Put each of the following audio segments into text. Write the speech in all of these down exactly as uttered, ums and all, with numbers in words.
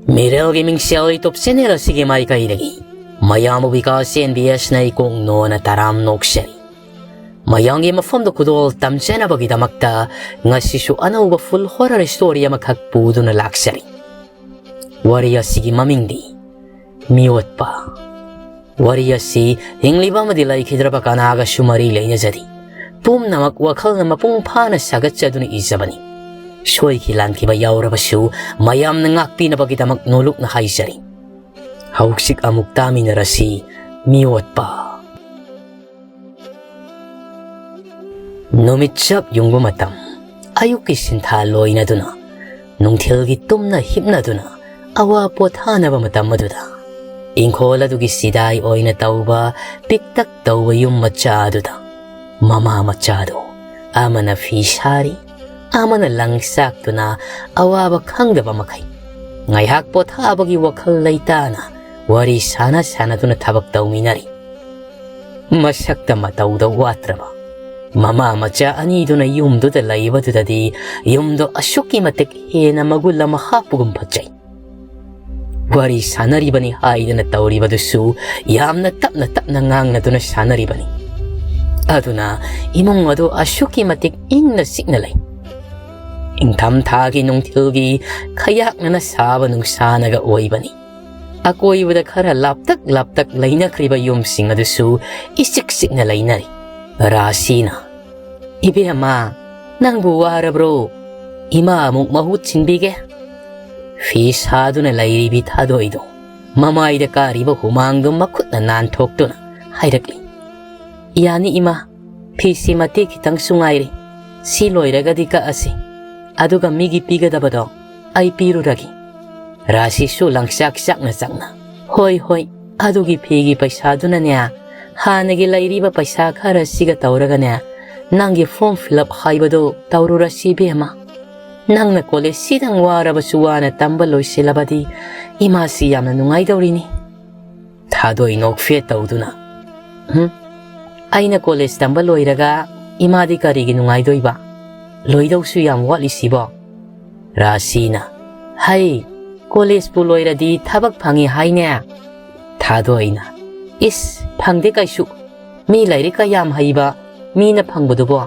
ꯃꯤꯔꯦꯜꯒꯤ ꯃꯤꯡꯁꯦꯜ YouTube channel ꯑꯁꯤꯒꯤ ꯃꯥꯏꯀꯩꯗꯒꯤ ꯃꯌꯥꯝꯕꯨ ꯕꯤꯀꯥꯁ ꯑꯦꯟ ꯕꯤ ꯑꯦꯁꯅ ꯏꯀꯣꯛ ꯅꯣꯟꯅ ꯇꯔꯥꯝ ꯅꯣꯛꯆꯔꯤ꯫ ꯃꯌꯥꯝꯒꯤ ꯃꯐꯝꯗ ꯈꯨꯗꯣꯜ ꯇꯝꯖꯅꯕꯒꯤꯗꯃꯛꯇ ꯉꯁꯤꯁꯨ ꯑꯅꯧꯕ full horror story ꯑꯃꯈꯛ ꯄꯨꯗꯨꯅ ꯂꯥꯛꯆꯔꯤ꯫ ꯋꯥꯔꯤ ꯑꯁꯤꯒꯤ ꯃꯃꯤꯡꯗꯤ ꯃꯤꯑꯣꯠꯄ꯫ ꯋꯥꯔꯤ ꯑꯁꯤ ꯍꯤꯡꯂꯤꯕ ꯑꯃꯗꯤ ꯂꯩꯈꯤꯗ꯭ꯔꯕ ꯀꯅꯥꯒꯁꯨ ꯃꯔꯤ ꯂꯩꯅꯖꯗꯦ꯫ ꯄꯨꯝꯅꯃꯛ ꯋꯥꯈꯜꯅ ꯃꯄꯨꯡ ꯐꯥꯅ ꯁꯥꯒꯠꯆꯗꯨꯅ ꯏꯖꯕꯅꯤ꯫ ꯁꯣꯏꯈꯤ ꯂꯥꯟꯈꯤꯕ ꯌꯥꯎꯔꯕꯁꯨ ꯃꯌꯥꯝꯅ ꯉꯥꯛꯄꯤꯅꯕꯒꯤꯗꯃꯛ ꯅꯣꯂꯨꯛꯅ ꯍꯥꯏꯖꯔꯤ꯫ ꯍꯧꯖꯤꯛ ꯑꯃꯨꯛ ꯇꯥꯃꯤꯟꯅꯔꯁꯤ ꯃꯤꯑꯣꯠꯄ꯫ ꯅꯨꯃꯤꯠ ꯆꯞ ꯌꯨꯡꯕ ꯃꯇꯝ, ꯑꯌꯨꯛꯀꯤ ꯁꯤꯟꯊꯥ ꯂꯣꯏꯅꯗꯨꯅ, ꯅꯨꯡꯊꯤꯜꯒꯤ ꯇꯨꯝꯅ ꯍꯤꯞꯅꯗꯨꯅ, ꯑꯋꯥ ꯄꯣꯊꯥꯅꯕ ꯃꯇꯝ ꯑꯗꯨꯗ, ꯏꯪꯈꯣꯜ ꯑꯗꯨꯒꯤ ꯁꯤꯗꯥꯏ ꯑꯣꯏꯅ ꯇꯧꯕ ꯄꯤꯛꯇꯛ ꯇꯧꯕ ꯌꯨꯝ ꯃꯆꯥ ꯑꯗꯨꯗ, ꯃꯃꯥ ꯃꯆꯥꯗꯨ ꯑꯃꯅ ꯐꯤ ꯁꯥꯔꯤ, ꯑꯃꯅ ꯂꯪ ꯆꯥꯛꯇꯨꯅ ꯑꯋꯥꯕ ꯈꯪꯗꯕ ꯃꯈꯩ ꯉꯥꯏꯍꯥꯛ ꯄꯣꯊꯥꯕꯒꯤ ꯋꯥꯈꯜ ꯂꯩꯇꯥꯅ ꯋꯥꯔꯤ ꯁꯥꯟꯅ ꯁꯥꯟꯅꯗꯨꯅ ꯊꯕꯛ ꯇꯧꯃꯤꯟꯅꯔꯤ꯫ ꯃꯁꯛꯇ ꯃꯇꯧꯗ ꯋꯥꯠꯇ꯭ꯔꯕ ꯃꯃꯥ ꯃꯆꯥ ꯑꯅꯤꯗꯨꯅ ꯌꯨꯝꯗꯨꯗ ꯂꯩꯕꯗꯨꯗꯗꯤ ꯌꯨꯝꯗꯣ ꯑꯁꯨꯛꯀꯤ ꯃꯇꯤꯛ ꯍꯦꯟꯅ ꯃꯒꯨꯟ ꯑꯃ ꯍꯥꯞꯄꯒꯨꯝ ꯐꯖꯩ꯫ ꯋꯥꯔꯤ ꯁꯥꯟꯅꯔꯤꯕꯅꯤ ꯍꯥꯏꯗꯅ ꯇꯧꯔꯤꯕꯗꯨꯁꯨ ꯌꯥꯝꯅ ꯇꯞꯅ ꯇꯞꯅ ꯉꯥꯡꯅꯗꯨꯅ ꯁꯥꯟꯅꯔꯤꯕꯅꯤ꯫ ꯑꯗꯨꯅ ꯏꯃꯨꯡ ꯑꯗꯨ ꯑꯁꯨꯛꯀꯤ ꯃꯇꯤꯛ ꯏꯪꯅ ꯆꯤꯛꯅ ꯂꯩ꯫ ꯏꯪꯊꯝꯊꯥꯒꯤ ꯅꯨꯡꯊꯤꯜꯒꯤ ꯈꯌꯥꯛꯅꯅ ꯁꯥꯕ ꯅꯨꯡꯁꯥꯅꯒ ꯑꯣꯏꯕꯅꯤ꯫ ꯑꯀꯣꯏꯕꯗ ꯈꯔ ꯂꯥꯞꯇꯛ ꯂꯥꯞꯇꯛ ꯂꯩꯅꯈ꯭ꯔꯤꯕ ꯌꯨꯝꯁꯤꯡ ꯑꯗꯨꯁꯨ ꯏꯆꯤꯛ ꯆꯤꯛꯅ ꯂꯩꯅꯔꯤ꯫ ꯔꯥꯁꯤꯅ, "ꯏꯕꯦꯝꯃ, ꯅꯪꯕꯨ ꯋꯥꯔꯕ꯭ꯔꯣ? ꯏꯃꯥ ꯑꯃꯨꯛ ꯃꯍꯨꯠ ꯁꯤꯟꯕꯤꯒꯦ꯫" ꯐꯤ ꯁꯥꯗꯨꯅ ꯂꯩꯔꯤꯕꯤ ꯊꯥꯗꯣꯏꯗꯣ ꯃꯃꯥꯏꯗ ꯀꯥꯔꯤꯕ ꯍꯨꯃꯥꯡꯗꯨ ꯃꯈꯨꯠꯅ ꯅꯥꯟꯊꯣꯛꯇꯨꯅ ꯍꯥꯏꯔꯛꯂꯤ, "ꯌꯥꯅꯤ ꯏꯃꯥ, ꯐꯤꯁꯤ ꯃꯇꯦꯛ ꯈꯤꯇꯪꯁꯨ ꯉꯥꯏꯔꯦ꯫ ꯁꯤ ꯂꯣꯏꯔꯒꯗꯤ ꯀꯛꯑꯁꯤ꯫ ꯑꯗꯨꯒ ꯃꯤꯒꯤ ꯄꯤꯒꯗꯕꯗꯣ ꯑꯩ ꯄꯤꯔꯨꯔꯒꯦ꯫" ꯔꯥꯁꯤꯁꯨ ꯂꯪꯆꯥꯛ ꯆꯥꯛꯅ ꯆꯥꯛꯅ, "ꯍꯣꯏ, ꯍꯣꯏ, ꯑꯗꯨꯒꯤ ꯐꯤꯒꯤ ꯄꯩꯁꯥꯗꯨꯅꯅꯦ, ꯍꯥꯟꯅꯒꯤ ꯂꯩꯔꯤꯕ ꯄꯩꯁꯥ ꯈꯔꯁꯤꯒ ꯇꯧꯔꯒꯅꯦ, ꯅꯪꯒꯤ form fill up ꯍꯥꯏꯕꯗꯣ ꯇꯧꯔꯨꯔꯁꯤ ꯏꯕꯦꯝꯃ꯫ ꯅꯪꯅ college ꯁꯤꯗꯪ ꯋꯥꯔꯕꯁꯨ ꯋꯥꯅ ꯇꯝꯕ ꯂꯣꯏꯁꯤꯜꯂꯕꯗꯤ ꯏꯃꯥꯁꯤ ꯌꯥꯝꯅ ꯅꯨꯡꯉꯥꯏꯗꯧꯔꯤꯅꯤ꯫" ꯊꯥꯗꯣꯏ ꯅꯣꯛꯐꯦꯠ ꯇꯧꯗꯨꯅ, "ꯍꯨꯝ, ꯑꯩꯅ college ꯇꯝꯕ ꯂꯣꯏꯔꯒ ꯏꯃꯥꯗꯤ ꯀꯔꯤꯒꯤ ꯅꯨꯡꯉꯥꯏꯗꯣꯏꯕ? ꯂꯣꯏꯗꯧꯁꯨ ꯌꯥꯝ ꯋꯥꯠꯂꯤꯁꯤꯕꯣ?" ꯔꯥꯁꯤꯅ, "ꯍꯩ, ꯀꯣꯂꯦꯖꯄꯨ ꯂꯣꯏꯔꯗꯤ ꯊꯕꯛ ꯐꯪꯉꯤ ꯍꯥꯏꯅꯦ꯫ ꯊꯥꯗꯣꯏꯅ, "ꯏꯁ, ꯐꯪꯗꯦ ꯀꯩꯁꯨ꯫ ꯃꯤ ꯂꯥꯏꯔꯤꯛꯀ ꯌꯥꯝ ꯍꯩꯕ ꯃꯤꯅ ꯐꯪꯕꯗꯨꯕꯣ?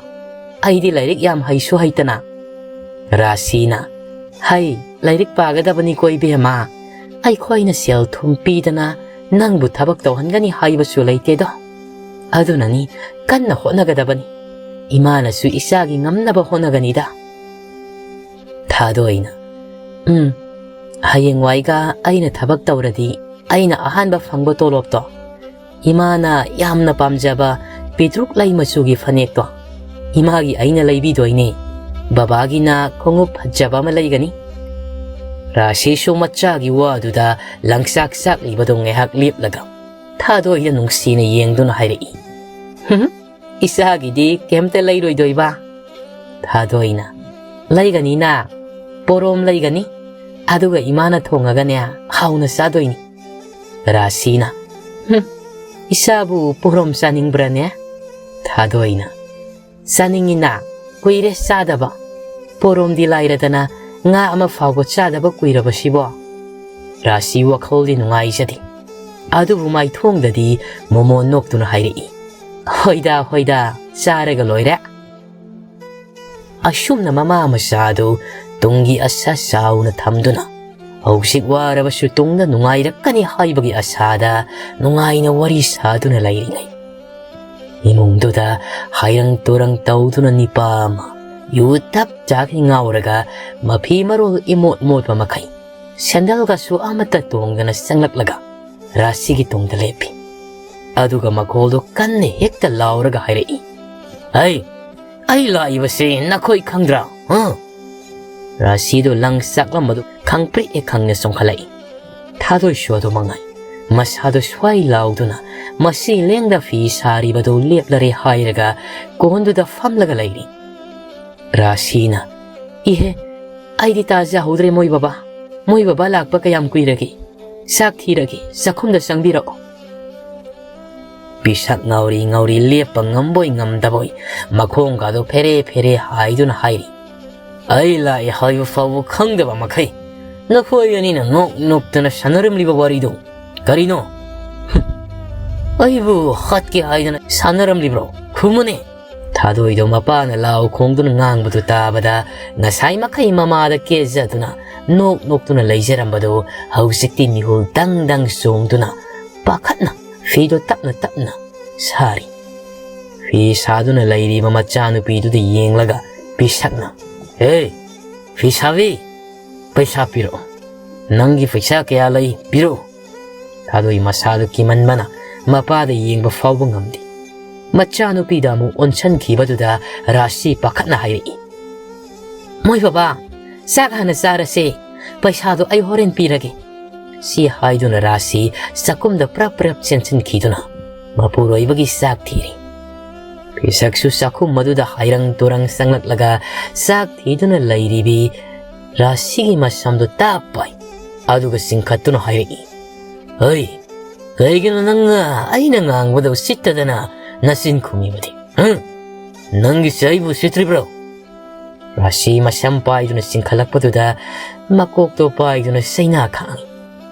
ꯑꯩꯗꯤ ꯂꯥꯏꯔꯤꯛ ꯌꯥꯝ ꯍꯩꯁꯨ ꯍꯩꯇꯅ꯫" ꯔꯥꯁꯤꯅ, "ꯍꯩ, ꯂꯥꯏꯔꯤꯛ ꯄꯥꯒꯗꯕꯅꯤꯀꯣ ꯏꯕꯦꯝꯃ꯫ ꯑꯩꯈꯣꯏꯅ ꯁꯦꯜ ꯊꯨꯝ ꯄꯤꯗꯅ ꯅꯪꯕꯨ ꯊꯕꯛ ꯇꯧꯍꯟꯒꯅꯤ ꯍꯥꯏꯕꯁꯨ ꯂꯩꯇꯦꯗꯣ꯫ ꯑꯗꯨꯅꯅꯤ, ꯀꯟꯅ ꯍꯣꯠꯅꯒꯗꯕꯅꯤ꯫ ꯏꯃꯥꯅꯁꯨ ꯏꯆꯥꯒꯤ ꯉꯝꯅꯕ ꯍꯣꯠꯅꯒꯅꯤꯗ꯫" ꯊꯥꯗꯣꯏꯅ, "ꯎꯝ, ꯍꯌꯦꯡꯋꯥꯏꯒ ꯑꯩꯅ ꯊꯕꯛ ꯇꯧꯔꯗꯤ ꯑꯩꯅ ꯑꯍꯥꯟꯕ ꯐꯪꯕ ꯇꯣꯂꯣꯞꯇꯣ, ꯏꯃꯥꯅ ꯌꯥꯝꯅ ꯄꯥꯝꯖꯕ ꯄꯤꯗ꯭ꯔꯨꯛ ꯂꯩ ꯃꯆꯨꯒꯤ ꯐꯅꯦꯛꯇꯣ, ꯏꯃꯥꯒꯤ ꯑꯩꯅ ꯂꯩꯕꯤꯗꯣꯏꯅꯦ꯫ ꯕꯕꯥꯒꯤꯅ ꯈꯣꯡꯎꯞ ꯐꯖꯕ ꯑꯃ ꯂꯩꯒꯅꯤ꯫" ꯔꯥꯁꯤꯁꯨ ꯃꯆꯥꯒꯤ ꯋꯥꯗꯨꯗ ꯂꯪꯆꯥꯛ ꯆꯥꯛꯂꯤꯕꯗꯨ ꯉꯥꯏꯍꯥꯛ ꯂꯦꯞꯂꯒ ꯊꯥꯗꯣꯏꯗ ꯅꯨꯡꯁꯤꯅ ꯌꯦꯡꯗꯨꯅ ꯍꯥꯏꯔꯛꯏ, "ꯍꯨꯝ, ꯏꯆꯥꯒꯤꯗꯤ ꯀꯩꯝꯇ ꯂꯩꯔꯣꯏꯗꯣꯏꯕ?" ꯊꯥꯗꯣꯏꯅ, "ꯂꯩꯒꯅꯤꯅ, ꯄꯣꯔꯣꯝ ꯂꯩꯒꯅꯤ꯫ ꯑꯗꯨꯒ ꯏꯃꯥꯅ ꯊꯣꯡꯉꯒꯅꯦ, ꯍꯥꯎꯅ ꯆꯥꯗꯣꯏꯅꯤ꯫" ꯔꯥꯁꯤꯅ, "ꯍꯨꯝ, ꯏꯆꯥꯕꯨ ꯄꯣꯔꯣꯝ ꯆꯥꯅꯤꯡꯕ꯭ꯔꯅꯦ?" ꯊꯥꯗꯣꯏꯅ, "ꯆꯥꯅꯤꯡꯉꯤꯅ, ꯀꯨꯏꯔꯦ ꯆꯥꯗꯕ꯫ ꯄꯣꯔꯣꯝꯗꯤ ꯂꯥꯏꯔꯗꯅ ꯉꯥ ꯑꯃ ꯐꯥꯎꯕ ꯆꯥꯗꯕ ꯀꯨꯏꯔꯕꯁꯤꯕꯣ?" ꯔꯥꯁꯤ ꯋꯥꯈꯜꯗꯤ ꯅꯨꯡꯉꯥꯏꯖꯗꯦ꯫ ꯑꯗꯨꯕꯨ ꯃꯥꯏꯊꯣꯡꯗꯗꯤ ꯃꯣꯃꯣꯟ ꯅꯣꯛꯇꯨꯅ ꯍꯥꯏꯔꯛꯏ, "ꯍꯣꯏꯗ, ꯍꯣꯏꯗ, ꯆꯥꯔꯒ ꯂꯣꯏꯔꯦ꯫" ꯑꯁꯨꯝꯅ ꯃꯃꯥ ꯃꯆꯥꯗꯨ ꯇꯨꯡꯒꯤ ꯑꯁꯥ ꯆꯥꯎꯅ ꯊꯝꯗꯨꯅ ꯍꯧꯖꯤꯛ ꯋꯥꯔꯕꯁꯨ ꯇꯨꯡꯗ ꯅꯨꯡꯉꯥꯏꯔꯛꯀꯅꯤ ꯍꯥꯏꯕꯒꯤ ꯑꯁꯥꯗ ꯅꯨꯡꯉꯥꯏꯅ ꯋꯥꯔꯤ ꯁꯥꯗꯨꯅ ꯂꯩꯔꯤꯉꯩ, ꯏꯃꯨꯡꯗꯨꯗ ꯍꯥꯏꯔꯪ ꯇꯨꯔꯪ ꯇꯧꯗꯨꯅ ꯅꯤꯄꯥ ꯑꯃ ꯌꯨ ꯇꯞ ꯆꯥꯈꯩ ꯉꯥꯎꯔꯒ ꯃꯐꯤ ꯃꯔꯣꯜ ꯏꯃꯣꯠ ꯃꯣꯠꯄ ꯃꯈꯩ ꯁꯦꯟꯗꯜꯒꯁꯨ ꯑꯃꯠꯇ ꯇꯣꯡꯗꯅ ꯆꯪꯂꯛꯂꯒ ꯔꯥꯁꯤꯒꯤ ꯇꯨꯡꯗ ꯂꯦꯞꯄꯤ꯫ ꯑꯗꯨꯒ ꯃꯈꯣꯜꯗꯨ ꯀꯟꯅ ꯍꯦꯛꯇ ꯂꯥꯎꯔꯒ ꯍꯥꯏꯔꯛꯏ, "ꯍꯩ, ꯑꯩ ꯂꯥꯛꯏꯕꯁꯤ ꯅꯈꯣꯏ ꯈꯪꯗ꯭ꯔꯥ? ꯍꯥ?" ꯔꯥꯁꯤꯗꯨ ꯂꯪ ꯆꯥꯛꯂꯝꯕꯗꯨ ꯈꯪꯄ꯭ꯔꯦꯛ ꯍꯦꯛ ꯈꯪꯅ ꯆꯣꯡꯈꯠꯂꯛꯏ꯫ ꯊꯥꯗꯣꯏꯁꯨ ꯑꯗꯨ ꯃꯉꯥꯏ꯫ ꯃꯁꯥꯗꯨ ꯁ꯭ꯋꯥꯏ ꯂꯥꯎꯗꯨꯅ ꯃꯁꯤ ꯂꯦꯡꯗ ꯐꯤ ꯁꯥꯔꯤꯕꯗꯨ ꯂꯦꯞꯂꯔꯦ ꯍꯥꯏꯔꯒ ꯀꯣꯟꯗꯨꯗ ꯐꯝꯂꯒ ꯂꯩꯔꯤ꯫ ꯔꯥꯁꯤꯅ, "ꯏꯍꯦ, ꯑꯩꯗꯤ ꯇꯥꯖꯍꯧꯗ꯭ꯔꯦ ꯃꯣꯏ ꯕꯕꯥ꯫ ꯃꯣꯏ ꯕꯕꯥ ꯂꯥꯛꯄ ꯀꯌꯥꯝ ꯀꯨꯏꯔꯒꯦ? ꯆꯥꯛ ꯊꯤꯔꯒꯦ, ꯆꯥꯛꯈꯨꯝꯗ ꯆꯪꯕꯤꯔꯛꯑꯣ꯫" ꯄꯤꯁꯛ ꯉꯥꯎꯔꯤ ꯉꯥꯎꯔꯤ ꯂꯦꯞꯄ ꯉꯝꯕꯣꯏ ꯉꯝꯗꯕꯣꯏ ꯃꯈꯣꯡꯒꯗꯣ ꯐꯦꯔꯦ ꯐꯦꯔꯦ ꯍꯥꯏꯗꯨꯅ ꯍꯥꯏꯔꯤ, "ꯑꯩ ꯂꯥꯛꯑꯦ ꯍꯥꯏꯕ ꯐꯥꯎꯕ ꯈꯪꯗꯕ ꯃꯈꯩ ꯅꯈꯣꯏ ꯑꯅꯤꯅ ꯅꯣꯛ ꯅꯣꯛꯇꯅ ꯁꯥꯟꯅꯔꯝꯂꯤꯕ ꯋꯥꯔꯤꯗꯨ ꯀꯔꯤꯅꯣ? ꯑꯩꯕꯨ ꯍꯥꯠꯀꯦ ꯍꯥꯏꯗꯅ ꯁꯥꯟꯅꯔꯝꯂꯤꯕ꯭ꯔꯣ? ꯈꯨꯝꯃꯨꯅꯦ!" ꯊꯥꯗꯣꯏꯗꯣ ꯃꯄꯥꯅ ꯂꯥꯎ ꯈꯣꯡꯗꯨꯅ ꯉꯥꯡꯕꯗꯨ ꯇꯥꯕꯗ, ꯉꯁꯥꯏ ꯃꯈꯩ ꯃꯃꯥꯗ ꯀꯦꯖꯗꯨꯅ ꯅꯣꯛ ꯅꯣꯛꯇꯨꯅ ꯂꯩꯖꯔꯝꯕꯗꯨ ꯍꯧꯖꯤꯛꯇꯤ ꯃꯤꯍꯨꯜ ꯗꯪ ꯗꯪ ꯆꯣꯡꯗꯨꯅ ꯄꯥꯈꯠꯅ ꯐꯤꯗꯨ ꯇꯞꯅ ꯇꯞꯅ ꯁꯥꯔꯤ꯫ ꯐꯤ ꯁꯥꯗꯨꯅ ꯂꯩꯔꯤꯕ ꯃꯆꯥꯅꯨꯄꯤꯗꯨꯗ ꯌꯦꯡꯂꯒ ꯄꯤꯁꯛꯅ, "ꯍꯦ, ꯐꯤ ꯁꯥꯕꯤ, ꯄꯩꯁꯥ ꯄꯤꯔꯛꯑꯣ꯫ ꯅꯪꯒꯤ ꯄꯩꯁꯥ ꯀꯌꯥ ꯂꯩ, ꯄꯤꯔꯛꯑꯣ!" ꯊꯥꯗꯣꯏ ꯃꯁꯥꯗꯨ ꯀꯤꯃꯟꯕꯅ ꯃꯄꯥꯗ ꯌꯦꯡꯕ ꯐꯥꯎꯕ ꯉꯝꯗꯦ꯫ ꯃꯆꯥꯅꯨꯄꯤꯗ ꯑꯃꯨꯛ ꯑꯣꯟꯁꯟꯈꯤꯕꯗꯨꯗ ꯔꯥꯁꯤ ꯄꯥꯈꯠꯅ ꯍꯥꯏꯔꯛꯏ, "ꯃꯣꯏ ꯕꯕꯥ, ꯆꯥꯛ ꯍꯥꯟꯅ ꯆꯥꯔꯁꯦ, ꯄꯩꯁꯥꯗꯣ ꯑꯩ ꯍꯣꯔꯦꯟ ꯄꯤꯔꯒꯦ"꯫ ꯁꯤ ꯍꯥꯏꯗꯨꯅ ꯔꯥꯁꯤ ꯆꯥꯛꯈꯨꯝꯗ ꯄ꯭ꯔꯞ ꯄ꯭ꯔꯞ ꯆꯦꯟꯁꯤꯟꯈꯤꯗꯨꯅ ꯃꯄꯨꯔꯣꯏꯕꯒꯤ ꯆꯥꯛ ꯊꯤꯔꯤ꯫ ꯄꯤꯁꯛꯁꯨ ꯆꯥꯛꯈꯨꯝ ꯑꯗꯨꯗ ꯍꯥꯏꯔꯪ ꯇꯨꯔꯪ ꯆꯪꯂꯛꯂꯒ ꯆꯥꯛ ꯊꯤꯗꯨꯅ ꯂꯩꯔꯤꯕꯤ ꯔꯥꯁꯤꯒꯤ ꯃꯁꯝꯗꯨ ꯇꯥꯞ ꯄꯥꯏ꯫ ꯑꯗꯨꯒ ꯆꯤꯡꯈꯠꯇꯨꯅ ꯍꯥꯏꯔꯛꯏ, "ꯍꯩ, ꯀꯩꯒꯤꯅꯣ ꯅꯪꯅ ꯑꯩꯅ ꯉꯥꯡꯕꯗ ꯎꯁꯤꯠꯇꯗꯅ ꯅꯆꯤꯟ ꯈꯨꯝꯃꯤꯕꯗꯤ? ꯍꯨꯝ? ꯅꯪꯒꯤꯁꯦ ꯑꯩꯕꯨ ꯎꯁꯤꯠꯇ꯭ꯔꯤꯕ꯭ꯔꯣ?" ꯔꯥꯁꯤ ꯃꯁꯝ ꯄꯥꯏꯗꯨꯅ ꯆꯤꯡꯈꯠꯂꯛꯄꯗꯨꯗ ꯃꯀꯣꯛꯇꯣ ꯄꯥꯏꯗꯨꯅ ꯆꯩꯅꯥ ꯈꯥꯡꯏ꯫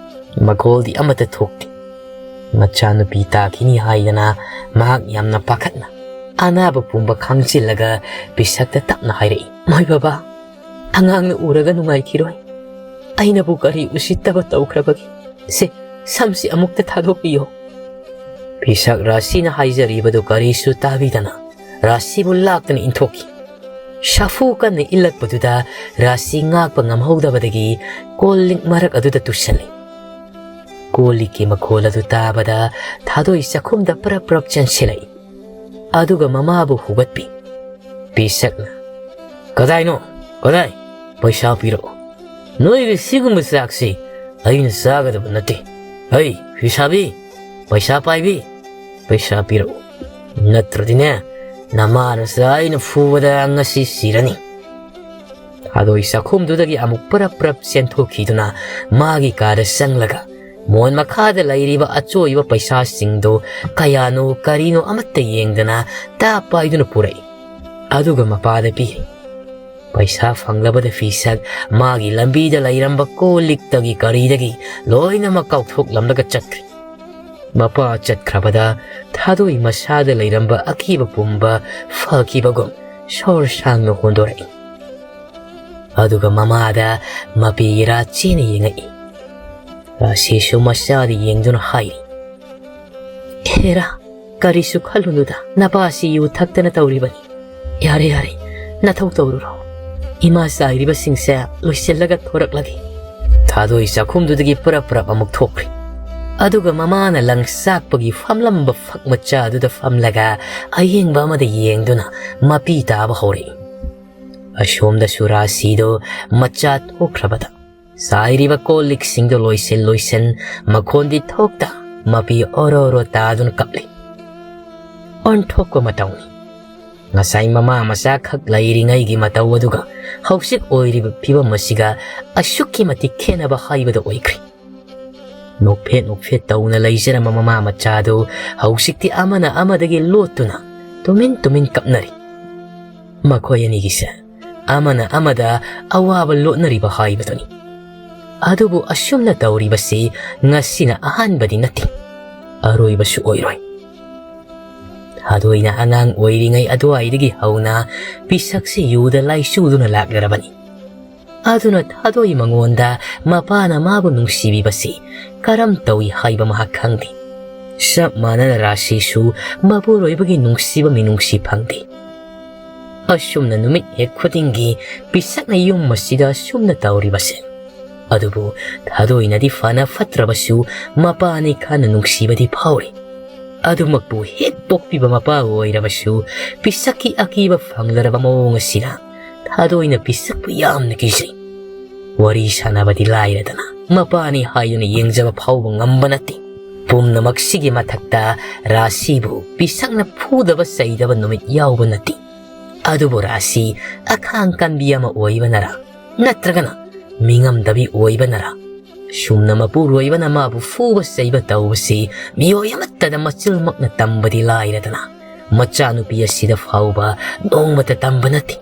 ꯃꯈꯣꯜꯗꯤ ꯑꯃꯠꯇ ꯊꯣꯛꯇꯦ꯫ ꯃꯆꯥꯅꯨꯄꯤ ꯇꯥꯈꯤꯅꯤ ꯍꯥꯏꯗꯅ ꯃꯍꯥꯛ ꯌꯥꯝꯅ ꯄꯥꯈꯠꯅ ꯑꯅꯥꯕ ꯄꯨꯝꯕ ꯈꯥꯡꯖꯤꯜꯂꯒ ꯄꯤꯁꯛꯇ ꯇꯞꯅ ꯍꯥꯏꯔꯛꯏ, "ꯃꯣꯏ ꯕꯕꯥ, ꯑꯉꯥꯡꯅ ꯎꯔꯒ ꯅꯨꯡꯉꯥꯏꯈꯤꯔꯣꯏ꯫ ꯑꯩꯅꯕꯨ ꯀꯔꯤ ꯎꯁꯤꯠꯇꯕ ꯇꯧꯈ꯭ꯔꯕꯒꯦ? ꯁꯦ, ꯁꯝꯁꯤ ꯑꯃꯨꯛꯇ ꯊꯥꯗꯣꯛꯄꯤꯌꯣ"꯫ ꯄꯤꯁꯛ ꯔꯥꯁꯤꯅ ꯍꯥꯏꯖꯔꯤꯕꯗꯨ ꯀꯔꯤꯁꯨ ꯇꯥꯕꯤꯗꯅ ꯔꯥꯁꯤꯕꯨ ꯂꯥꯛꯇꯅ ꯏꯟꯊꯣꯛꯈꯤ꯫ ꯁꯥꯐꯨ ꯀꯟꯅ ꯏꯜꯂꯛꯄꯗꯨꯗ ꯔꯥꯁꯤ ꯉꯥꯛꯄ ꯉꯝꯍꯧꯗꯕꯗꯒꯤ ꯀꯣꯜ ꯂꯤꯛ ꯃꯔꯛ ꯑꯗꯨꯗ ꯇꯨꯁꯜꯂꯤ꯫ ꯀꯣꯜ ꯂꯤꯛꯀꯤ ꯃꯈꯣꯜ ꯑꯗꯨ ꯇꯥꯕꯗ ꯊꯥꯗꯣꯏ ꯆꯥꯛꯈꯨꯝꯗ ꯄ꯭ꯔꯞ ꯄ꯭ꯔꯞ ꯆꯦꯟꯁꯤꯜꯂꯛꯏ꯫ ꯑꯗꯨꯒ ꯃꯃꯥꯕꯨ ꯍꯧꯒꯠꯄꯤ꯫ ꯄꯤꯁꯛꯅ, "ꯀꯗꯥꯏꯅꯣ? ꯀꯗꯥꯏ? ꯄꯩꯁꯥ ꯄꯤꯔꯛꯑꯣ꯫ ꯅꯣꯏꯒꯤ ꯁꯤꯒꯨꯝꯕ ꯆꯥꯛꯁꯤ ꯑꯩꯅ ꯆꯥꯒꯗꯕ ꯅꯠꯇꯦ꯫ ꯍꯩ, ꯐꯤꯁꯥꯕꯤ, ꯄꯩꯁꯥ ꯄꯥꯏꯕꯤ, ꯄꯩꯁꯥ ꯄꯤꯔꯛꯎ꯫ ꯅꯠꯇ꯭ꯔꯗꯤꯅꯦ, ꯅꯃꯥ ꯅꯆꯥ ꯑꯩꯅ ꯐꯨꯕꯗ ꯉꯁꯤ ꯁꯤꯔꯅꯤ"꯫ ꯊꯥꯗꯣꯏ ꯆꯥꯛꯈꯨꯝꯗꯨꯗꯒꯤ ꯑꯃꯨꯛ ꯄ꯭ꯔꯞ ꯄ꯭ꯔꯞ ꯆꯦꯟꯊꯣꯛꯈꯤꯗꯨꯅ ꯃꯥꯒꯤ ꯀꯥꯗ ꯆꯪꯂꯒ ꯃꯣꯟ ꯃꯈꯥꯗ ꯂꯩꯔꯤꯕ ꯑꯆꯣꯏꯕ ꯄꯩꯁꯥꯁꯤꯡꯗꯨ ꯀꯌꯥꯅꯣ ꯀꯔꯤꯅꯣ ꯑꯃꯠꯇ ꯌꯦꯡꯗꯅ ꯇꯥꯞ ꯄꯥꯏꯗꯨꯅ ꯄꯨꯔꯛꯏ꯫ ꯑꯗꯨꯒ ꯃꯄꯥꯗ ꯄꯤꯔꯤ꯫ ꯄꯩꯁꯥ ꯐꯪꯂꯕꯗ ꯐꯤꯁꯛ ꯃꯥꯒꯤ ꯂꯝꯕꯤꯗ ꯂꯩꯔꯝꯕ ꯀꯣꯜ ꯂꯤꯛꯇꯒꯤ ꯀꯔꯤꯗꯒꯤ ꯂꯣꯏꯅꯃꯛ ꯀꯥꯎꯊꯣꯛꯂꯝꯂꯒ ꯆꯠꯈ꯭ꯔꯦ꯫ ꯃꯄꯥ ꯆꯠꯈ꯭ꯔꯕꯗ ꯊꯥꯗꯣꯏ ꯃꯁꯥꯗ ꯂꯩꯔꯝꯕ ꯑꯀꯤꯕ ꯄꯨꯝꯕ ꯐꯈꯤꯕꯒꯨꯝ ꯁꯣꯔ ꯁꯥꯡꯅ ꯍꯣꯟꯗꯣꯔꯛꯏ꯫ ꯑꯗꯨꯒ ꯃꯃꯥꯗ ꯃꯄꯤꯒꯤ ꯔꯥ ꯆꯦꯅ ꯌꯦꯡꯉꯛꯏ꯫ ꯔꯥꯁꯤꯁꯨ ꯃꯆꯥꯗ ꯌꯦꯡꯗꯨꯅ ꯍꯥꯏꯔꯤ, "ꯍꯦꯔꯥ, ꯀꯔꯤꯁꯨ ꯈꯜꯂꯨꯅꯨꯗ, ꯅꯄꯥꯁꯤ ꯌꯨ ꯊꯛꯇꯅ ꯇꯧꯔꯤꯕꯅꯤ꯫ ꯌꯥꯔꯦ, ꯌꯥꯔꯦ, ꯅꯊꯧ ꯇꯧꯔꯨꯔꯣ꯫ ꯏꯃꯥ ꯆꯥꯏꯔꯤꯕꯁꯤꯡꯁꯦ ꯂꯣꯏꯁꯤꯜꯂꯒ ꯊꯣꯔꯛꯂꯒꯦ꯫" ꯊꯥꯗꯣꯏ ꯆꯥꯛꯈꯨꯝꯗꯨꯗꯒꯤ ꯄꯨꯔꯞ ꯄꯨꯔꯞ ꯑꯃꯨꯛ ꯊꯣꯛꯈ꯭ꯔꯦ꯫ ꯑꯗꯨꯒ ꯃꯃꯥꯅ ꯂꯪꯆꯥꯛꯄꯒꯤ ꯐꯝꯂꯝꯕ ꯐꯛ ꯃꯆꯥꯗꯨꯗ ꯐꯝꯂꯒ ꯑꯌꯦꯡꯕ ꯑꯃꯗ ꯌꯦꯡꯗꯨꯅ ꯃꯄꯤ ꯇꯥꯕ ꯍꯧꯔꯛꯏ꯫ ꯑꯁꯣꯝꯗꯁꯨ ꯔꯥꯁꯤꯗꯣ ꯃꯆꯥ ꯊꯣꯛꯈ꯭ꯔꯕꯗ ꯆꯥꯏꯔꯤꯕ ꯀꯣꯜ ꯂꯤꯛꯁꯤꯡꯗꯣ ꯂꯣꯏꯁꯤꯟ ꯂꯣꯏꯁꯤꯟ ꯃꯈꯣꯟꯗꯤ ꯊꯣꯛꯇ ꯃꯄꯤ ꯑꯣꯔꯣ ꯑꯣꯔꯣ ꯇꯥꯗꯨꯅ ꯀꯞꯂꯤ꯫ ꯑꯣꯟꯊꯣꯛꯄ ꯃꯇꯧꯅꯤ꯫ ꯉꯁꯥꯏ ꯃꯃꯥ ꯃꯆꯥ ꯈꯛ ꯂꯩꯔꯤꯉꯩꯒꯤ ꯃꯇꯧ ꯑꯗꯨꯒ ꯍꯧꯖꯤꯛ ꯑꯣꯏꯔꯤꯕ ꯐꯤꯕꯝ ꯑꯁꯤꯒ ꯑꯁꯨꯛꯀꯤ ꯃꯇꯤꯛ ꯈꯦꯠꯅꯕ ꯍꯥꯏꯕꯗꯨ ꯑꯣꯏꯈ꯭ꯔꯦ꯫ ꯅꯣꯛꯐꯦꯠ ꯅꯣꯛꯐꯦꯠ ꯇꯧꯅ ꯂꯩꯖꯔꯝꯕ ꯃꯃꯥ ꯃꯆꯥꯗꯨ ꯍꯧꯖꯤꯛꯇꯤ ꯑꯃꯅ ꯑꯃꯗꯒꯤ ꯂꯣꯠꯇꯨꯅ ꯇꯨꯃꯤꯟ ꯇꯨꯃꯤꯟ ꯀꯞꯅꯔꯤ꯫ ꯃꯈꯣꯏ ꯑꯅꯤꯒꯤꯁꯦ ꯑꯃꯅ ꯑꯃꯗ ꯑꯋꯥꯕ ꯂꯣꯠꯅꯔꯤꯕ ꯍꯥꯏꯕꯗꯨꯅꯤ꯫ ꯑꯗꯨꯕꯨ ꯑꯁꯨꯝꯅ ꯇꯧꯔꯤꯕꯁꯤ ꯉꯁꯤꯅ ꯑꯍꯥꯟꯕꯗꯤ ꯅꯠꯇꯦ, ꯑꯔꯣꯏꯕꯁꯨ ꯑꯣꯏꯔꯣꯏ꯫ ꯊꯥꯗꯣꯏꯅ ꯑꯉꯥꯡ ꯑꯣꯏꯔꯤꯉꯩ ꯑꯗꯨꯋꯥꯏꯗꯒꯤ ꯍꯧꯅ ꯄꯤꯁꯛꯁꯤ ꯌꯨꯗ ꯂꯥꯏꯆꯨꯗꯨꯅ ꯂꯥꯛꯂꯔꯕꯅꯤ꯫ ꯑꯗꯨꯅ ꯊꯥꯗꯣꯏ ꯃꯉꯣꯟꯗ ꯃꯄꯥꯅ ꯃꯥꯕꯨ ꯅꯨꯡꯁꯤꯕꯤꯕꯁꯤ ꯀꯔꯝ ꯇꯧꯏ ꯍꯥꯏꯕ ꯃꯍꯥꯛ ꯈꯪꯗꯦ꯫ ꯆꯞ ꯃꯥꯟꯅꯅ ꯔꯥꯁꯤꯁꯨ ꯃꯄꯨꯔꯣꯏꯕꯒꯤ ꯅꯨꯡꯁꯤꯕ ꯃꯤꯅꯨꯡꯁꯤ ꯐꯪꯗꯦ꯫ ꯑꯁꯨꯝꯅ ꯅꯨꯃꯤꯠ ꯍꯦꯛ ꯈꯨꯗꯤꯡꯒꯤ ꯄꯤꯁꯛꯅ ꯌꯨꯝ ꯑꯁꯤꯗ ꯑꯁꯨꯝꯅ ꯇꯧꯔꯤꯕꯁꯦ꯫ ꯑꯗꯨꯕꯨ ꯊꯥꯗꯣꯏꯅꯗꯤ ꯐꯅ ꯐꯠꯇ꯭ꯔꯕꯁꯨ ꯃꯄꯥꯅꯤ ꯈꯟꯅ ꯅꯨꯡꯁꯤꯕꯗꯤ ꯐꯥꯎꯔꯤ꯫ ꯑꯗꯨꯃꯛꯄꯨ ꯍꯦꯛ ꯄꯣꯛꯄꯤꯕ ꯃꯄꯥ ꯑꯣꯏꯔꯕꯁꯨ ꯄꯤꯁꯛꯀꯤ ꯑꯀꯤꯕ ꯐꯪꯂꯔꯕ ꯃꯑꯣꯡ ꯑꯁꯤꯅ ꯊꯥꯗꯣꯏꯅ ꯄꯤꯁꯛꯄꯨ ꯌꯥꯝꯅ ꯀꯤꯖꯩ꯫ ꯋꯥꯔꯤ ꯁꯥꯟꯅꯕꯗꯤ ꯂꯥꯏꯔꯗꯅ ꯃꯄꯥꯅꯤ ꯍꯥꯏꯗꯨꯅ ꯌꯦꯡꯖꯕ ꯐꯥꯎꯕ ꯉꯝꯕ ꯅꯠꯇꯦ꯫ ꯄꯨꯝꯅꯃꯛꯁꯤꯒꯤ ꯃꯊꯛꯇ ꯔꯥꯁꯤꯕꯨ ꯄꯤꯁꯛꯅ ꯐꯨꯗꯕ ꯆꯩꯗꯕ ꯅꯨꯃꯤꯠ ꯌꯥꯎꯕ ꯅꯠꯇꯦ꯫ ꯑꯗꯨꯕꯨ ꯔꯥꯁꯤ ꯑꯈꯥꯡ ꯀꯟꯕꯤ ꯑꯃ ꯑꯣꯏꯕꯅꯔꯥ, ꯅꯠꯇ꯭ꯔꯒꯅ ꯃꯤꯉꯝꯗꯕꯤ ꯑꯣꯏꯕꯅꯔꯥ, ꯁꯨꯝꯅ ꯃꯄꯨꯔꯣꯏꯕꯅ ꯃꯥꯕꯨ ꯐꯨꯕ ꯆꯩꯕ ꯇꯧꯕꯁꯤ ꯃꯤꯑꯣꯏ ꯑꯃꯠꯇꯗ ꯃꯆꯤꯜꯃꯛꯅ ꯇꯝꯕꯗꯤ ꯂꯥꯏꯔꯗꯅ ꯃꯆꯥꯅꯨꯄꯤ ꯑꯁꯤꯗ ꯐꯥꯎꯕ ꯅꯣꯡꯃꯇ ꯇꯝꯕ ꯅꯠꯇꯦ꯫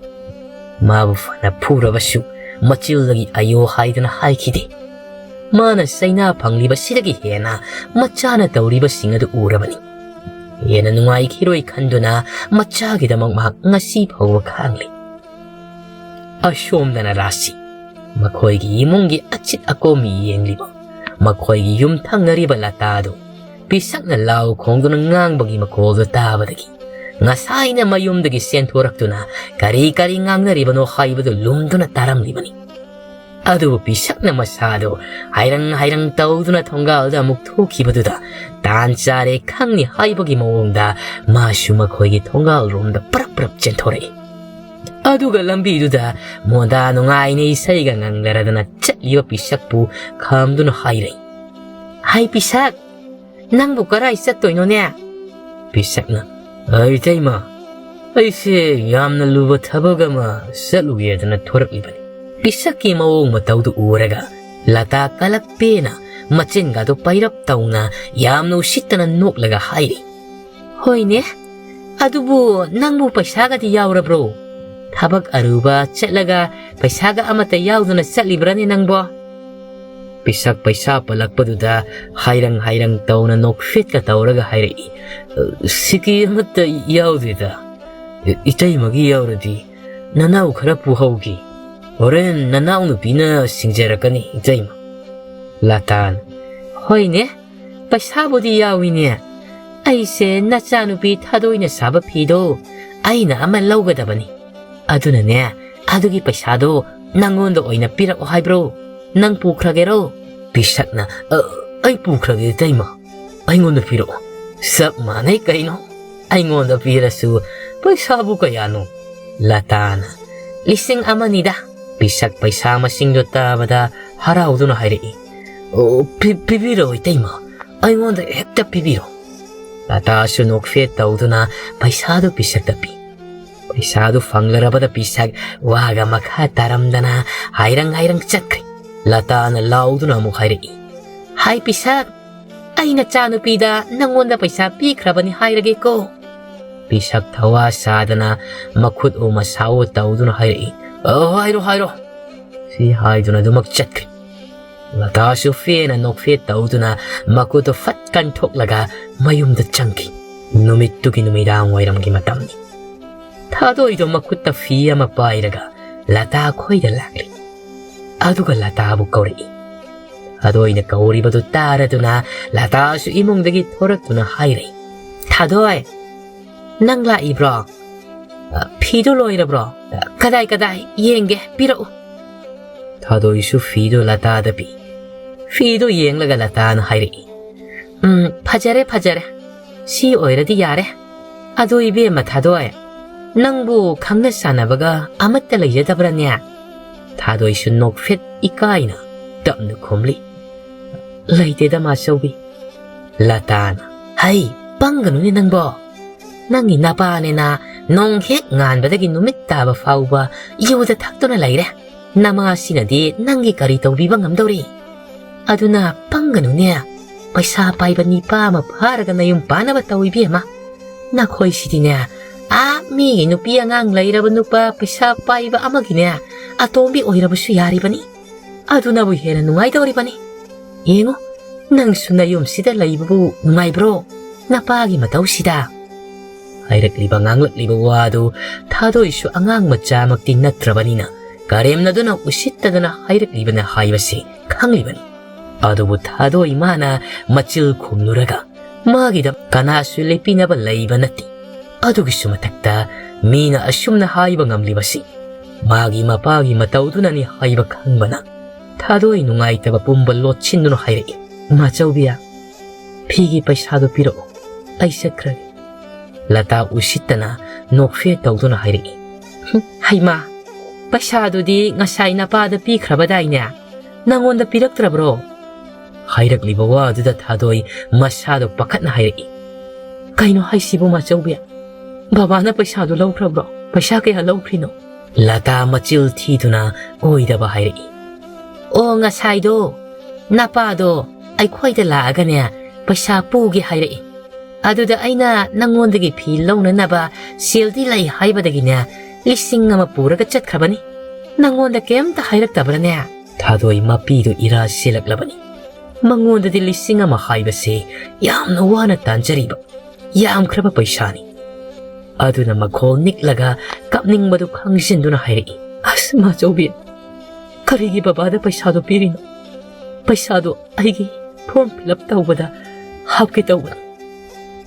ꯃꯥꯕꯨ ꯐꯅ ꯐꯨꯔꯕꯁꯨ ꯃꯆꯤꯜꯗꯒꯤ "ꯑꯌꯣ" ꯍꯥꯏꯗꯨꯅ ꯍꯥꯏꯈꯤꯗꯦ꯫ ꯃꯥꯅ ꯆꯩꯅꯥ ꯐꯪꯂꯤꯕꯁꯤꯗꯒꯤ ꯍꯦꯟꯅ ꯃꯆꯥꯅ ꯇꯧꯔꯤꯕꯁꯤꯡ ꯑꯗꯨ ꯎꯔꯕꯅꯤ꯫ ꯍꯦꯟꯅ ꯅꯨꯡꯉꯥꯏꯈꯤꯔꯣꯏ ꯈꯟꯗꯨꯅ ꯃꯆꯥꯒꯤꯗꯃꯛ ꯃꯍꯥꯛ ꯉꯁꯤ ꯐꯥꯎꯕ ꯈꯥꯡꯂꯤ꯫ ꯑꯁꯣꯝꯗꯅ ꯔꯥꯁꯤ, ꯃꯈꯣꯏꯒꯤ ꯏꯃꯨꯡꯒꯤ ꯑꯆꯤꯠ ꯑꯀꯣꯝ ꯌꯦꯡꯂꯤꯕ ꯃꯈꯣꯏꯒꯤ ꯌꯨꯝ ꯊꯪꯅꯔꯤꯕ ꯂꯇꯥꯗꯨ ꯄꯤꯁꯛꯅ ꯂꯥꯎ ꯈꯣꯡꯗꯨꯅ ꯉꯥꯡꯕꯒꯤ ꯃꯈꯣꯜꯗꯨ ꯇꯥꯕꯗꯒꯤ ꯉꯁꯥꯏꯅ ꯃꯌꯨꯝꯗꯒꯤ ꯆꯦꯟꯊꯣꯔꯛꯇꯨꯅ ꯀꯔꯤ ꯀꯔꯤ ꯉꯥꯡꯅꯔꯤꯕꯅꯣ ꯍꯥꯏꯕꯗꯨ ꯂꯨꯝꯗꯨꯅ ꯇꯥꯔꯝꯂꯤꯕꯅꯤ꯫ ꯑꯗꯨꯕꯨ ꯄꯤꯁꯛꯅ ꯃꯁꯥꯗꯨ ꯍꯥꯏꯔꯪ ꯍꯥꯏꯔꯪ ꯇꯧꯗꯨꯅ ꯊꯣꯡꯒꯥꯜꯗ ꯑꯃꯨꯛ ꯊꯣꯛꯈꯤꯕꯗꯨꯗ ꯇꯥꯟ ꯆꯥꯔꯦ ꯈꯪꯅꯤ ꯍꯥꯏꯕꯒꯤ ꯃꯑꯣꯡꯗ ꯃꯥꯁꯨ ꯃꯈꯣꯏꯒꯤ ꯊꯣꯡꯒꯥꯜꯔꯣꯝꯗ ꯄ꯭ꯔꯞ ꯄ꯭ꯔꯞ ꯆꯦꯟꯊꯣꯔꯛꯏ꯫ ꯑꯗꯨꯒ ꯂꯝꯕꯤꯗꯨꯗ ꯃꯣꯟꯗꯥ ꯅꯨꯡꯉꯥꯏꯅ ꯏꯁꯩꯒ ꯉꯪꯂꯔꯗꯅ ꯆꯠꯂꯤꯕ ꯄꯤꯁꯛꯄꯨ ꯈꯥꯝꯗꯨꯅ ꯍꯥꯏꯔꯛꯏ, "ꯍꯥꯏ ꯄꯤꯁꯛ, ꯅꯪꯕꯨ ꯀꯔꯥꯏ ꯆꯠꯇꯣꯏꯅꯣꯅꯦ?" ꯄꯤꯁꯛꯅ, "ꯑ, ꯏꯇꯩꯃ, ꯑꯩꯁꯦ ꯌꯥꯝꯅ ꯂꯨꯕ ꯊꯕꯛ ꯑꯃ ꯆꯠꯂꯨꯒꯦꯗꯅ ꯊꯣꯔꯛꯂꯤꯕꯅꯤ꯫" ꯄꯤꯁꯛꯀꯤ ꯃꯑꯣꯡ ꯃꯇꯧꯗꯨ ꯎꯔꯒ ꯂꯇꯥ ꯀꯂꯛꯄꯦꯅ ꯃꯆꯤꯟꯒꯗꯨ ꯄꯩꯔꯞ ꯇꯧꯅ ꯌꯥꯝꯅ ꯎꯁꯤꯠꯇꯅ ꯅꯣꯛꯂꯒ ꯍꯥꯏꯔꯤ, "ꯍꯣꯏꯅꯦ, ꯑꯗꯨꯕꯨ ꯅꯪꯕꯨ ꯄꯩꯁꯥꯒꯗꯤ ꯌꯥꯎꯔꯕ꯭ꯔꯣ? ꯊꯕꯛ ꯑꯔꯨꯕ ꯆꯠꯂꯒ ꯄꯩꯁꯥꯒ ꯑꯃꯠꯇ ꯌꯥꯎꯗꯅ ꯆꯠꯂꯤꯕ꯭ꯔꯥꯅꯦ ꯅꯪꯕꯣ?" ꯄꯤꯁꯛ ꯄꯩꯁꯥ ꯄꯜꯂꯛꯄꯗꯨꯗ ꯍꯥꯏꯔꯪ ꯍꯥꯏꯔꯪ ꯇꯧꯅ ꯅꯣꯛꯐꯦꯠꯀ ꯇꯧꯔꯒ ꯍꯥꯏꯔꯛꯏ, "ꯁꯤꯀꯤ ꯑꯃꯠꯇ ꯌꯥꯎꯗꯦꯗ꯫ ꯏꯇꯩꯃꯒꯤ ꯌꯥꯎꯔꯗꯤ ꯅꯅꯥꯎ ꯈꯔ ꯄꯨꯍꯧꯈꯤ꯫ ꯍꯣꯔꯦꯟ ꯅꯅꯥꯎ ꯅꯨꯄꯤꯅ ꯁꯤꯡꯖꯔꯛꯀꯅꯤ, ꯏꯇꯩꯃ꯫" ꯂꯇꯥꯟ, "ꯍꯣꯏꯅꯦ, ꯄꯩꯁꯥꯕꯨꯗꯤ ꯌꯥꯎꯏꯅꯦ꯫ ꯑꯩꯁꯦ ꯅꯆꯥꯅꯨꯄꯤ ꯊꯥꯗꯣꯏꯅ ꯁꯥꯕ ꯐꯤꯗꯣ ꯑꯩꯅ ꯑꯃ ꯂꯧꯒꯗꯕꯅꯤ꯫ ꯑꯗꯨꯅꯅꯦ, ꯑꯗꯨꯒꯤ ꯄꯩꯁꯥꯗꯣ ꯅꯪꯉꯣꯟꯗ ꯑꯣꯏꯅ ꯄꯤꯔꯛꯑꯣ ꯍꯥꯏꯕ꯭ꯔꯣ? ꯅꯪ ꯄꯨꯈ꯭ꯔꯒꯦꯔꯣ?" ꯄꯤꯁꯛꯅ, "ꯑ, ꯑꯩ ꯄꯨꯈ꯭ꯔꯒꯦ, ꯏꯇꯩꯃ꯫ ꯑꯩꯉꯣꯟꯗ ꯄꯤꯔꯛꯑꯣ꯫" "ꯆꯞ ꯃꯥꯟꯅꯩ ꯀꯩꯅꯣ꯫ ꯑꯩꯉꯣꯟꯗ ꯄꯤꯔꯁꯨ ꯄꯩꯁꯥꯕꯨ ꯀꯌꯥꯅꯣ?" ꯂꯇꯥꯅ, "ꯂꯤꯁꯤꯡ ꯑꯃꯅꯤꯗ꯫" ꯄꯤꯁꯛ ꯄꯩꯁꯥ ꯃꯁꯤꯡꯗꯨ ꯇꯥꯕꯗ ꯍꯔꯥꯎꯗꯨꯅ ꯍꯥꯏꯔꯛꯏ, "ꯑꯣ, ꯄꯤ-, ꯄꯤꯕꯤꯔꯣ, ꯏꯇꯩꯃ꯫ ꯑꯩꯉꯣꯟꯗ ꯍꯦꯛꯇ ꯄꯤꯕꯤꯔꯣ꯫" ꯂꯇꯥꯁꯨ ꯅꯣꯛꯐꯦꯠ ꯇꯧꯗꯨꯅ ꯄꯩꯁꯥꯗꯨ ꯄꯤꯁꯛꯇ ꯄꯤ꯫ ꯄꯩꯁꯥꯗꯨ ꯐꯪꯂꯔꯕꯗ ꯄꯤꯁꯛ ꯋꯥꯒ ꯃꯈꯥ ꯇꯥꯔꯝꯗꯅ ꯍꯥꯏꯔꯪ ꯍꯥꯏꯔꯪ ꯆꯠꯈ꯭ꯔꯦ꯫ ꯂꯇꯥꯅ ꯂꯥꯎꯗꯨꯅ ꯑꯃꯨꯛ ꯍꯥꯏꯔꯛꯏ, "ꯍꯥꯏ ꯄꯤꯁꯛ, ꯑꯩ ꯅꯆꯥꯅꯨꯄꯤꯗ ꯅꯪꯉꯣꯟꯗ ꯄꯩꯁꯥ ꯄꯤꯈ꯭ꯔꯕꯅꯤ ꯍꯥꯏꯔꯒꯦꯀꯣ꯫ ꯄꯤꯁꯛ ꯊꯋꯥ ꯁꯥꯗꯅ ꯃꯈꯨꯠ ꯎ ꯃꯁꯥ ꯎ ꯇꯧꯗꯨꯅ ꯍꯥꯏꯔꯛꯏ, "ꯑꯣ, ꯍꯥꯏꯔꯣ, ꯍꯥꯏꯔꯣ!" ꯁꯤ ꯍꯥꯏꯗꯨꯅ ꯑꯗꯨꯃꯛ ꯆꯠꯈ꯭ꯔꯦ꯫ ꯂꯇꯥꯁꯨ ꯐꯦꯅ ꯅꯣꯛꯐꯦꯠ ꯇꯧꯗꯨꯅ ꯃꯈꯨꯠꯇꯨ ꯐꯠ ꯀꯟꯊꯣꯛꯂꯒ ꯃꯌꯨꯝꯗ ꯆꯪꯈꯤ꯫ ꯅꯨꯃꯤꯠꯇꯨꯒꯤ ꯅꯨꯃꯤꯗꯥꯡ ꯋꯥꯏꯔꯝꯒꯤ ꯃꯇꯝꯅꯤ꯫ ꯊꯥꯗꯣꯏꯗꯣ ꯃꯈꯨꯠꯇ ꯐꯤ ꯑꯃ ꯄꯥꯏꯔꯒ ꯂꯇꯥ ꯈꯣꯏꯗ ꯂꯥꯛꯂꯤ꯫ ꯑꯗꯨꯒ ꯂꯇꯥꯕꯨ ꯀꯧꯔꯛꯏ꯫ ꯊꯥꯗꯣꯏꯅ ꯀꯧꯔꯤꯕꯗꯨ ꯇꯥꯔꯗꯨꯅ ꯂꯇꯥꯁꯨ ꯏꯃꯨꯡꯗꯒꯤ ꯊꯣꯔꯛꯇꯨꯅ ꯍꯥꯏꯔꯛꯏ, "ꯊꯥꯗꯣꯏ, ꯅꯪ ꯂꯥꯛꯏꯕ꯭ꯔꯣ? ꯐꯤꯗꯨ ꯂꯣꯏꯔꯕ꯭ꯔꯣ? ꯀꯗꯥꯏ ꯀꯗꯥꯏ ꯌꯦꯡꯒꯦ, ꯄꯤꯔꯛꯎ꯫" ꯊꯥꯗꯣꯏꯁꯨ ꯐꯤꯗꯨ ꯂꯇꯥꯗ ꯄꯤ꯫ ꯐꯤꯗꯨ ꯌꯦꯡꯂꯒ ꯂꯇꯥꯅ ꯍꯥꯏꯔꯛꯏ, "ꯎꯝ, ꯐꯖꯔꯦ, ꯐꯖꯔꯦ꯫ ꯁꯤ ꯑꯣꯏꯔꯗꯤ ꯌꯥꯔꯦ꯫ ꯑꯗꯣ ꯏꯕꯦꯝꯃ ꯊꯥꯗꯣꯏ, ꯅꯪꯕꯨ ꯈꯪꯅ ꯆꯥꯟꯅꯕꯒ ꯑꯃꯠꯇ ꯂꯩꯖꯗꯕ꯭ꯔꯅꯦ?" ꯊꯥꯗꯣꯏꯁꯨ ꯅꯣꯛꯐꯦꯠ ꯏꯀꯥꯏꯅ ꯇꯞꯅ ꯈꯨꯝꯂꯤ, "ꯂꯩꯇꯦꯗ, ꯃꯥꯆꯧꯕꯤ꯫" ꯂꯇꯥꯅ, "ꯍꯩ, ꯄꯪꯒꯅꯨꯅꯦ ꯅꯪꯕꯣ꯫ ꯅꯪꯒꯤ ꯅꯄꯥꯅꯦꯅ ꯅꯣꯡ ꯍꯦꯛ ꯉꯥꯟꯕꯗꯒꯤ ꯅꯨꯃꯤꯠ ꯇꯥꯕ ꯐꯥꯎꯕ ꯌꯨꯗ ꯊꯛꯇꯨꯅ ꯂꯩꯔꯦ꯫ ꯅꯃꯥꯁꯤꯅꯗꯤ ꯅꯪꯒꯤ ꯀꯔꯤ ꯇꯧꯕꯤꯕ ꯉꯝꯗꯧꯔꯤ? ꯑꯗꯨꯅ ꯄꯪꯒꯅꯨꯅꯦ꯫ ꯄꯩꯁꯥ ꯄꯥꯏꯕ ꯅꯤꯄꯥ ꯑꯃ ꯐꯥꯔꯒ ꯅꯌꯨꯝ ꯄꯥꯟꯅꯕ ꯇꯧ ꯏꯕꯦꯝꯃ꯫ ꯅꯈꯣꯏꯁꯤꯗꯤꯅꯦ, ꯑꯥ ꯃꯤꯒꯤ ꯅꯨꯄꯤ ꯑꯉꯥꯡ ꯂꯩꯔꯕ ꯅꯨꯄꯥ ꯄꯩꯁꯥ ꯄꯥꯏꯕ ꯑꯃꯒꯤꯅꯦ ꯑꯇꯣꯝꯕꯤ ꯑꯣꯏꯔꯕꯁꯨ ꯌꯥꯔꯤꯕꯅꯤ꯫ ꯑꯗꯨꯅꯕꯨ ꯍꯦꯟꯅ ꯅꯨꯡꯉꯥꯏꯗꯧꯔꯤꯕꯅꯤ꯫ ꯌꯦꯡꯉꯨ, ꯅꯪꯁꯨ ꯅꯌꯨꯝꯁꯤꯗ ꯂꯩꯕꯕꯨ ꯅꯨꯡꯉꯥꯏꯕ꯭ꯔꯣ? ꯅꯄꯥꯒꯤ ꯃꯇꯧꯁꯤꯗ?" ꯍꯥꯏꯔꯛꯂꯤꯕ ꯉꯥꯡꯂꯛꯂꯤꯕ ꯋꯥꯗꯨ ꯊꯥꯗꯣꯏꯁꯨ ꯑꯉꯥꯡ ꯃꯆꯥꯃꯛꯇꯤ ꯅꯠꯇ꯭ꯔꯕꯅꯤꯅ ꯀꯔꯦꯝꯅꯗꯨꯅ ꯎꯁꯤꯠꯇꯗꯅ ꯍꯥꯏꯔꯛꯂꯤꯕꯅ ꯍꯥꯏꯕꯁꯤ ꯈꯪꯂꯤꯕꯅꯤ꯫ ꯑꯗꯨꯕꯨ ꯊꯥꯗꯣꯏ ꯃꯥꯅ ꯃꯆꯤꯜ ꯈꯨꯝꯂꯨꯔꯒ ꯃꯥꯒꯤꯗ ꯀꯅꯥꯁꯨ ꯂꯦꯞꯄꯤꯅꯕ ꯂꯩꯕ ꯅꯠꯇꯦ꯫ ꯑꯗꯨꯒꯤꯁꯨ ꯃꯊꯛꯇ ꯃꯤꯅ ꯑꯁꯨꯝꯅ ꯍꯥꯏꯕ ꯉꯝꯂꯤꯕꯁꯤ ꯃꯥꯒꯤ ꯃꯄꯥꯒꯤ ꯃꯇꯧꯗꯨꯅꯅꯤ ꯍꯥꯏꯕ ꯈꯪꯕꯅ ꯊꯥꯗꯣꯏ ꯅꯨꯡꯉꯥꯏꯇꯕ ꯄꯨꯝꯕ ꯂꯣꯠꯁꯤꯟꯗꯨꯅ ꯍꯥꯏꯔꯛꯏ, "ꯃꯥꯆꯧꯕꯤ, ꯐꯤꯒꯤ ꯄꯩꯁꯥꯗꯨ ꯄꯤꯔꯛꯎ, ꯑꯩ ꯆꯠꯈ꯭ꯔꯒꯦ꯫" ꯂꯇꯥ ꯎꯁꯤꯠꯇꯅ ꯅꯣꯛꯐꯦꯠ ꯇꯧꯗꯨꯅ ꯍꯥꯏꯔꯛꯏ, "ꯍꯩꯃꯥ, ꯄꯩꯁꯥꯗꯨꯗꯤ ꯉꯁꯥꯏ ꯅꯄꯥꯗ ꯄꯤꯈ꯭ꯔꯕꯗꯥꯏꯅꯦ? ꯅꯪꯉꯣꯟꯗ ꯄꯤꯔꯛꯇ꯭ꯔꯕ꯭ꯔꯣ?" ꯍꯥꯏꯔꯛꯂꯤꯕ ꯋꯥꯗꯨꯗ ꯊꯥꯗꯣꯏ ꯃꯁꯥꯗꯣ ꯄꯥꯈꯠꯅ ꯍꯥꯏꯔꯛꯏ, "ꯀꯩꯅꯣ ꯍꯥꯏꯁꯤꯕꯨ ꯃꯥꯆꯧꯕꯤ? ꯕꯕꯥꯅ ꯄꯩꯁꯥꯗꯨ ꯂꯧꯈ꯭ꯔꯕ꯭ꯔꯣ? ꯄꯩꯁꯥ ꯀꯌꯥ ꯂꯧꯈ꯭ꯔꯤꯅꯣ?" ꯂꯇꯥ ꯃꯆꯤꯜ ꯊꯤꯗꯨꯅ ꯑꯣꯏꯗꯕ ꯍꯥꯏꯔꯛꯏ, "ꯑꯣ, ꯉꯁꯥꯏꯗꯣ ꯅꯄꯥꯗꯣ ꯑꯩꯈꯣꯏꯗ ꯂꯥꯛꯑꯒꯅꯦ ꯄꯩꯁꯥ ꯄꯨꯒꯦ ꯍꯥꯏꯔꯛꯏ꯫ ꯑꯗꯨꯗ ꯑꯩꯅ ꯅꯪꯉꯣꯟꯗꯒꯤ ꯐꯤ ꯂꯧꯅꯅꯕ ꯁꯦꯜꯗꯤ ꯂꯩ ꯍꯥꯏꯕꯗꯒꯤꯅꯦ, ꯂꯤꯁꯤꯡ ꯑꯃ ꯄꯨꯔꯒ ꯆꯠꯈ꯭ꯔꯕꯅꯤ꯫ ꯅꯪꯉꯣꯟꯗ ꯀꯩꯝꯇ ꯍꯥꯏꯔꯛꯇꯕ꯭ꯔꯅꯦ?" ꯊꯥꯗꯣꯏ ꯃꯄꯤꯗꯨ ꯏꯔꯥ ꯁꯤꯜꯂꯛꯂꯕꯅꯤ꯫ ꯃꯉꯣꯟꯗꯗꯤ ꯂꯤꯁꯤꯡ ꯑꯃ ꯍꯥꯏꯕꯁꯦ ꯌꯥꯝꯅ ꯋꯥꯅ ꯇꯥꯟꯖꯔꯤꯕ ꯌꯥꯝꯈ꯭ꯔꯕ ꯄꯩꯁꯥꯅꯤ꯫ ꯑꯗꯨꯅ ꯃꯈꯣꯜ ꯅꯤꯛꯂꯒ ꯀꯞꯅꯤꯡꯕꯗꯨ ꯈꯪꯖꯤꯟꯗꯨꯅ ꯍꯥꯏꯔꯛꯏ, "ꯑꯁ, ꯃꯥꯆꯧꯕꯤ, ꯀꯔꯤꯒꯤ ꯕꯕꯥꯗ ꯄꯩꯁꯥꯗꯣ ꯄꯤꯔꯤꯅꯣ? ꯄꯩꯁꯥꯗꯣ ꯑꯩꯒꯤ form fill up ꯇꯧꯕꯗ ꯍꯥꯞꯀꯦ ꯇꯧꯕꯅꯤ꯫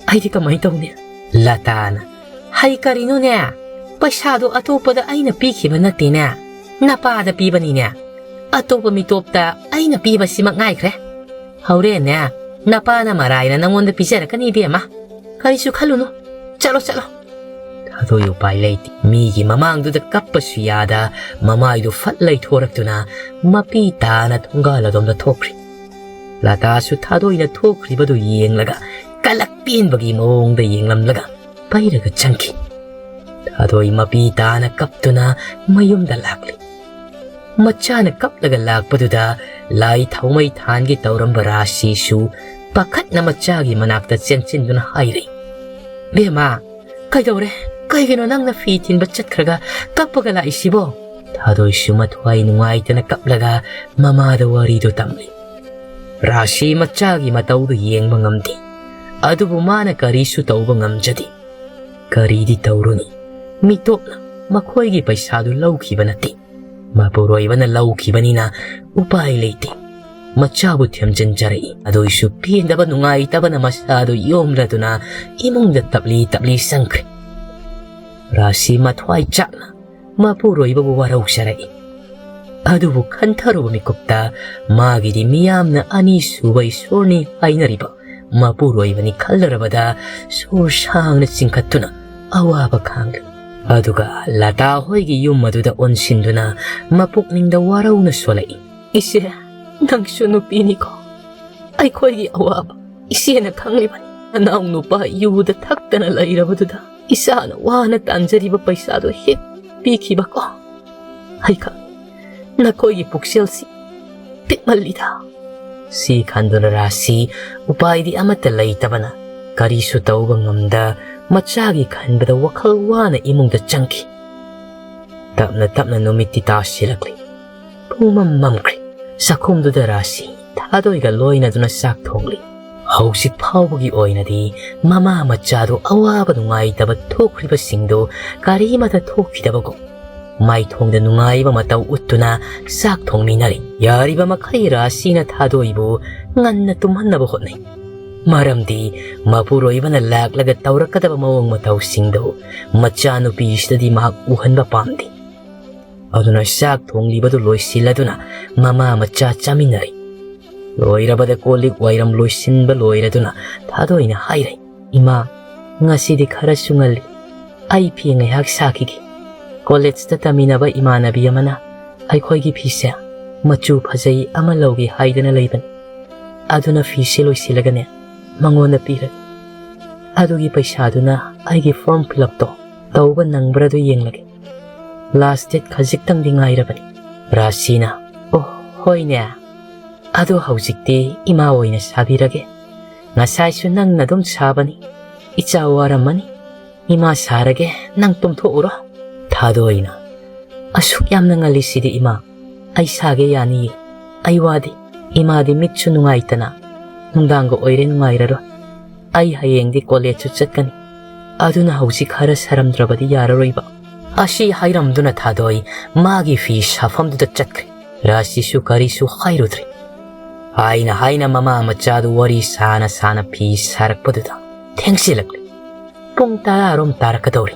ꯑꯩꯗꯤ ꯀꯃꯥꯏꯅ ꯇꯧꯅꯤ?" ꯂꯇꯥꯅ, "ꯍꯩ, ꯀꯔꯤꯅꯣꯅꯦ? ꯄꯩꯁꯥꯗꯣ ꯑꯇꯣꯞꯄꯗ ꯑꯩꯅ ꯄꯤꯈꯤꯕ ꯅꯠꯇꯦꯅꯦ, ꯅꯄꯥꯗ ꯄꯤꯕꯅꯤꯅꯦ꯫ ꯑꯇꯣꯞꯄ ꯃꯤꯇꯣꯞꯇ ꯑꯩꯅ ꯄꯤꯕꯁꯤꯃꯛ ꯉꯥꯏꯈ꯭ꯔꯦ꯫ ꯍꯣꯔꯦꯟꯅꯦ, ꯅꯄꯥꯅ ꯃꯔꯥꯏꯅ ꯅꯪꯉꯣꯟꯗ ꯄꯤꯖꯔꯛꯀꯅꯤ, ꯏꯕꯦꯝꯃ꯫ ꯀꯔꯤꯁꯨ ꯈꯜꯂꯨꯅꯨ꯫ ꯆꯠꯂꯣ, ꯆꯠꯂꯣ꯫" ꯊꯥꯗꯣꯏ ꯎꯄꯥꯏ ꯂꯩꯇꯦ꯫ ꯃꯤꯒꯤ ꯃꯃꯥꯡꯗꯨꯗ ꯀꯞꯄꯁꯨ ꯌꯥꯗ, ꯃꯃꯥꯏꯗꯨ ꯐꯠ ꯂꯩꯊꯣꯔꯛꯇꯨꯅ ꯃꯄꯤ ꯇꯥꯅ ꯊꯣꯡꯒꯥꯜ ꯑꯗꯣꯝꯗ ꯊꯣꯛꯈ꯭ꯔꯤ꯫ ꯂꯇꯥꯁꯨ ꯊꯥꯗꯣꯏꯅ ꯊꯣꯛꯈ꯭ꯔꯤꯕꯗꯨ ꯌꯦꯡꯂꯒ ꯀꯂꯛ ꯄꯦꯟꯕꯒꯤ ꯃꯑꯣꯡꯗ ꯌꯦꯡꯂꯝꯂꯒ ꯄꯩꯔꯒ ꯆꯪꯈꯤ꯫ ꯊꯥꯗꯣꯏ ꯃꯄꯤ ꯇꯥꯅ ꯀꯞꯇꯨꯅ ꯃꯌꯨꯝꯗ ꯂꯥꯛꯂꯤ꯫ ꯃꯆꯥꯅ ꯀꯞꯂꯒ ꯂꯥꯛꯄꯗꯨꯗ ꯂꯥꯏ ꯊꯥꯎꯃꯩ ꯊꯥꯟꯒꯦ ꯇꯧꯔꯝꯕ ꯔꯥꯁꯤꯁꯨ ꯄꯥꯈꯠꯅ ꯃꯆꯥꯒꯤ ꯃꯅꯥꯛꯇ ꯆꯦꯟꯁꯤꯟꯗꯨꯅ ꯍꯥꯏꯔꯤ, "ꯕꯦꯝꯃ, ꯀꯩꯗꯧꯔꯦ? ꯀꯩꯒꯤꯅꯣ ꯅꯪꯅ ꯐꯤ ꯊꯤꯟꯕ ꯆꯠꯈ꯭ꯔꯒ ꯀꯞꯄꯒ ꯂꯥꯛꯏꯁꯤꯕꯣ?" ꯊꯥꯗꯣꯏꯁꯨ ꯃꯊ꯭ꯋꯥꯏ ꯅꯨꯡꯉꯥꯏꯇꯅ ꯀꯞꯂꯒ ꯃꯃꯥꯗ ꯋꯥꯔꯤꯗꯨ ꯇꯝꯂꯤ꯫ ꯔꯥꯁꯤ ꯃꯆꯥꯒꯤ ꯃꯇꯧꯗꯨ ꯌꯦꯡꯕ ꯉꯝꯗꯦ꯫ ꯑꯗꯨꯕꯨ ꯃꯥꯅ ꯀꯔꯤꯁꯨ ꯇꯧꯕ ꯉꯝꯖꯗꯦ꯫ ꯀꯔꯤꯗꯤ ꯇꯧꯔꯨꯅꯤ? ꯃꯤꯇꯣꯞꯅ ꯃꯈꯣꯏꯒꯤ ꯄꯩꯁꯥꯗꯨ ꯂꯧꯈꯤꯕ ꯅꯠꯇꯦ꯫ ꯃꯄꯨꯔꯣꯏꯕꯅ ꯂꯧꯈꯤꯕꯅꯤꯅ ꯎꯄꯥꯏ ꯂꯩꯇꯦ꯫ ꯃꯆꯥꯕꯨ ꯊꯦꯝꯖꯤꯟꯖꯔꯛꯏ꯫ ꯑꯗꯨꯏꯁꯨ ꯄꯦꯟꯗꯕ ꯅꯨꯡꯉꯥꯏꯇꯕꯅ ꯃꯁꯥꯗꯨ ꯌꯣꯝꯂꯗꯨꯅ ꯏꯃꯨꯡꯗ ꯇꯞꯂꯤ ꯇꯞꯂꯤ ꯆꯪꯈ꯭ꯔꯦ꯫ ꯔꯥꯁꯤ ꯃꯊ꯭ꯋꯥꯏ ꯆꯥꯛꯅ ꯃꯄꯨꯔꯣꯏꯕꯕꯨ ꯋꯥꯔꯧꯖꯔꯛꯏ꯫ ꯑꯗꯨꯕꯨ ꯈꯟꯊꯔꯨꯕ ꯃꯤꯀꯨꯞꯇ ꯃꯥꯒꯤꯗꯤ ꯃꯤꯌꯥꯝꯅ ꯑꯅꯤꯁꯨꯕ ꯏꯁꯣꯔꯅꯤ ꯍꯥꯏꯅꯔꯤꯕ ꯃꯄꯨꯔꯣꯏꯕꯅꯤ ꯈꯜꯂꯔꯕꯗ ꯁꯣꯔ ꯁꯥꯡꯅ ꯆꯤꯡꯈꯠꯇꯨꯅ ꯑꯋꯥꯕ ꯈꯥꯡꯂꯤ꯫ ꯑꯗꯨꯒ ꯂꯇꯥ ꯍꯣꯏꯒꯤ ꯌꯨꯝ ꯑꯗꯨꯗ ꯑꯣꯟꯁꯤꯟꯗꯨꯅ ꯃꯄꯨꯛꯅꯤꯡꯗ ꯋꯥꯔꯧꯅ ꯁꯣꯜꯂꯛꯏ꯫ "ꯏꯆꯦ, ꯅꯪꯁꯨ ꯅꯨꯄꯤꯅꯤꯀꯣ꯫ ꯑꯩꯈꯣꯏꯒꯤ ꯑꯋꯥꯕ ꯏꯆꯦꯅ ꯈꯪꯂꯤꯕꯅꯤ꯫ ꯅꯅꯥꯎ ꯅꯨꯄꯥ ꯌꯨꯗ ꯊꯛꯇꯅ ꯂꯩꯔꯕꯗꯨꯗ ꯏꯆꯥꯅ ꯋꯥꯅ ꯇꯥꯟꯖꯔꯤꯕ ꯄꯩꯁꯥꯗꯣ ꯍꯦꯛ ꯄꯤꯈꯤꯕꯀꯣ꯫ ꯑꯩ ꯈꯪꯏ, ꯅꯈꯣꯏꯒꯤ ꯄꯨꯛꯆꯦꯜꯁꯤ ꯄꯤꯛꯃꯜꯂꯤꯗ꯫" ꯁꯤ ꯈꯟꯗꯨꯅ ꯔꯥꯁꯤ ꯎꯄꯥꯏꯗꯤ ꯑꯃꯠꯇ ꯂꯩꯇꯕꯅ ꯀꯔꯤꯁꯨ ꯇꯧꯕ ꯉꯝꯗ ꯃꯆꯥꯒꯤ ꯈꯟꯕꯗ ꯋꯥꯈꯜ ꯋꯥꯅ ꯏꯃꯨꯡꯗ ꯆꯪꯈꯤ꯫ ꯇꯞꯅ ꯇꯞꯅ ꯅꯨꯃꯤꯠꯇꯤ ꯇꯥꯁꯤꯜꯂꯛꯂꯤ꯫ ꯄꯨꯡꯃꯝ ꯃꯝꯈ꯭ꯔꯦ꯫ ꯆꯥꯛꯈꯨꯝꯗꯨꯗ ꯔꯥꯁꯤ ꯊꯥꯗꯣꯏꯒ ꯂꯣꯏꯅꯗꯨꯅ ꯆꯥꯛ ꯊꯣꯡꯂꯤ꯫ ꯍꯧꯖꯤꯛ ꯐꯥꯎꯕꯒꯤ ꯑꯣꯏꯅꯗꯤ ꯃꯃꯥ ꯃꯆꯥꯗꯨ ꯑꯋꯥꯕ ꯅꯨꯡꯉꯥꯏꯇꯕ ꯊꯣꯛꯈ꯭ꯔꯤꯕꯁꯤꯡꯗꯨ ꯀꯔꯤꯃꯇ ꯊꯣꯛꯈꯤꯗꯕꯒꯨꯝ ꯃꯥꯏꯊꯣꯡꯗ ꯅꯨꯡꯉꯥꯏꯕ ꯃꯇꯧ ꯎꯠꯇꯨꯅ ꯆꯥꯛ ꯊꯣꯡꯃꯤꯟꯅꯔꯤ꯫ ꯌꯥꯔꯤꯕ ꯃꯈꯩ ꯔꯥꯁꯤꯅ ꯊꯥꯗꯣꯏꯕꯨ ꯉꯟꯅ ꯇꯨꯝꯍꯟꯅꯕ ꯍꯣꯠꯅꯩ꯫ ꯃꯔꯝꯗꯤ ꯃꯄꯨꯔꯣꯏꯕꯅ ꯂꯥꯛꯂꯒ ꯇꯧꯔꯛꯀꯗꯕ ꯃꯑꯣꯡ ꯃꯇꯧꯁꯤꯡꯗꯨ ꯃꯆꯥꯅꯨꯄꯤꯁꯤꯗꯗꯤ ꯃꯍꯥꯛ ꯎꯍꯟꯕ ꯄꯥꯝꯗꯦ꯫ ꯑꯗꯨꯅ ꯆꯥꯛ ꯊꯣꯡꯂꯤꯕꯗꯨ ꯂꯣꯏꯁꯤꯜꯂꯗꯨꯅ ꯃꯃꯥ ꯃꯆꯥ ꯆꯥꯃꯤꯟꯅꯔꯤ꯫ ꯂꯣꯏꯔꯕꯗ ꯀꯣꯜ ꯂꯤꯛ ꯋꯥꯏꯔꯝ ꯂꯣꯏꯁꯤꯟꯕ ꯂꯣꯏꯔꯗꯨꯅ ꯊꯥꯗꯣꯏꯅ ꯍꯥꯏꯔꯦ, "ꯏꯃꯥ, ꯉꯁꯤꯗꯤ ꯈꯔꯁꯨ ꯉꯜꯂꯤ꯫ ꯑꯩ ꯐꯤ ꯉꯥꯏꯍꯥꯛ ꯁꯥꯈꯤꯒꯦ꯫ ꯀꯣꯂꯦꯖꯇ ꯇꯝꯃꯤꯟꯅꯕ ꯏꯃꯥꯟꯅꯕꯤ ꯑꯃꯅ ꯑꯩꯈꯣꯏꯒꯤ ꯐꯤꯁꯦ ꯃꯆꯨ ꯐꯖꯩ ꯑꯃ ꯂꯧꯒꯦ ꯍꯥꯏꯗꯅ ꯂꯩꯕꯅꯤ꯫ ꯑꯗꯨꯅ ꯐꯤꯁꯦ ꯂꯣꯏꯁꯤꯜꯂꯒꯅꯦ ꯃꯉꯣꯟꯗ ꯄꯤꯔꯒꯦ꯫ ꯑꯗꯨꯒꯤ ꯄꯩꯁꯥꯗꯨꯅ ꯑꯩꯒꯤ ꯐꯣꯔꯝ ꯐꯤꯜ ꯑꯞꯇꯣ ꯇꯧꯕ ꯅꯪꯕ꯭ꯔꯥꯗꯣ ꯌꯦꯡꯂꯒꯦ꯫ ꯂꯥꯁ ꯗꯦꯠ ꯈꯖꯤꯛꯇꯪꯗꯤ ꯉꯥꯏꯔꯕꯅꯤ꯫" ꯔꯥꯁꯤꯅ, "ꯑꯣ, ꯍꯣꯏꯅꯦ꯫ ꯑꯗꯣ ꯍꯧꯖꯤꯛꯇꯤ ꯏꯃꯥ ꯑꯣꯏꯅ ꯁꯥꯕꯤꯔꯒꯦ꯫ ꯉꯁꯥꯏꯁꯨ ꯅꯪꯅ ꯑꯗꯨꯝ ꯁꯥꯕꯅꯤ꯫ ꯏꯆꯥ ꯋꯥꯔꯝꯃꯅꯤ꯫ ꯏꯃꯥ ꯁꯥꯔꯒꯦ, ꯅꯪ ꯇꯨꯝꯊꯣꯛꯎꯔꯣ꯫" ꯊꯥꯗꯣꯏꯅ, "ꯑꯁꯨꯛ ꯌꯥꯝꯅ ꯉꯜꯂꯤꯁꯤꯗꯤ ꯏꯃꯥ꯫ ꯑꯩ ꯁꯥꯒꯦ ꯌꯥꯅꯤꯌꯦ꯫ ꯑꯩ ꯋꯥꯗꯦ꯫ ꯏꯃꯥꯗꯤ ꯃꯤꯠꯁꯨ ꯅꯨꯡꯉꯥꯏꯇꯅ ꯅꯨꯡꯗꯥꯡꯒ ꯑꯣꯏꯔꯦ ꯅꯨꯡꯉꯥꯏꯔꯔꯣꯏ꯫ ꯑꯩ ꯍꯌꯦꯡꯗꯤ ꯀꯣꯂꯦꯖꯁꯨ ꯆꯠꯀꯅꯤ꯫ ꯑꯗꯨꯅ ꯍꯧꯖꯤꯛ ꯈꯔ ꯁꯥꯔꯝꯗ꯭ꯔꯕꯗꯤ ꯌꯥꯔꯔꯣꯏꯕ꯫" ꯑꯁꯤ ꯍꯥꯏꯔꯝꯗꯨꯅ ꯊꯥꯗꯣꯏ ꯃꯥꯒꯤ ꯐꯤ ꯁꯥꯐꯝꯗꯨꯗ ꯆꯠꯈ꯭ꯔꯦ꯫ ꯔꯥꯁꯤꯁꯨ ꯀꯔꯤꯁꯨ ꯍꯥꯏꯔꯨꯗ꯭ꯔꯦ꯫ ꯍꯥꯏꯅ ꯍꯥꯏꯅ ꯃꯃꯥ ꯃꯆꯥꯗꯨ ꯋꯥꯔꯤ ꯁꯥꯅ ꯁꯥꯅ ꯐꯤ ꯁꯥꯔꯛꯄꯗꯨꯗ ꯊꯦꯡꯁꯤꯜꯂꯛꯂꯦ꯫ ꯄꯨꯡ ꯇꯔꯥꯔꯣꯝ ꯇꯥꯔꯛꯀꯗꯧꯔꯦ꯫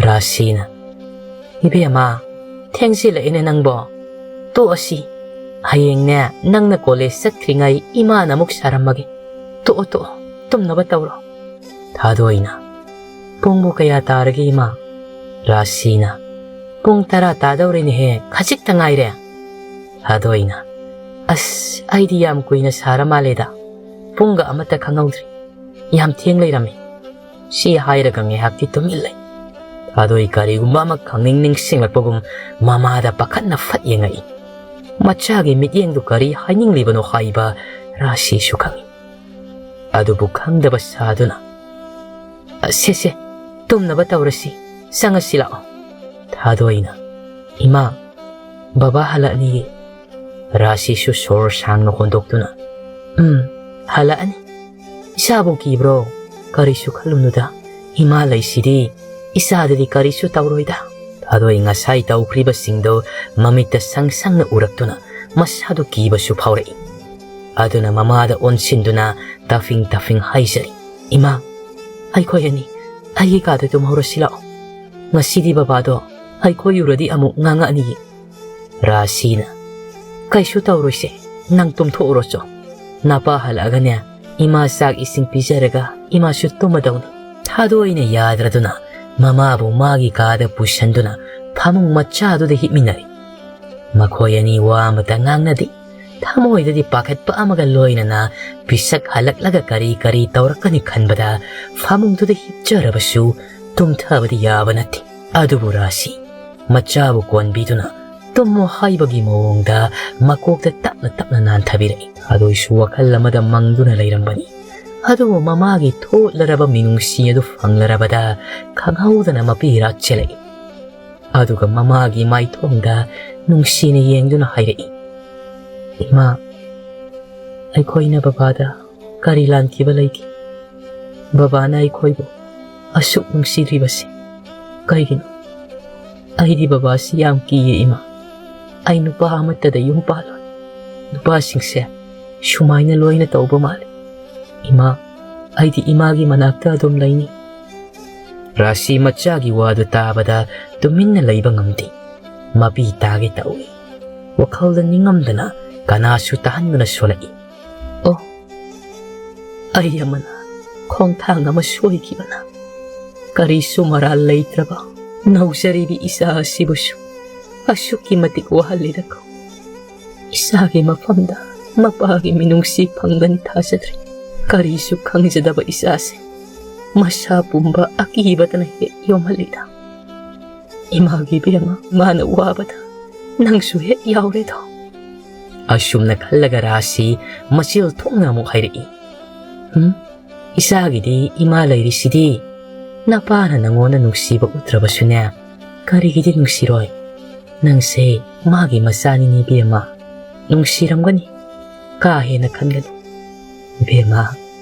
ꯔꯥꯁꯤꯅ, "ꯏꯕꯦꯝꯃ, ꯊꯦꯡꯖꯤꯜꯂꯛꯑꯦꯅꯦ ꯅꯪꯕꯣ꯫ ꯇꯣꯛꯑꯁꯤ꯫ ꯍꯌꯦꯡꯅꯦ ꯅꯪꯅ ꯀꯣꯂꯦꯖ ꯆꯠꯈ꯭ꯔꯤꯉꯩ ꯏꯃꯥꯅ ꯑꯃꯨꯛ ꯁꯥꯔꯝꯃꯒꯦ꯫ ꯇꯣꯛꯑꯣ, ꯇꯣꯛꯑꯣ, ꯇꯨꯝꯅꯕ ꯇꯧꯔꯣ꯫" ꯊꯥꯗꯣꯏꯅ, "ꯄꯨꯡꯕꯨ ꯀꯌꯥ ꯇꯥꯔꯒꯦ ꯏꯃꯥ?" ꯔꯥꯁꯤꯅ, "ꯄꯨꯡ ꯇꯔꯥ ꯇꯥꯗꯧꯔꯦꯅꯦꯍꯦ, ꯈꯖꯤꯛꯇ ꯉꯥꯏꯔꯦ꯫" ꯊꯥꯗꯣꯏꯅ, "ꯑꯁ, ꯑꯩꯗꯤ ꯌꯥꯝ ꯀꯨꯏꯅ ꯁꯥꯔ ꯃꯥꯜꯂꯦꯗ꯫ ꯄꯨꯡꯒ ꯑꯃꯠꯇ ꯈꯪꯍꯧꯗ꯭ꯔꯦ꯫ ꯌꯥꯝ ꯊꯦꯡ ꯂꯩꯔꯝꯃꯦ꯫" ꯁꯤ ꯍꯥꯏꯔꯒ ꯉꯥꯏꯍꯥꯛꯇꯤ ꯇꯨꯃꯤꯟ ꯂꯩ꯫ ꯊꯥꯗꯣꯏ ꯀꯔꯤꯒꯨꯝꯕ ꯑꯃ ꯈꯪꯅꯤꯡ ꯅꯤꯡꯁꯤꯡꯂꯛꯄꯒꯨꯝ ꯃꯃꯥꯗ ꯄꯥꯈꯠꯅ ꯐꯠ ꯌꯦꯡꯉꯛꯏ꯫ ꯃꯆꯥꯒꯤ ꯃꯤꯠꯌꯦꯡꯗꯨ ꯀꯔꯤ ꯍꯥꯏꯅꯤꯡꯂꯤꯕꯅꯣ ꯍꯥꯏꯕ ꯔꯥꯁꯤꯁꯨ ꯈꯪꯏ꯫ ꯑꯗꯨꯕꯨ ꯈꯪꯗꯕ ꯁꯥꯗꯨꯅ, "ꯑ, ꯁꯦ, ꯁꯦ, ꯇꯨꯝꯅꯕ ꯇꯧꯔꯁꯤ, ꯆꯪꯉꯁꯤ ꯂꯥꯛꯑꯣ꯫" ꯊꯥꯗꯣꯏꯅ, "ꯏꯃꯥ, ꯕꯕꯥ ꯍꯜꯂꯛꯑꯅꯤꯌꯦ꯫" ꯔꯥꯁꯤꯁꯨ ꯁꯣꯔ ꯁꯥꯡꯅ ꯍꯣꯟꯗꯣꯛꯇꯨꯅ, "ꯎꯝ, ꯍꯜꯂꯛꯑꯅꯤ꯫ ꯏꯁꯥꯕꯨ ꯀꯤꯕ꯭ꯔꯣ? ꯀꯔꯤꯁꯨ ꯈꯜꯂꯨꯅꯨꯗ, ꯏꯃꯥ ꯂꯩꯁꯤꯗꯤ, ꯏꯆꯥꯗꯗꯤ ꯀꯔꯤꯁꯨ ꯇꯧꯔꯣꯏꯗ꯫" ꯊꯥꯗꯣꯏ ꯉꯁꯥꯏ ꯇꯧꯈ꯭ꯔꯤꯕꯁꯤꯡꯗꯣ ꯃꯃꯤꯠꯇ ꯁꯪ ꯁꯪꯅ ꯎꯔꯛꯇꯨꯅ ꯃꯁꯥꯗꯨ ꯀꯤꯕꯁꯨ ꯐꯥꯎꯔꯛꯏ꯫ ꯑꯗꯨꯅ ꯃꯃꯥꯗ ꯑꯣꯟꯁꯤꯟꯗꯨꯅ ꯇꯥꯐꯤꯡ ꯇꯥꯐꯤꯡ ꯍꯥꯏꯖꯔꯤ, "ꯏꯃꯥ, ꯑꯩꯈꯣꯏ ꯑꯅꯤ ꯑꯩꯒꯤ ꯀꯥꯗ ꯇꯨꯝꯍꯧꯔꯁꯤ ꯂꯥꯛꯑꯣ꯫ ꯉꯁꯤꯗꯤ ꯕꯕꯥꯗꯣ ꯑꯩꯈꯣꯏ ꯎꯔꯗꯤ ꯑꯃꯨꯛ ꯉꯥꯡꯉꯛꯑꯅꯤꯌꯦ꯫" ꯔꯥꯁꯤꯅ, "ꯀꯩꯁꯨ ꯇꯧꯔꯣꯏꯁꯦ, ꯅꯪ ꯇꯨꯝꯊꯣꯛꯎꯔꯣꯆꯣ꯫ ꯅꯄꯥ ꯍꯜꯂꯛꯑꯒꯅꯦ, ꯏꯃꯥ ꯆꯥꯛ ꯏꯁꯤꯡ ꯄꯤꯖꯔꯒ ꯏꯃꯥꯁꯨ ꯇꯨꯝꯃꯗꯧꯅꯤ꯫" ꯊꯥꯗꯣꯏꯅ ꯌꯥꯗ꯭ꯔꯗꯨꯅ ꯃꯃꯥꯕꯨ ꯃꯥꯒꯤ ꯀꯥꯗ ꯄꯨꯁꯟꯗꯨꯅ ꯐꯃꯨꯡ ꯃꯆꯥꯗꯨꯗ ꯍꯤꯞꯃꯤꯟꯅꯔꯤ꯫ ꯃꯈꯣꯏ ꯑꯅꯤ ꯋꯥ ꯑꯃꯇ ꯉꯥꯡꯅꯗꯦ꯫ ꯊꯃꯣꯏꯗꯗꯤ ꯄꯥꯈꯠꯄ ꯑꯃꯒ ꯂꯣꯏꯅꯅ ꯄꯤꯁꯛ ꯍꯜꯂꯛꯂꯒ ꯀꯔꯤ ꯀꯔꯤ ꯇꯧꯔꯛꯀꯅꯤ ꯈꯟꯕꯗ ꯐꯃꯨꯡꯗꯨꯗ ꯍꯤꯞꯆꯔꯕꯁꯨ ꯇꯨꯝꯊꯕꯗꯤ ꯌꯥꯕ ꯅꯠꯇꯦ꯫ ꯑꯗꯨꯕꯨ ꯔꯥꯁꯤ ꯃꯆꯥꯕꯨ ꯀꯣꯟꯕꯤꯗꯨꯅ ꯇꯨꯝꯃꯣ ꯍꯥꯏꯕꯒꯤ ꯃꯑꯣꯡꯗ ꯃꯀꯣꯛꯇ ꯇꯞꯅ ꯇꯞꯅ ꯅꯥꯟꯊꯕꯤꯔꯛꯏ꯫ ꯊꯥꯗꯣꯏꯁꯨ ꯋꯥꯈꯜ ꯑꯃꯗ ꯃꯪꯗꯨꯅ ꯂꯩꯔꯝꯕꯅꯤ꯫ ꯑꯗꯨꯕꯨ ꯃꯃꯥꯒꯤ ꯊꯣꯠꯂꯔꯕ ꯃꯤꯅꯨꯡꯁꯤ ꯑꯗꯨ ꯐꯪꯂꯔꯕꯗ ꯈꯪꯍꯧꯗꯅ ꯃꯄꯤ ꯏꯔꯥ ꯆꯦꯜꯂꯛꯏ꯫ ꯑꯗꯨꯒ ꯃꯃꯥꯒꯤ ꯃꯥꯏꯊꯣꯡꯗ ꯅꯨꯡꯁꯤꯅ ꯌꯦꯡꯗꯨꯅ ꯍꯥꯏꯔꯛꯏ, "ꯏꯃꯥ, ꯑꯩꯈꯣꯏꯅ ꯕꯕꯥꯗ ꯀꯔꯤ ꯂꯥꯟꯈꯤꯕ ꯂꯩꯒꯦ? ꯕꯕꯥꯅ ꯑꯩꯈꯣꯏꯕꯨ ꯑꯁꯨꯛ ꯅꯨꯡꯁꯤꯗ꯭ꯔꯤꯕꯁꯤ ꯀꯩꯒꯤꯅꯣ? ꯑꯩꯗꯤ ꯕꯕꯥꯁꯤ ꯌꯥꯝ ꯀꯤꯌꯦ ꯏꯃꯥ꯫ ꯑꯩ ꯅꯨꯄꯥ ꯑꯃꯠꯇꯗ ꯌꯨꯝ ꯄꯥꯜꯂꯣꯏ꯫ ꯅꯨꯄꯥꯁꯤꯡꯁꯦ ꯁꯨꯃꯥꯏꯅ ꯂꯣꯏꯅ ꯇꯧꯕ ꯃꯥꯜꯂꯦ꯫ ꯏꯃꯥ, ꯑꯩꯗꯤ ꯏꯃꯥꯒꯤ ꯃꯅꯥꯛꯇ ꯑꯗꯨꯝ ꯂꯩꯅꯤ꯫" ꯔꯥꯁꯤ ꯃꯆꯥꯒꯤ ꯋꯥꯗꯨ ꯇꯥꯕꯗ ꯇꯨꯃꯤꯟꯅ ꯂꯩꯕ ꯉꯝꯗꯦ꯫ ꯃꯄꯤ ꯇꯥꯒꯦ ꯇꯧꯏ꯫ ꯋꯥꯈꯜꯗ ꯅꯤꯡꯉꯝꯗꯅ ꯀꯅꯥꯁꯨ ꯇꯥꯍꯟꯗꯅ ꯁꯣꯜꯂꯛꯏ, "ꯑꯣ, ꯑꯩ ꯑꯃꯅ ꯈꯣꯡꯊꯥꯡ ꯑꯃ ꯁꯣꯏꯈꯤꯕꯅ ꯀꯔꯤꯁꯨ ꯃꯔꯥꯜ ꯂꯩꯇ꯭ꯔꯕ ꯅꯧꯖꯔꯤꯕꯤ ꯏꯆꯥ ꯑꯁꯤꯕꯨꯁꯨ ꯑꯁꯨꯛꯀꯤ ꯃꯇꯤꯛ ꯋꯥꯍꯜꯂꯤꯗꯀꯣ꯫ ꯏꯆꯥꯒꯤ ꯃꯐꯝꯗ ꯃꯄꯥꯒꯤ ꯃꯤꯅꯨꯡꯁꯤ ꯐꯪꯒꯅꯤ ꯊꯥꯖꯗ꯭ꯔꯦ꯫ ꯀꯔꯤꯁꯨ ꯈꯪꯖꯗꯕ ꯏꯆꯥꯁꯦ ꯃꯁꯥ ꯄꯨꯝꯕ ꯑꯀꯤꯕꯗꯅ ꯍꯦꯛ ꯌꯣꯝꯍꯜꯂꯤꯗ꯫ ꯏꯃꯥꯒꯤ ꯏꯕꯦꯝꯃ, ꯃꯥꯅ ꯋꯥꯕꯗ ꯅꯪꯁꯨ ꯍꯦꯛ ꯌꯥꯎꯔꯦꯗꯣ꯫" ꯑꯁꯨꯝꯅ ꯈꯜꯂꯒ ꯔꯥꯁꯤ ꯃꯆꯤꯜ ꯊꯣꯛꯅ ꯑꯃꯨꯛ ꯍꯥꯏꯔꯛꯏ, ꯎꯝ, ꯏꯆꯥꯒꯤꯗꯤ ꯏꯃꯥ ꯂꯩꯔꯤꯁꯤꯗꯤ꯫ ꯅꯄꯥꯅ ꯅꯪꯉꯣꯟꯗ ꯅꯨꯡꯁꯤꯕ ꯎꯠꯇ꯭ꯔꯕꯁꯨꯅꯦ, ꯀꯔꯤꯒꯤꯗꯤ ꯅꯨꯡꯁꯤꯔꯣꯏ? ꯅꯪꯁꯦ ꯃꯥꯒꯤ ꯃꯆꯥꯅꯤꯅꯦ ꯏꯕꯦꯝꯃ꯫ ꯅꯨꯡꯁꯤꯔꯝꯒꯅꯤ, ꯀꯥ ꯍꯦꯟꯅ ꯈꯟꯒꯅꯨ꯫ ꯏꯕꯦꯝꯃ,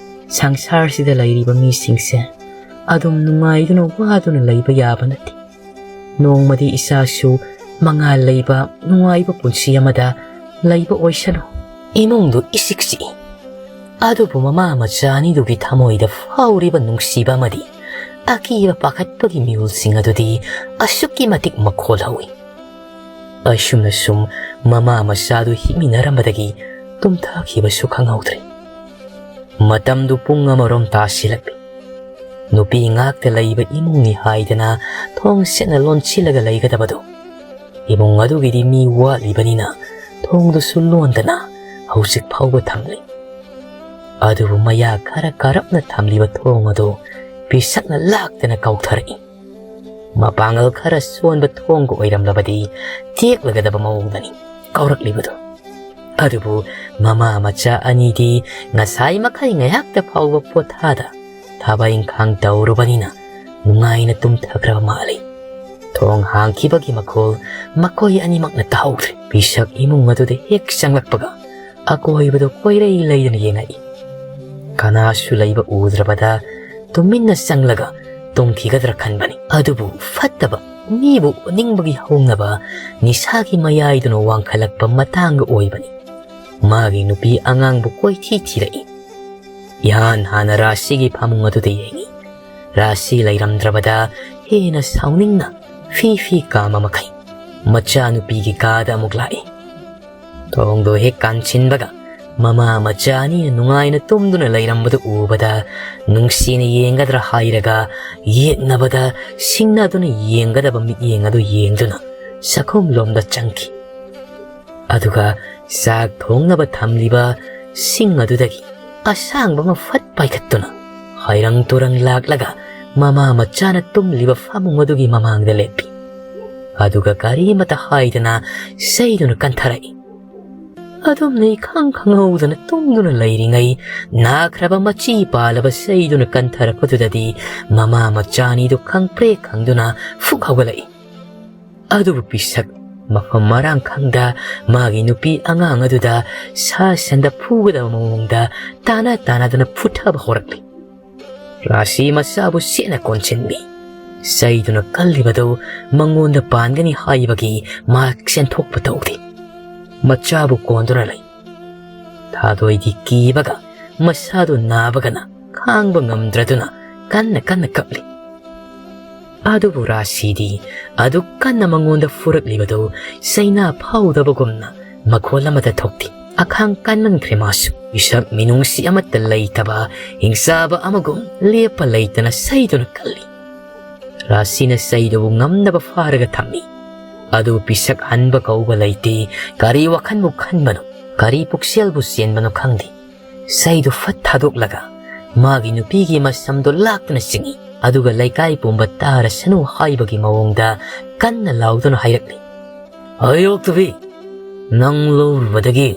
ꯁꯪꯁꯥꯔꯁꯤꯗ ꯂꯩꯔꯤꯕ ꯃꯤꯁꯤꯡꯁꯦ ꯑꯗꯨꯝ ꯅꯨꯡꯉꯥꯏꯗꯨꯅ ꯋꯥꯗꯨꯅ ꯂꯩꯕ ꯌꯥꯕ ꯅꯠꯇꯦ꯫ ꯅꯣꯡꯃꯗꯤ ꯏꯆꯥꯁꯨ ꯃꯉꯥꯜ ꯂꯩꯕ ꯅꯨꯡꯉꯥꯏꯕ ꯄꯨꯟꯁꯤ ꯑꯃꯗ ꯂꯩꯕ ꯑꯣꯏꯁꯅꯨ꯫ ꯏꯃꯨꯡꯗꯨ ꯏꯆꯤꯛ ꯆꯤꯛꯏ꯫ ꯑꯗꯨꯕꯨ ꯃꯃꯥ ꯃꯆꯥ ꯑꯅꯤꯗꯨꯒꯤ ꯊꯃꯣꯏꯗ ꯐꯥꯎꯔꯤꯕ ꯅꯨꯡꯁꯤꯕ ꯑꯃꯗꯤ ꯑꯀꯤꯕ ꯄꯥꯈꯠꯄꯒꯤ ꯃꯤꯍꯨꯜꯁꯤꯡ ꯑꯗꯨꯗꯤ ꯑꯁꯨꯛꯀꯤ ꯃꯇꯤꯛ ꯃꯈꯣꯜ ꯍꯧꯏ꯫ ꯑꯁꯨꯝꯅ ꯁꯨꯝ ꯃꯃꯥ ꯃꯆꯥꯗꯨ ꯍꯤꯞꯃꯤꯟꯅꯔꯝꯕꯗꯒꯤ ꯇꯨꯝꯊꯈꯤꯕꯁꯨ ꯈꯪꯍꯧꯗ꯭ꯔꯦ꯫ ꯃꯇꯝꯗꯨ ꯄꯨꯡ ꯑꯃꯔꯣꯝ ꯇꯥꯁꯤꯜꯂꯛꯂꯤ꯫ ꯅꯨꯄꯤ ꯉꯥꯛꯇ ꯂꯩꯕ ꯏꯃꯨꯡꯅꯤ ꯍꯥꯏꯗꯅ ꯊꯣꯡ ꯁꯦꯠꯅ ꯂꯣꯟꯁꯤꯜꯂꯒ ꯂꯩꯒꯗꯕꯗꯨ, ꯏꯃꯨꯡ ꯑꯗꯨꯒꯤꯗꯤ ꯃꯤ ꯋꯥꯠꯂꯤꯕꯅꯤꯅ ꯊꯣꯡꯗꯨꯁꯨ ꯂꯣꯟꯗꯅ ꯍꯧꯖꯤꯛ ꯐꯥꯎꯕ ꯊꯝꯂꯤ꯫ ꯑꯗꯨꯕꯨ ꯃꯌꯥ ꯈꯔ ꯀꯥꯔꯞꯅ ꯊꯝꯂꯤꯕ ꯊꯣꯡ ꯑꯗꯨ ꯄꯤꯁꯛꯅ ꯂꯥꯛꯇꯅ ꯀꯥꯎꯊꯔꯛꯏ꯫ ꯃꯄꯥꯡꯒꯜ ꯈꯔ ꯁꯣꯟꯕ ꯊꯣꯡꯒ ꯑꯣꯏꯔꯝꯂꯕꯗꯤ ꯇꯦꯛꯂꯒꯗꯕ ꯃꯑꯣꯡꯗꯅꯤ ꯀꯥꯎꯔꯛꯂꯤꯕꯗꯨ꯫ ꯑꯗꯨꯕꯨ ꯃꯃꯥ ꯃꯆꯥ ꯑꯅꯤꯗꯤ ꯉꯁꯥꯏ ꯃꯈꯩ ꯉꯥꯏꯍꯥꯛꯇ ꯐꯥꯎꯕ ꯄꯣꯊꯥꯗ ꯊꯕꯛ ꯏꯪꯈꯥꯡ ꯇꯧꯔꯨꯕꯅꯤꯅ ꯅꯨꯡꯉꯥꯏꯅ ꯇꯨꯝꯊꯈ꯭ꯔꯕ ꯃꯥꯜꯂꯤ꯫ ꯊꯣꯡ ꯍꯥꯡꯈꯤꯕꯒꯤ ꯃꯈꯣꯜ ꯃꯈꯣꯏ ꯑꯅꯤꯃꯛꯅ ꯇꯥꯍꯧꯗ꯭ꯔꯦ꯫ ꯄꯤꯁꯛ ꯏꯃꯨꯡ ꯑꯗꯨꯗ ꯍꯦꯛ ꯆꯪꯂꯛꯄꯒ ꯑꯀꯣꯏꯕꯗꯨ ꯀꯣꯏꯔꯩ ꯂꯩꯗꯅ ꯌꯦꯡꯉꯛꯏ꯫ ꯀꯅꯥꯁꯨ ꯂꯩꯕ ꯎꯗ꯭ꯔꯕꯗ ꯇꯨꯃꯤꯟꯅ ꯆꯪꯂꯒ ꯇꯨꯝꯈꯤꯒꯗ꯭ꯔꯥ ꯈꯟꯕꯅꯤ꯫ ꯑꯗꯨꯕꯨ ꯐꯠꯇꯕ ꯃꯤꯕꯨ ꯎꯅꯤꯡꯕꯒꯤ ꯍꯧꯅꯕ ꯅꯤꯁꯥꯒꯤ ꯃꯌꯥꯏꯗꯨꯅ ꯋꯥꯡꯈꯠꯂꯛꯄ ꯃꯇꯥꯡꯒ ꯑꯣꯏꯕꯅꯤ꯫ ꯃꯥꯒꯤ ꯅꯨꯄꯤ ꯑꯉꯥꯡꯕꯨ ꯀꯣꯏꯊꯤ ꯊꯤꯔꯛꯏ꯫ ꯏꯍꯥꯟ ꯍꯥꯟꯅ ꯔꯥꯁꯤꯒꯤ ꯐꯃꯨꯡ ꯑꯗꯨꯗ ꯌꯦꯡꯉꯤ꯫ ꯔꯥꯁꯤ ꯂꯩꯔꯝꯗ꯭ꯔꯕꯗ ꯍꯦꯟꯅ ꯁꯥꯎꯅꯤꯡꯅ ꯐꯤ ꯐꯤ ꯀꯥꯝꯕ ꯃꯈꯩ ꯃꯆꯥꯅꯨꯄꯤꯒꯤ ꯀꯥꯗ ꯑꯃꯨꯛ ꯂꯥꯛꯏ꯫ ꯊꯣꯡꯗꯣ ꯍꯦꯛ ꯀꯥꯟꯁꯤꯟꯕꯒ ꯃꯃꯥ ꯃꯆꯥ ꯑꯅꯤꯅ ꯅꯨꯡꯉꯥꯏꯅ ꯇꯨꯝꯗꯨꯅ ꯂꯩꯔꯝꯕꯗꯨ ꯎꯕꯗ ꯅꯨꯡꯁꯤꯅ ꯌꯦꯡꯒꯗ꯭ꯔꯥ ꯍꯥꯏꯔꯒ ꯌꯦꯛꯅꯕꯗ ꯁꯤꯡꯅꯗꯨꯅ ꯌꯦꯡꯒꯗꯕ ꯃꯤꯠꯌꯦꯡ ꯑꯗꯨ ꯌꯦꯡꯗꯨꯅ ꯆꯥꯛꯈꯨꯝꯂꯣꯝꯗ ꯆꯪꯈꯤ꯫ ꯑꯗꯨꯒ ꯆꯥꯛ ꯊꯣꯡꯅꯕ ꯊꯝꯂꯤꯕ ꯁꯤꯡ ꯑꯗꯨꯗꯒꯤ ꯑꯁꯥꯡꯕ ꯑꯃ ꯐꯠ ꯄꯥꯏꯈꯠꯇꯨꯅ ꯍꯩꯔꯪ ꯇꯨꯔꯪ ꯂꯥꯛꯂꯒ ꯃꯃꯥ ꯃꯆꯥꯅ ꯇꯨꯝꯂꯤꯕ ꯐꯃꯨꯡ ꯑꯗꯨꯒꯤ ꯃꯃꯥꯡꯗ ꯂꯦꯞꯄꯤ꯫ ꯑꯗꯨꯒ ꯀꯔꯤꯃꯇ ꯍꯥꯏꯗꯅ ꯆꯩꯗꯨꯅ ꯀꯟꯊꯔꯛꯏ꯫ ꯑꯗꯨꯝꯅ ꯏꯈꯪ ꯈꯪꯍꯧꯗꯅ ꯇꯨꯝꯗꯨꯅ ꯂꯩꯔꯤꯉꯩ, ꯅꯥꯈ꯭ꯔꯕ ꯃꯆꯤ ꯄꯥꯜꯂꯕ ꯆꯩꯗꯨꯅ ꯀꯟꯊꯔꯛꯄꯗꯨꯗꯗꯤ ꯃꯃꯥ ꯃꯆꯥꯅꯤꯗꯨ ꯈꯪꯄ꯭ꯔꯦꯛ ꯈꯪꯗꯨꯅ ꯐꯨꯛ ꯍꯧꯒꯠꯂꯛꯏ꯫ ꯑꯗꯨꯕꯨ ꯄꯤꯁꯛ ꯃꯐꯝ ꯃꯔꯥꯡ ꯈꯪꯗ ꯃꯥꯒꯤ ꯅꯨꯄꯤ ꯑꯉꯥꯡ ꯑꯗꯨꯗ ꯁꯥ ꯁꯟꯗ ꯐꯨꯒꯗꯕ ꯃꯑꯣꯡꯗ ꯇꯥꯅ ꯇꯥꯅꯗꯅ ꯐꯨꯊꯕ ꯍꯧꯔꯛꯂꯤ꯫ ꯔꯥꯁꯤ ꯃꯆꯥꯕꯨ ꯁꯦꯠꯅ ꯀꯣꯟꯁꯤꯟꯕꯤ꯫ ꯆꯩꯗꯨꯅ ꯀꯜꯂꯤꯕꯗꯨ ꯃꯉꯣꯟꯗ ꯄꯥꯟꯒꯅꯤ ꯍꯥꯏꯕꯒꯤ ꯃꯍꯥꯛ ꯆꯦꯟꯊꯣꯛꯄ ꯇꯧꯗꯦ꯫ ꯃꯆꯥꯕꯨ ꯀꯣꯟꯗꯨꯅ ꯂꯩ꯫ ꯊꯥꯗꯣꯏꯗꯤ ꯀꯤꯕꯒ ꯃꯁꯥꯗꯨ ꯅꯥꯕꯒꯅ ꯈꯥꯡꯕ ꯉꯝꯗ꯭ꯔꯗꯨꯅ ꯀꯟꯅ ꯀꯟꯅ ꯀꯞꯂꯤ꯫ ꯑꯗꯨꯕꯨ ꯔꯥꯁꯤꯗꯤ ꯑꯗꯨꯛ ꯀꯟꯅ ꯃꯉꯣꯟꯗ ꯐꯨꯔꯛꯂꯤꯕꯗꯨ ꯆꯩꯅꯥ ꯐꯥꯎꯗꯕꯒꯨꯝꯅ ꯃꯈꯣꯜ ꯑꯃꯠꯇ ꯊꯣꯛꯇꯦ꯫ ꯑꯈꯥꯡ ꯀꯟꯃꯟꯈ꯭ꯔꯦ ꯃꯥꯁꯨ꯫ ꯃꯤꯁꯛ ꯃꯤꯅꯨꯡꯁꯤ ꯑꯃꯠꯇ ꯂꯩꯇꯕ ꯍꯤꯡꯆꯥꯕ ꯑꯃꯒꯨꯝ ꯂꯦꯞꯄ ꯂꯩꯇꯅ ꯆꯩꯗꯨꯅ ꯀꯜꯂꯤ꯫ ꯔꯥꯁꯤꯅ ꯆꯩꯗꯨꯕꯨ ꯉꯝꯅꯕ ꯐꯥꯔꯒ ꯊꯝꯃꯤ꯫ ꯑꯗꯨ ꯄꯤꯁꯛ ꯍꯟꯕ ꯀꯧꯕ ꯂꯩꯇꯦ꯫ ꯀꯔꯤ ꯋꯥꯈꯟꯕꯨ ꯈꯟꯕꯅꯣ, ꯀꯔꯤ ꯄꯨꯛꯆꯦꯜꯕꯨ ꯆꯦꯟꯕꯅꯣ ꯈꯪꯗꯦ꯫ ꯆꯩꯗꯨ ꯐꯠ ꯊꯥꯗꯣꯛꯂꯒ ꯃꯥꯒꯤ ꯅꯨꯄꯤꯒꯤ ꯃꯁꯝꯗꯨ ꯂꯥꯛꯇꯨꯅ ꯆꯤꯡꯏ꯫ ꯑꯗꯨꯒ ꯂꯩꯀꯥꯏ ꯄꯨꯝꯕ ꯇꯥꯔꯁꯅꯨ ꯍꯥꯏꯕꯒꯤ ꯃꯑꯣꯡꯗ ꯀꯟꯅ ꯂꯥꯎꯗꯨꯅ ꯍꯥꯏꯔꯛꯂꯤ, "ꯑꯌꯣꯛꯇꯕꯤ, ꯅꯪ ꯂꯧꯔꯨꯕꯗꯒꯤ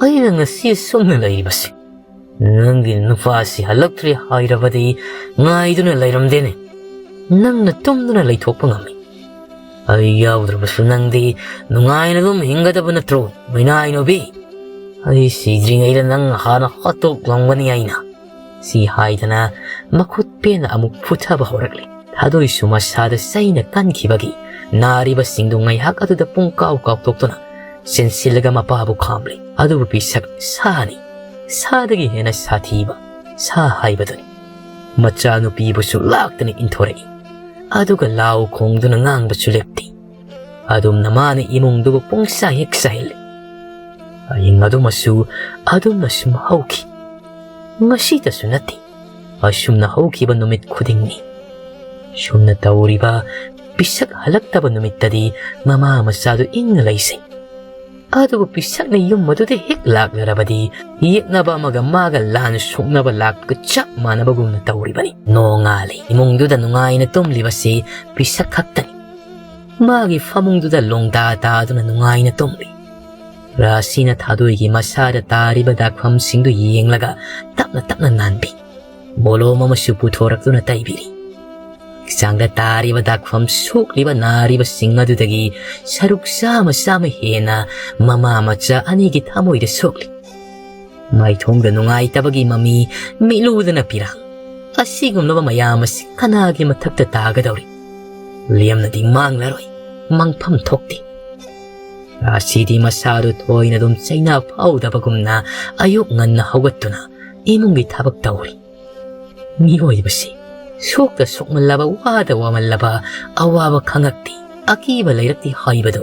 ꯑꯩꯅ ꯉꯁꯤ ꯁꯨꯝꯅ ꯂꯩꯔꯤꯕꯁꯤ꯫ ꯅꯪꯒꯤ ꯅꯨꯄꯥꯁꯤ ꯍꯜꯂꯛꯇ꯭ꯔꯤ ꯍꯥꯏꯔꯕꯗꯤ ꯉꯥꯏꯗꯨꯅ ꯂꯩꯔꯝꯗꯦꯅꯦ꯫ ꯅꯪꯅ ꯇꯨꯝꯗꯨꯅ ꯂꯩꯊꯣꯛꯄ ꯉꯝꯃꯤ꯫ ꯑꯩ ꯌꯥꯎꯗ꯭ꯔꯕꯁꯨ ꯅꯪꯗꯤ ꯅꯨꯡꯉꯥꯏꯅ ꯑꯗꯨꯝ ꯍꯤꯡꯒꯗꯕ ꯅꯠꯇ꯭ꯔꯣ, ꯃꯩꯅꯥꯏꯅꯨꯕꯤ? ꯑꯩ ꯁꯤꯗ꯭ꯔꯤꯉꯩꯗ ꯅꯪ ꯍꯥꯟꯅ ꯍꯥꯠꯇꯣꯛꯂꯝꯒꯅꯤ ꯑꯩꯅ"꯫ ꯁꯤ ꯍꯥꯏꯗꯅ ꯃꯈꯨꯠ ꯄꯦꯟꯅ ꯑꯃꯨꯛ ꯐꯨꯊꯕ ꯍꯧꯔꯛꯂꯤ꯫ ꯊꯥꯗꯣꯏꯁꯨ ꯃꯁꯥꯗ ꯆꯩꯅ ꯀꯟꯈꯤꯕꯒꯤ ꯅꯥꯔꯤꯕꯁꯤꯡꯗꯨ ꯉꯥꯏꯍꯥꯛ ꯑꯗꯨꯗ ꯄꯨꯡ ꯀꯥꯎ ꯀꯥꯎꯊꯣꯛꯇꯨꯅ ꯆꯦꯟꯁꯤꯜꯂꯒ ꯃꯄꯥꯕꯨ ꯈꯥꯝꯂꯤ꯫ ꯑꯗꯨꯕꯨ ꯄꯤꯁꯛ ꯁꯥꯅꯤ꯫ ꯁꯥꯗꯒꯤ ꯍꯦꯟꯅ ꯁꯥꯊꯤꯕ ꯁꯥ ꯍꯥꯏꯕꯗꯨꯅꯤ꯫ ꯃꯆꯥꯅꯨꯄꯤꯕꯨꯁꯨ ꯂꯥꯛꯇꯅ ꯏꯟꯊꯣꯔꯛꯏ꯫ ꯑꯗꯨꯒ ꯂꯥꯎ ꯈꯣꯡꯗꯨꯅ ꯉꯥꯡꯕꯁꯨ ꯂꯦꯞꯇꯦ꯫ ꯑꯗꯨꯝꯅ ꯃꯥꯅ ꯏꯃꯨꯡꯗꯨꯕꯨ ꯄꯨꯡꯁꯥ ꯍꯦꯛ ꯁꯥꯍꯜꯂꯤ꯫ ꯑꯍꯤꯡ ꯑꯗꯨꯃꯁꯨ ꯑꯗꯨꯝꯅ ꯁꯨꯝ ꯍꯧꯈꯤ꯫ ꯉꯁꯤꯇꯁꯨ ꯅꯠꯇꯦ, ꯑꯁꯨꯝꯅ ꯍꯧꯈꯤꯕ ꯅꯨꯃꯤꯠ ꯈꯨꯗꯤꯡꯅꯤ꯫ ꯁꯨꯝꯅ ꯇꯧꯔꯤꯕ ꯄꯤꯁꯛ ꯍꯜꯂꯛꯇꯕ ꯅꯨꯃꯤꯠꯇꯗꯤ ꯃꯃꯥ ꯃꯆꯥꯗꯨ ꯏꯪꯅ ꯂꯩꯖꯩ꯫ ꯑꯗꯨꯕꯨ ꯄꯤꯁꯛꯅ ꯌꯨꯝ ꯑꯗꯨꯗ ꯍꯦꯛ ꯂꯥꯛꯂꯔꯕꯗꯤ ꯌꯦꯛꯅꯕ ꯑꯃꯒ ꯃꯥꯒ ꯂꯥꯟ ꯁꯣꯛꯅꯕ ꯂꯥꯛꯄꯒ ꯆꯞ ꯃꯥꯟꯅꯕꯒꯨꯝꯅ ꯇꯧꯔꯤꯕꯅꯤ꯫ ꯅꯣꯡꯉꯥꯜꯂꯤ꯫ ꯏꯃꯨꯡꯗꯨꯗ ꯅꯨꯡꯉꯥꯏꯅ ꯇꯨꯝꯂꯤꯕꯁꯤ ꯄꯤꯁꯛ ꯈꯛꯇꯅꯤ꯫ ꯃꯥꯒꯤ ꯐꯃꯨꯡꯗꯨꯗ ꯂꯣꯡꯗꯥ ꯇꯥꯗꯨꯅ ꯅꯨꯡꯉꯥꯏꯅ ꯇꯨꯝꯂꯤ꯫ ꯔꯥꯁꯤꯅ ꯊꯥꯗꯣꯏꯒꯤ ꯃꯁꯥꯗ ꯇꯥꯔꯤꯕ ꯗꯥꯛꯐꯝꯁꯤꯡꯗꯨ ꯌꯦꯡꯂꯒ ꯇꯞꯅ ꯇꯞꯅ ꯅꯥꯟꯕꯤ꯫ ꯃꯣꯂꯣꯝ ꯑꯃꯁꯨ ꯄꯨꯊꯣꯔꯛꯇꯨꯅ ꯇꯩꯕꯤꯔꯤ꯫ ꯍꯛꯆꯥꯡꯗ ꯇꯥꯔꯤꯕ ꯗꯥꯛꯐꯝ ꯁꯣꯛꯂꯤꯕ ꯅꯥꯔꯤꯕꯁꯤꯡ ꯑꯗꯨꯗꯒꯤ ꯁꯔꯨꯛ ꯆꯥꯝꯃ ꯆꯥꯝꯃ ꯍꯦꯟꯅ ꯃꯃꯥ ꯃꯆꯥ ꯑꯅꯤꯒꯤ ꯊꯃꯣꯏꯗ ꯁꯣꯛꯂꯤ꯫ ꯃꯥꯏꯊꯣꯡꯗ ꯅꯨꯡꯉꯥꯏꯇꯕꯒꯤ ꯃꯃꯤ ꯃꯤꯠꯂꯨꯗꯅ ꯄꯤꯔꯥꯡ꯫ ꯑꯁꯤꯒꯨꯝꯂꯕ ꯃꯌꯥꯝ ꯑꯁꯤ ꯀꯅꯥꯒꯤ ꯃꯊꯛꯇ ꯇꯥꯒꯗꯧꯔꯤ? ꯂꯦꯝꯅꯗꯤ ꯃꯥꯡꯂꯔꯣꯏ, ꯃꯥꯡꯐꯝ ꯊꯣꯛꯇꯦ꯫ ꯔꯥꯁꯤꯗꯤ ꯃꯁꯥꯗꯨ ꯊꯣꯏꯅ ꯑꯗꯨꯝ ꯆꯩꯅꯥ ꯐꯥꯎꯗꯕꯒꯨꯝꯅ ꯑꯌꯨꯛ ꯉꯟꯅ ꯍꯧꯒꯠꯇꯨꯅ ꯏꯃꯨꯡꯒꯤ ꯊꯕꯛ ꯇꯧꯔꯤ꯫ ꯃꯤꯑꯣꯏꯕꯁꯤ ꯁꯣꯛꯇ ꯁꯣꯛꯃꯜꯂꯕ, ꯋꯥꯗ ꯋꯥꯃꯜꯂꯕ, ꯑꯋꯥꯕ ꯈꯪꯉꯛꯇꯦ, ꯑꯀꯤꯕ ꯂꯩꯔꯛꯇꯦ ꯍꯥꯏꯕꯗꯨ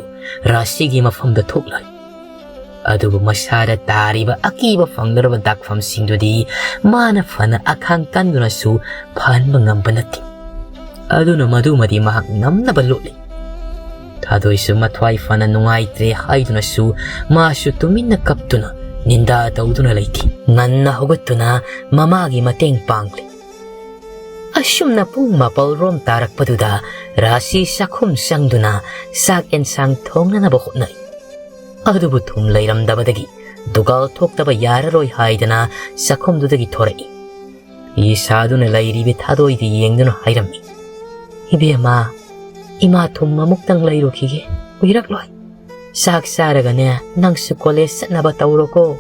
ꯔꯥꯁꯤꯒꯤ ꯃꯐꯝꯗ ꯊꯣꯛꯂꯣꯏ꯫ ꯑꯗꯨꯕꯨ ꯃꯁꯥꯗ ꯇꯥꯔꯤꯕ ꯑꯀꯤꯕ ꯐꯪꯂꯔꯕ ꯗꯥꯛꯐꯝꯁꯤꯡꯗꯨꯗꯤ ꯃꯥꯅ ꯐꯅ ꯑꯈꯥꯡ ꯀꯟꯗꯨꯅꯁꯨ ꯐꯍꯟꯕ ꯉꯝꯕ ꯅꯠꯇꯦ꯫ ꯑꯗꯨꯅ ꯃꯗꯨꯃꯗꯤ ꯃꯍꯥꯛ ꯅꯝꯅꯕ ꯂꯣꯠꯂꯤ꯫ ꯊꯥꯗꯣꯏꯁꯨ ꯃꯊ꯭ꯋꯥꯏ ꯐꯅ ꯅꯨꯡꯉꯥꯏꯇ꯭ꯔꯦ ꯍꯥꯏꯗꯨꯅꯁꯨ ꯃꯥꯁꯨ ꯇꯨꯃꯤꯟꯅ ꯀꯞꯇꯨꯅ ꯅꯤꯟꯗꯥ ꯇꯧꯗꯨꯅ ꯂꯩꯇꯦ꯫ ꯉꯟꯅ ꯍꯧꯒꯠꯇꯨꯅ ꯃꯃꯥꯒꯤ ꯃꯇꯦꯡ ꯄꯥꯡꯂꯤ꯫ ꯑꯁꯨꯝꯅ ꯄꯨꯡ ꯃꯥꯄꯜ ꯔꯣꯝ ꯇꯥꯔꯛꯄꯗꯨꯗ ꯔꯥꯁꯤ ꯆꯥꯛꯈꯨꯝ ꯆꯪꯗꯨꯅ ꯆꯥꯛ ꯑꯦꯟꯁꯥꯡ ꯊꯣꯡꯅꯅꯕ ꯍꯣꯠꯅꯩ꯫ ꯑꯗꯨꯕꯨ ꯊꯨꯝ ꯂꯩꯔꯝꯗꯕꯗꯒꯤ ꯗꯨꯀꯥꯜ ꯊꯣꯛꯇꯕ ꯌꯥꯔꯔꯣꯏ ꯍꯥꯏꯗꯅ ꯆꯥꯛꯈꯨꯝꯗꯨꯗꯒꯤ ꯊꯣꯔꯛꯏ꯫ ꯐꯤ ꯁꯥꯗꯨꯅ ꯂꯩꯔꯤꯕꯤ ꯊꯥꯗꯣꯏꯗ ꯌꯦꯡꯗꯨꯅ ꯍꯥꯏꯔꯝꯃꯤ, "ꯏꯕꯦꯝꯃ, ꯏꯃꯥ ꯊꯨꯝ ꯑꯃꯨꯛꯇꯪ ꯂꯩꯔꯨꯈꯤꯒꯦ, ꯀꯨꯏꯔꯛꯂꯣꯏ꯫ ꯆꯥꯛ ꯆꯥꯔꯒꯅꯦ, ꯅꯪꯁꯨ ꯀꯣꯂꯦꯖ ꯆꯠꯅꯕ ꯇꯧꯔꯣꯀꯣ"꯫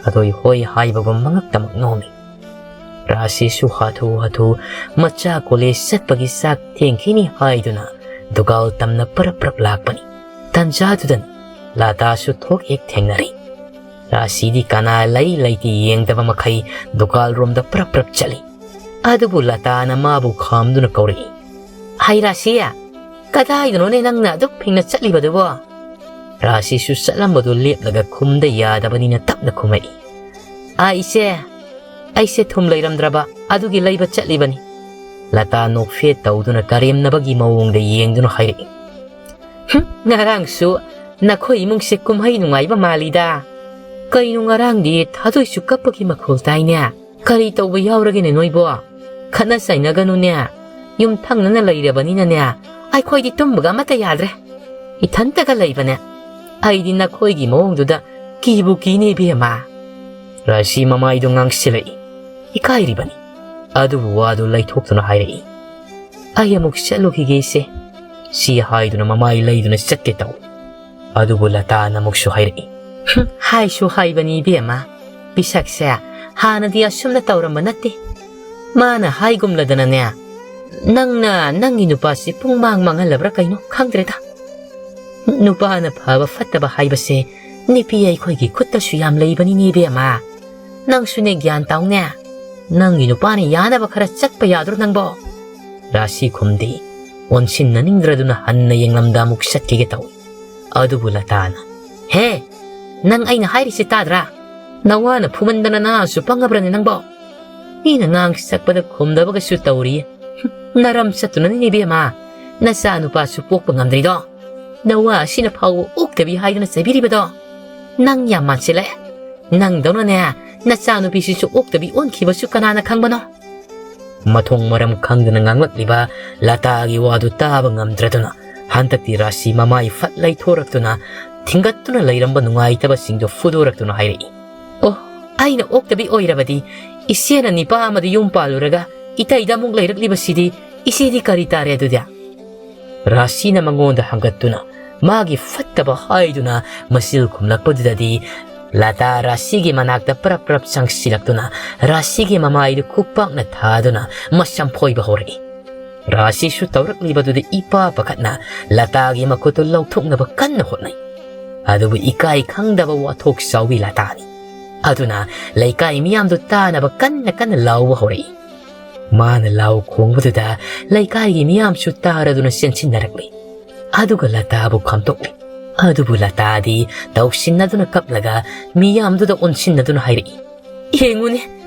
ꯊꯥꯗꯣꯏ ꯍꯣꯏ ꯍꯥꯏꯕꯒꯨꯝ ꯃꯉꯛꯇꯃꯛ ꯅꯣꯝꯃꯤ꯫ ꯔꯥꯁꯤꯁꯨ ꯍꯥꯊꯨ ꯍꯥꯊꯨ ꯃꯆꯥ ꯀꯣꯂꯦꯖ ꯆꯠꯄꯒꯤ ꯆꯥꯛ ꯊꯦꯡꯈꯤꯅꯤ ꯍꯥꯏꯗꯨꯅ ꯗꯨꯀꯥꯜ ꯇꯝꯅ ꯄꯔꯞ ꯄꯔꯞ ꯂꯥꯛꯄꯅꯤ꯫ ꯇꯟꯖꯥꯗꯨꯗ ꯂꯥꯇꯥꯁꯨ ꯊꯣꯛ ꯍꯦꯛ ꯊꯦꯡꯅꯔꯦ꯫ ꯔꯥꯁꯤꯗꯤ ꯀꯅꯥ ꯂꯩ ꯂꯩꯇꯦ ꯌꯦꯡꯗꯕ ꯃꯈꯩ ꯗꯨꯀꯥꯜ ꯔꯣꯝꯗ ꯄꯔꯞ ꯄꯔꯞ ꯆꯠꯂꯤ꯫ ꯑꯗꯨꯕꯨ ꯂꯇꯥꯅ ꯃꯥꯕꯨ ꯈꯥꯝꯗꯨꯅ ꯀꯧꯔꯛꯏ, "ꯍꯩ ꯔꯥꯁꯤ, ꯀꯗꯥꯏꯗꯅꯣꯅꯦ ꯅꯪꯅ ꯑꯗꯨꯛ ꯊꯦꯡꯅ ꯆꯠꯂꯤꯕꯗꯨꯕꯣ?" ꯔꯥꯁꯤꯁꯨ ꯆꯠꯂꯝꯕꯗꯨ ꯂꯦꯞꯂꯒ ꯈꯨꯝꯗ ꯌꯥꯗꯕꯅꯤꯅ ꯇꯞꯅ ꯈꯨꯝꯃꯛꯏ, "ꯑꯥ ꯏꯆꯦ, ꯑꯩꯁꯦ ꯊꯨꯝ ꯂꯩꯔꯝꯗ꯭ꯔꯕ ꯑꯗꯨꯒꯤ ꯂꯩꯕ ꯆꯠꯂꯤꯕꯅꯤ"꯫ ꯂꯇꯥ ꯅꯣꯛꯐꯦꯠ ꯇꯧꯗꯨꯅ ꯀꯔꯦꯝꯅꯕꯒꯤ ꯃꯑꯣꯡꯗ ꯌꯦꯡꯗꯨꯅ ꯍꯥꯏꯔꯛꯏ, "ꯍꯨꯝ, ꯉꯔꯥꯡꯁꯨ ꯅꯈꯣꯏ ꯏꯃꯨꯡꯁꯦ ꯀꯨꯝꯍꯩ ꯅꯨꯡꯉꯥꯏꯕ ꯃꯥꯜꯂꯤꯗ꯫ ꯀꯩꯅꯣ ꯉꯔꯥꯡꯗꯤ ꯊꯥꯗꯣꯏꯁꯨ ꯀꯞꯄꯒꯤ ꯃꯈꯣꯜ ꯇꯥꯏꯅꯦ? ꯀꯔꯤ ꯇꯧꯕ ꯌꯥꯎꯔꯒꯦꯅꯦ ꯅꯣꯏꯕꯣ? ꯈꯠꯅ ꯆꯩꯅꯒꯅꯨꯅꯦ꯫ ꯌꯨꯝꯊꯪꯅꯅ ꯂꯩꯔꯕꯅꯤꯅꯅꯦ, ꯑꯩꯈꯣꯏꯗꯤ ꯇꯨꯝꯕꯒ ꯑꯃꯠꯇ ꯌꯥꯗ꯭ꯔꯦ꯫ ꯏꯊꯟꯇꯒ ꯂꯩꯕꯅꯦ"꯫ ꯑꯩꯗꯤ ꯅꯈꯣꯏꯒꯤ ꯃꯑꯣꯡꯗꯨꯗ ꯀꯤꯕꯨ ꯀꯤꯅꯦ ꯏꯕꯦꯝꯃ꯫ ꯔꯥꯁꯤ ꯃꯃꯥꯏꯗꯨ ꯉꯥꯡꯁꯤꯜꯂꯛꯏ꯫ ꯏꯀꯥꯏꯔꯤꯕꯅꯤ꯫ ꯑꯗꯨꯕꯨ ꯋꯥꯗꯨ ꯂꯩꯊꯣꯛꯇꯨꯅ ꯍꯥꯏꯔꯛꯏ꯫ ꯑꯩ ꯑꯃꯨꯛ ꯆꯠꯂꯨꯈꯤꯒꯦ ꯏꯆꯦ꯫ ꯁꯤ ꯍꯥꯏꯗꯨꯅ ꯃꯃꯥꯏ ꯂꯩꯗꯨꯅ ꯆꯠꯀꯦ ꯇꯧꯏ꯫ ꯑꯗꯨꯕꯨ ꯂꯇꯥꯅ ꯑꯃꯨꯛꯁꯨ ꯍꯥꯏꯔꯛꯏ꯫ "ꯍꯨꯝ, ꯍꯥꯏꯁꯨ ꯍꯥꯏꯕꯅꯤ ꯏꯕꯦꯝꯃ, ꯄꯤꯁꯛꯁꯦ ꯍꯥꯟꯅꯗꯤ ꯑꯁꯨꯝꯅ ꯇꯧꯔꯝꯕ ꯅꯠꯇꯦ꯫ ꯃꯥꯅ ꯍꯥꯏꯒꯨꯝꯂꯗꯅꯅꯦ, ꯅꯪꯅ ꯅꯪꯒꯤ ꯅꯨꯄꯥꯁꯤ ꯄꯨꯡꯃꯥꯡ ꯃꯥꯡꯍꯜꯂꯕ꯭ꯔꯥ ꯀꯩꯅꯣ ꯈꯪꯗ꯭ꯔꯦꯗ꯫ ꯅꯨꯄꯥꯅ ꯐꯕ ꯐꯠꯇꯕ ꯍꯥꯏꯕꯁꯦ ꯅꯨꯄꯤ ꯑꯩꯈꯣꯏꯒꯤ ꯈꯨꯠꯇꯁꯨ ꯌꯥꯝ ꯂꯩꯕꯅꯤꯅꯦ ꯏꯕꯦꯝꯃ꯫ ꯅꯪꯁꯨꯅꯦ ꯒ꯭ꯌꯥꯟ ꯇꯥꯎꯅꯦ꯫ ꯅꯪꯒꯤ ꯅꯨꯄꯥꯅ ꯌꯥꯅꯕ ꯈꯔ ꯆꯠꯄ ꯌꯥꯗ꯭ꯔꯣ ꯅꯪꯕꯣ?" ꯔꯥꯁꯤ ꯈꯨꯝꯗꯦ꯫ ꯑꯣꯟꯁꯤꯟꯅꯅꯤꯡꯗ꯭ꯔꯗꯨꯅ ꯍꯟꯅ ꯌꯦꯡꯂꯝꯗ ꯑꯃꯨꯛ ꯆꯠꯈꯤꯒꯦ ꯇꯧꯏ꯫ ꯑꯗꯨꯕꯨ ꯂꯇꯥꯅ, "ꯍꯦ, ꯅꯪ ꯑꯩꯅ ꯍꯥꯏꯔꯤꯁꯦ ꯇꯥꯗ꯭ꯔꯥ? ꯅꯋꯥꯅ ꯐꯨꯃꯟꯗꯅ ꯅꯥꯁꯨ ꯄꯪꯉꯕ꯭ꯔꯅꯦ ꯅꯪꯕꯣ? ꯃꯤꯅ ꯉꯥꯡ ꯁꯛꯄꯗ ꯈꯨꯝꯗꯕꯒꯁꯨ ꯇꯧꯔꯤꯌꯦ꯫ ꯅꯔꯝ ꯆꯠꯇꯨꯅꯅꯤꯅꯦ ꯏꯕꯦꯝꯃ, ꯅꯆꯥ ꯅꯨꯄꯥꯁꯨ ꯄꯣꯛꯄ ꯉꯝꯗ꯭ꯔꯤꯗꯣ꯫ ꯅꯋꯥ ꯑꯁꯤꯅ ꯐꯥꯎꯕ ꯑꯣꯛꯇꯕꯤ ꯍꯥꯏꯗꯨꯅ ꯆꯩꯕꯤꯔꯤꯕꯗꯣ꯫ ꯅꯪ ꯌꯥꯝ ꯃꯥꯟꯁꯤꯜꯂꯛꯑꯦ꯫ ꯅꯪꯗꯧꯅꯅꯦ, ꯅꯆꯥ ꯅꯨꯄꯤꯁꯤꯁꯨ ꯑꯣꯛꯇꯕꯤ ꯑꯣꯟꯈꯤꯕꯁꯨ ꯀꯅꯥꯅ ꯈꯪꯕꯅꯣ?" ꯃꯊꯣꯡ ꯃꯔꯝ ꯈꯪꯗꯅ ꯉꯥꯡꯂꯛꯂꯤꯕ ꯂꯇꯥꯒꯤ ꯋꯥꯗꯨ ꯇꯥꯕ ꯉꯝꯗ꯭ꯔꯗꯨꯅ ꯍꯟꯗꯛꯇꯤ ꯔꯥꯁꯤ ꯃꯃꯥꯏ ꯐꯠ ꯂꯩꯊꯣꯔꯛꯇꯨꯅ ꯊꯤꯡꯒꯠꯇꯨꯅ ꯂꯩꯔꯝꯕ ꯅꯨꯡꯉꯥꯏꯇꯕꯁꯤꯡꯗꯨ ꯐꯨꯗꯣꯔꯛꯇꯨꯅ ꯍꯥꯏꯔꯛꯏ꯫ "ꯑꯣ, ꯑꯩꯅ ꯑꯣꯛꯇꯕꯤ ꯑꯣꯏꯔꯕꯗꯤ ꯏꯆꯦꯅ ꯅꯤꯄꯥ ꯑꯃꯗ ꯌꯨꯝ ꯄꯥꯜꯂꯨꯔꯒ ꯏꯇꯩꯗ ꯑꯃꯨꯛ ꯂꯩꯔꯛꯂꯤꯕꯁꯤꯗꯤ ꯏꯆꯦꯗꯤ ꯀꯔꯤ ꯇꯥꯔꯦ ꯑꯗꯨꯗꯤ?" ꯔꯥꯁꯤꯅ ꯃꯉꯣꯟꯗ ꯍꯪꯒꯠꯇꯨꯅ ꯃꯥꯒꯤ ꯐꯠꯇꯕ ꯍꯥꯏꯗꯨꯅ ꯃꯆꯤꯜ ꯈꯨꯝꯂꯛꯄꯗꯨꯗꯗꯤ ꯂꯇꯥ ꯔꯥꯁꯤꯒꯤ ꯃꯅꯥꯛꯇ ꯄ꯭ꯔꯞ ꯄ꯭ꯔꯞ ꯆꯪꯁꯤꯜꯂꯛꯇꯨꯅ ꯔꯥꯁꯤꯒꯤ ꯃꯃꯥꯏꯗꯨ ꯈꯨꯄꯥꯛꯅ ꯊꯥꯗꯨꯅ ꯃꯁꯝ ꯐꯣꯏꯕ ꯍꯧꯔꯛꯏ꯫ ꯔꯥꯁꯤꯁꯨ ꯇꯧꯔꯛꯂꯤꯕꯗꯨꯗ ꯏꯄꯥ ꯄꯥꯈꯠꯅ ꯂꯇꯥꯒꯤ ꯃꯈꯨꯠꯇꯨ ꯂꯧꯊꯣꯛꯅꯕ ꯀꯟꯅ ꯍꯣꯠꯅꯩ꯫ ꯑꯗꯨꯕꯨ ꯏꯀꯥꯏ ꯈꯪꯗꯕ ꯋꯥꯊꯣꯛ ꯆꯥꯎꯕꯤ ꯂꯇꯥꯅꯤ꯫ ꯑꯗꯨꯅ ꯂꯩꯀꯥꯏ ꯃꯤꯌꯥꯝꯗꯨ ꯇꯥꯅꯕ ꯀꯟꯅ ꯀꯟꯅ ꯂꯥꯎꯕ ꯍꯧꯔꯛꯏ꯫ ꯃꯥꯅ ꯂꯥꯎ ꯈꯣꯡꯕꯗꯨꯗ ꯂꯩꯀꯥꯏꯒꯤ ꯃꯤꯌꯥꯝꯁꯨ ꯇꯥꯔꯗꯨꯅ ꯆꯦꯟꯁꯤꯟꯅꯔꯛꯂꯤ꯫ ꯑꯗꯨꯒ ꯂꯇꯥꯕꯨ ꯈꯥꯝꯗꯣꯛꯂꯤ꯫ ꯑꯗꯨꯕꯨ ꯂꯇꯥꯗꯤ ꯇꯧꯁꯤꯟꯅꯗꯨꯅ ꯀꯞꯂꯒ ꯃꯤꯌꯥꯝꯗꯨꯗ ꯑꯣꯟꯁꯤꯟꯅꯗꯨꯅ ꯍꯥꯏꯔꯛꯏ, "ꯌꯦꯡꯉꯨꯅꯦ,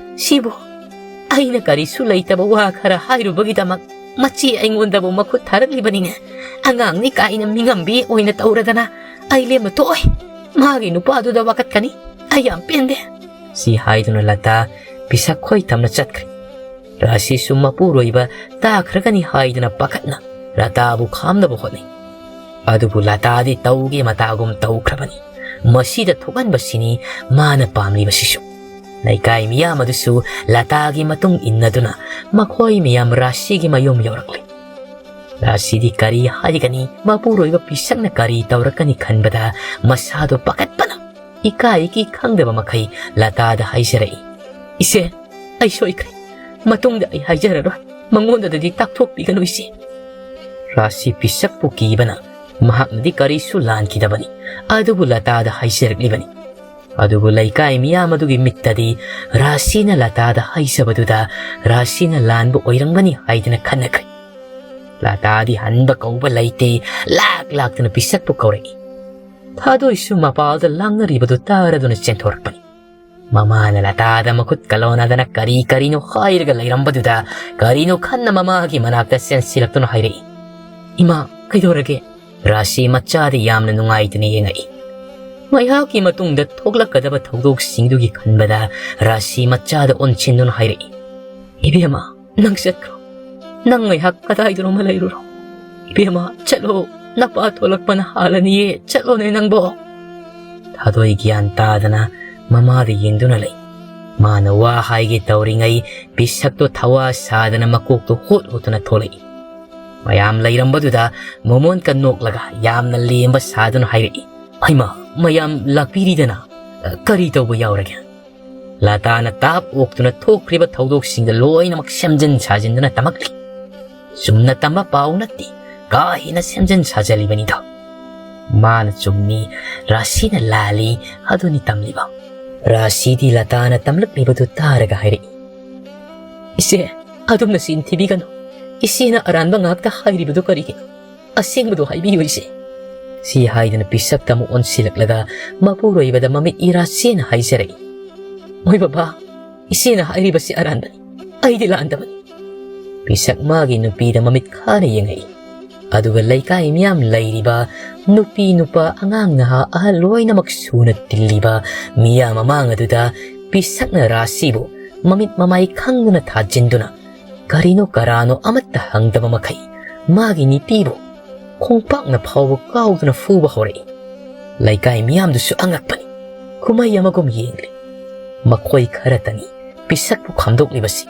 ꯁꯤꯕꯨ ꯑꯩꯅ ꯀꯔꯤꯁꯨ ꯂꯩꯇꯕ ꯋꯥ ꯈꯔ ꯍꯥꯏꯔꯨꯕꯒꯤꯗꯃꯛ ꯃꯆꯦ ꯑꯩꯉꯣꯟꯗꯕꯨ ꯃꯈꯨꯠ ꯊꯥꯔꯛꯂꯤꯕꯅꯤꯅꯦ꯫ ꯑꯉꯥꯡꯅꯤ ꯀꯥꯏꯅ ꯃꯤꯉꯝꯕꯤ ꯑꯣꯏꯅ ꯇꯧꯔꯗꯅ ꯑꯩ ꯂꯦꯝꯅ ꯇꯣꯛꯑꯣꯏ꯫ ꯃꯥꯒꯤ ꯅꯨꯄꯥꯗꯨꯗ ꯋꯥꯀꯠꯀꯅꯤ꯫ ꯑꯩ ꯌꯥꯝ ꯄꯦꯟꯗꯦ꯫" ꯁꯤ ꯍꯥꯏꯗꯨꯅ ꯂꯇꯥ ꯄꯤꯁꯛ ꯈꯣꯏ ꯇꯝꯅ ꯆꯠꯈ꯭ꯔꯦ꯫ ꯔꯥꯁꯤꯁꯨ ꯃꯄꯨꯔꯣꯏꯕ ꯇꯥꯈ꯭ꯔꯒꯅꯤ ꯍꯥꯏꯗꯨꯅ ꯄꯥꯈꯠꯅ ꯂꯇꯥꯕꯨ ꯈꯥꯝꯅꯕ ꯍꯣꯠꯅꯩ꯫ ꯑꯗꯨꯕꯨ ꯂꯇꯥꯗꯤ ꯇꯧꯒꯦ ꯃꯇꯥꯒꯨꯝ ꯇꯧꯈ꯭ꯔꯕꯅꯤ꯫ ꯃꯁꯤꯗ ꯊꯣꯛꯍꯟꯕꯁꯤꯅꯤ ꯃꯥꯅ ꯄꯥꯝꯂꯤꯕꯁꯤꯁꯨ꯫ ꯂꯩꯀꯥꯏ ꯃꯤꯌꯥꯝ ꯑꯗꯨꯁꯨ ꯂꯇꯥꯒꯤ ꯃꯇꯨꯡ ꯏꯟꯅꯗꯨꯅ ꯃꯈꯣꯏ ꯃꯌꯥꯝ ꯔꯥꯁꯤꯒꯤ ꯃꯌꯨꯝ ꯌꯧꯔꯛꯂꯦ꯫ ꯔꯥꯁꯤꯗꯤ ꯀꯔꯤ ꯍꯥꯏꯒꯅꯤ, ꯃꯄꯨꯔꯣꯏꯕ ꯄꯤꯁꯛꯅ ꯀꯔꯤ ꯇꯧꯔꯛꯀꯅꯤ ꯈꯟꯕꯗ ꯃꯁꯥꯗꯣ ꯄꯥꯈꯠꯄꯅ ꯏꯀꯥꯏ ꯏꯀꯤ ꯈꯪꯗꯕ ꯃꯈꯩ ꯂꯇꯥꯗ ꯍꯥꯏꯖꯔꯛꯏ, "ꯏꯆꯦ, ꯑꯩ ꯁꯣꯏꯈ꯭ꯔꯦ꯫ ꯃꯇꯨꯡꯗ ꯑꯩ ꯍꯥꯏꯖꯔꯔꯣꯏ꯫ ꯃꯉꯣꯟꯗꯗꯤ ꯇꯥꯛꯊꯣꯛꯄꯤꯒꯅꯨ, ꯏꯆꯦ꯫" ꯔꯥꯁꯤ ꯄꯤꯁꯛꯄꯨ ꯀꯤꯕꯅ ꯃꯍꯥꯛꯅꯗꯤ ꯀꯔꯤꯁꯨ ꯂꯥꯟꯈꯤꯗꯕꯅꯤ, ꯑꯗꯨꯕꯨ ꯂꯇꯥꯗ ꯍꯥꯏꯖꯔꯛꯂꯤꯕꯅꯤ꯫ ꯑꯗꯨꯕꯨ ꯂꯩꯀꯥꯏ ꯃꯤꯌꯥꯝ ꯑꯗꯨꯒꯤ ꯃꯤꯠꯇꯗꯤ ꯔꯥꯁꯤꯅ ꯂꯇꯥꯗ ꯍꯥꯏꯖꯕꯗꯨꯗ ꯔꯥꯁꯤꯅ ꯂꯥꯟꯕ ꯑꯣꯏꯔꯝꯒꯅꯤ ꯍꯥꯏꯗꯅ ꯈꯟꯅꯈ꯭ꯔꯦ꯫ ꯂꯇꯥꯗꯤ ꯍꯟꯕ ꯀꯧꯕ ꯂꯩꯇꯦ, ꯂꯥꯛ ꯂꯥꯛꯇꯅ ꯄꯤꯁꯛꯄꯨ ꯀꯧꯔꯛꯏ꯫ ꯊꯥꯗꯣꯏꯁꯨ ꯃꯄꯥꯜꯗ ꯂꯥꯡꯅꯔꯤꯕꯗꯨ ꯇꯥꯔꯗꯨꯅ ꯆꯦꯟꯊꯣꯔꯛꯄꯅꯤ꯫ ꯃꯃꯥꯅ ꯂꯇꯥꯗ ꯃꯈꯨꯠ ꯀꯂꯣꯅꯗꯅ ꯀꯔꯤ ꯀꯔꯤꯅꯣ ꯍꯥꯏꯔꯒ ꯂꯩꯔꯝꯕꯗꯨꯗ ꯀꯔꯤꯅꯣ ꯈꯟꯅ ꯃꯃꯥꯒꯤ ꯃꯅꯥꯛꯇ ꯆꯦꯟꯁꯤꯜꯂꯛꯇꯨꯅ ꯍꯥꯏꯔꯛꯏ, "ꯏꯃꯥ, ꯀꯩꯗꯧꯔꯒꯦ?" ꯔꯥꯁꯤ ꯃꯆꯥꯗ ꯌꯥꯝꯅ ꯅꯨꯡꯉꯥꯏꯇꯅ ꯌꯦꯡꯉꯛꯏ꯫ ꯉꯥꯏꯍꯥꯛꯀꯤ ꯃꯇꯨꯡꯗ ꯊꯣꯛꯂꯛꯀꯗꯕ ꯊꯧꯗꯣꯛꯁꯤꯡꯗꯨꯒꯤ ꯈꯟꯕꯗ ꯔꯥꯁꯤ ꯃꯆꯥꯗ ꯑꯣꯟꯁꯤꯟꯗꯨꯅ ꯍꯥꯏꯔꯛꯏ, "ꯏꯕꯦꯝꯃ, ꯅꯪ ꯆꯠꯈ꯭ꯔꯣ꯫ ꯅꯪ ꯉꯥꯏꯍꯥꯛ ꯀꯗꯥꯏꯗꯅꯣꯃ ꯂꯩꯔꯨꯔꯣ꯫ ꯏꯕꯦꯝꯃ, ꯆꯠꯂꯣ꯫ ꯅꯄꯥ ꯊꯣꯛꯂꯛꯄꯅ ꯍꯥꯜꯂꯅꯤꯌꯦ꯫ ꯆꯠꯂꯣꯅꯦ ꯅꯪꯕꯣ꯫" ꯊꯥꯗꯣꯏ ꯒ꯭ꯌꯥꯟ ꯇꯥꯗꯅ ꯃꯃꯥꯗ ꯌꯦꯡꯗꯨꯅ ꯂꯩ꯫ ꯃꯥꯅ ꯋꯥ ꯍꯥꯏꯒꯦ ꯇꯧꯔꯤꯉꯩ ꯄꯤꯁꯛꯇꯣ ꯊꯋꯥ ꯁꯥꯗꯅ ꯃꯀꯣꯛꯇꯣ ꯍꯨꯠ ꯍꯨꯠꯇꯨꯅ ꯊꯣꯛꯂꯛꯏ꯫ ꯃꯌꯥꯝ ꯂꯩꯔꯝꯕꯗꯨꯗ ꯃꯣꯃꯣꯟꯀ ꯅꯣꯛꯂꯒ ꯌꯥꯝꯅ ꯂꯦꯝꯕ ꯁꯥꯗꯨꯅ ꯍꯥꯏꯔꯛꯏ, "ꯍꯩꯃꯥ, ꯃꯌꯥꯝ ꯂꯥꯛꯄꯤꯔꯤꯗꯅ, ꯀꯔꯤ ꯇꯧꯕ ꯌꯥꯎꯔꯒꯦ?" ꯂꯇꯥꯅ ꯇꯥꯞ ꯑꯣꯛꯇꯨꯅ ꯊꯣꯛꯈ꯭ꯔꯤꯕ ꯊꯧꯗꯣꯛꯁꯤꯡꯗ ꯂꯣꯏꯅꯃꯛ ꯁꯦꯝꯖꯤꯟ ꯁꯥꯖꯤꯟꯗꯨꯅ ꯇꯝꯃꯛꯂꯤ꯫ ꯆꯨꯝꯅ ꯇꯝꯕ ꯄꯥꯎ ꯅꯠꯇꯦ, ꯀꯥ ꯍꯦꯟꯅ ꯁꯦꯝꯖꯤꯟ ꯁꯥꯖꯤꯜꯂꯤꯕꯅꯤꯗꯣ꯫ ꯃꯥꯅ ꯆꯨꯝꯃꯤ, ꯔꯥꯁꯤꯅ ꯂꯥꯜꯂꯤ, ꯑꯗꯨꯅꯤ ꯇꯝꯂꯤꯕ꯫ ꯔꯥꯁꯤꯗꯤ ꯂꯇꯥꯅ ꯇꯝꯂꯛꯂꯤꯕꯗꯨ ꯇꯥꯔꯒ ꯍꯥꯏꯔꯛꯏ, "ꯏꯆꯦ, ꯑꯗꯨꯝꯅ ꯆꯤꯟ ꯊꯤꯕꯤꯒꯅꯨ꯫ ꯏꯆꯦꯅ ꯑꯔꯥꯟꯕ ꯉꯥꯛꯇ ꯍꯥꯏꯔꯤꯕꯗꯨ ꯀꯔꯤꯒꯤꯅꯣ? ꯑꯁꯦꯡꯕꯗꯨ ꯍꯥꯏꯕꯤꯌꯨ, ꯏꯆꯦ꯫" ꯁꯤ ꯍꯥꯏꯗꯨꯅ ꯄꯤꯁꯛꯇ ꯑꯃꯨꯛ ꯑꯣꯟꯁꯤꯜꯂꯛꯂꯒ ꯃꯄꯨꯔꯣꯏꯕꯗ ꯃꯃꯤꯠ ꯏꯔꯥ ꯆꯦꯅ ꯍꯥꯏꯖꯔꯛꯏ, "ꯍꯣꯏ ꯕꯕꯥ, ꯏꯆꯦꯅ ꯍꯥꯏꯔꯤꯕꯁꯤ ꯑꯔꯥꯟꯕꯅꯤ꯫ ꯑꯩꯗꯤ ꯂꯥꯟꯗꯕꯅꯤ꯫" ꯄꯤꯁꯛ ꯃꯥꯒꯤ ꯅꯨꯄꯤꯗ ꯃꯃꯤꯠ ꯈꯥꯅ ꯌꯦꯡꯉꯛꯏ꯫ ꯑꯗꯨꯒ ꯂꯩꯀꯥꯏ ꯃꯤꯌꯥꯝ ꯂꯩꯔꯤꯕ ꯅꯨꯄꯤ ꯅꯨꯄꯥ ꯑꯉꯥꯡ ꯅꯍꯥ ꯑꯍꯜ ꯂꯣꯏꯅꯃꯛ ꯁꯨꯅ ꯇꯤꯜꯂꯤꯕ ꯃꯤꯌꯥꯝ ꯃꯃꯥꯡ ꯑꯗꯨꯗ ꯄꯤꯁꯛꯅ ꯔꯥꯁꯤꯕꯨ ꯃꯃꯤꯠ ꯃꯃꯥꯏ ꯈꯪꯗꯅ ꯊꯥꯖꯤꯟꯗꯨꯅ ꯀꯔꯤꯅꯣ ꯀꯔꯥꯅꯣ ꯑꯃꯠꯇ ꯍꯪꯗꯕ ꯃꯈꯩ ꯃꯥꯒꯤ ꯅꯨꯄꯤꯕꯨ ꯈꯣꯡꯄꯥꯛꯅ ꯐꯥꯎꯕ ꯀꯥꯎꯗꯅ ꯐꯨꯕ ꯍꯧꯔꯛꯏ꯫ ꯂꯩꯀꯥꯏ ꯃꯤꯌꯥꯝꯗꯨꯁꯨ ꯑꯉꯛꯄꯅꯤ꯫ ꯀꯨꯝꯍꯩ ꯑꯃꯒꯨꯝ ꯌꯦꯡꯂꯤ꯫ ꯃꯈꯣꯏ ꯈꯔꯇꯅꯤ ꯄꯤꯁꯛꯄꯨ ꯈꯥꯝꯗꯣꯛꯂꯤꯕꯁꯤ꯫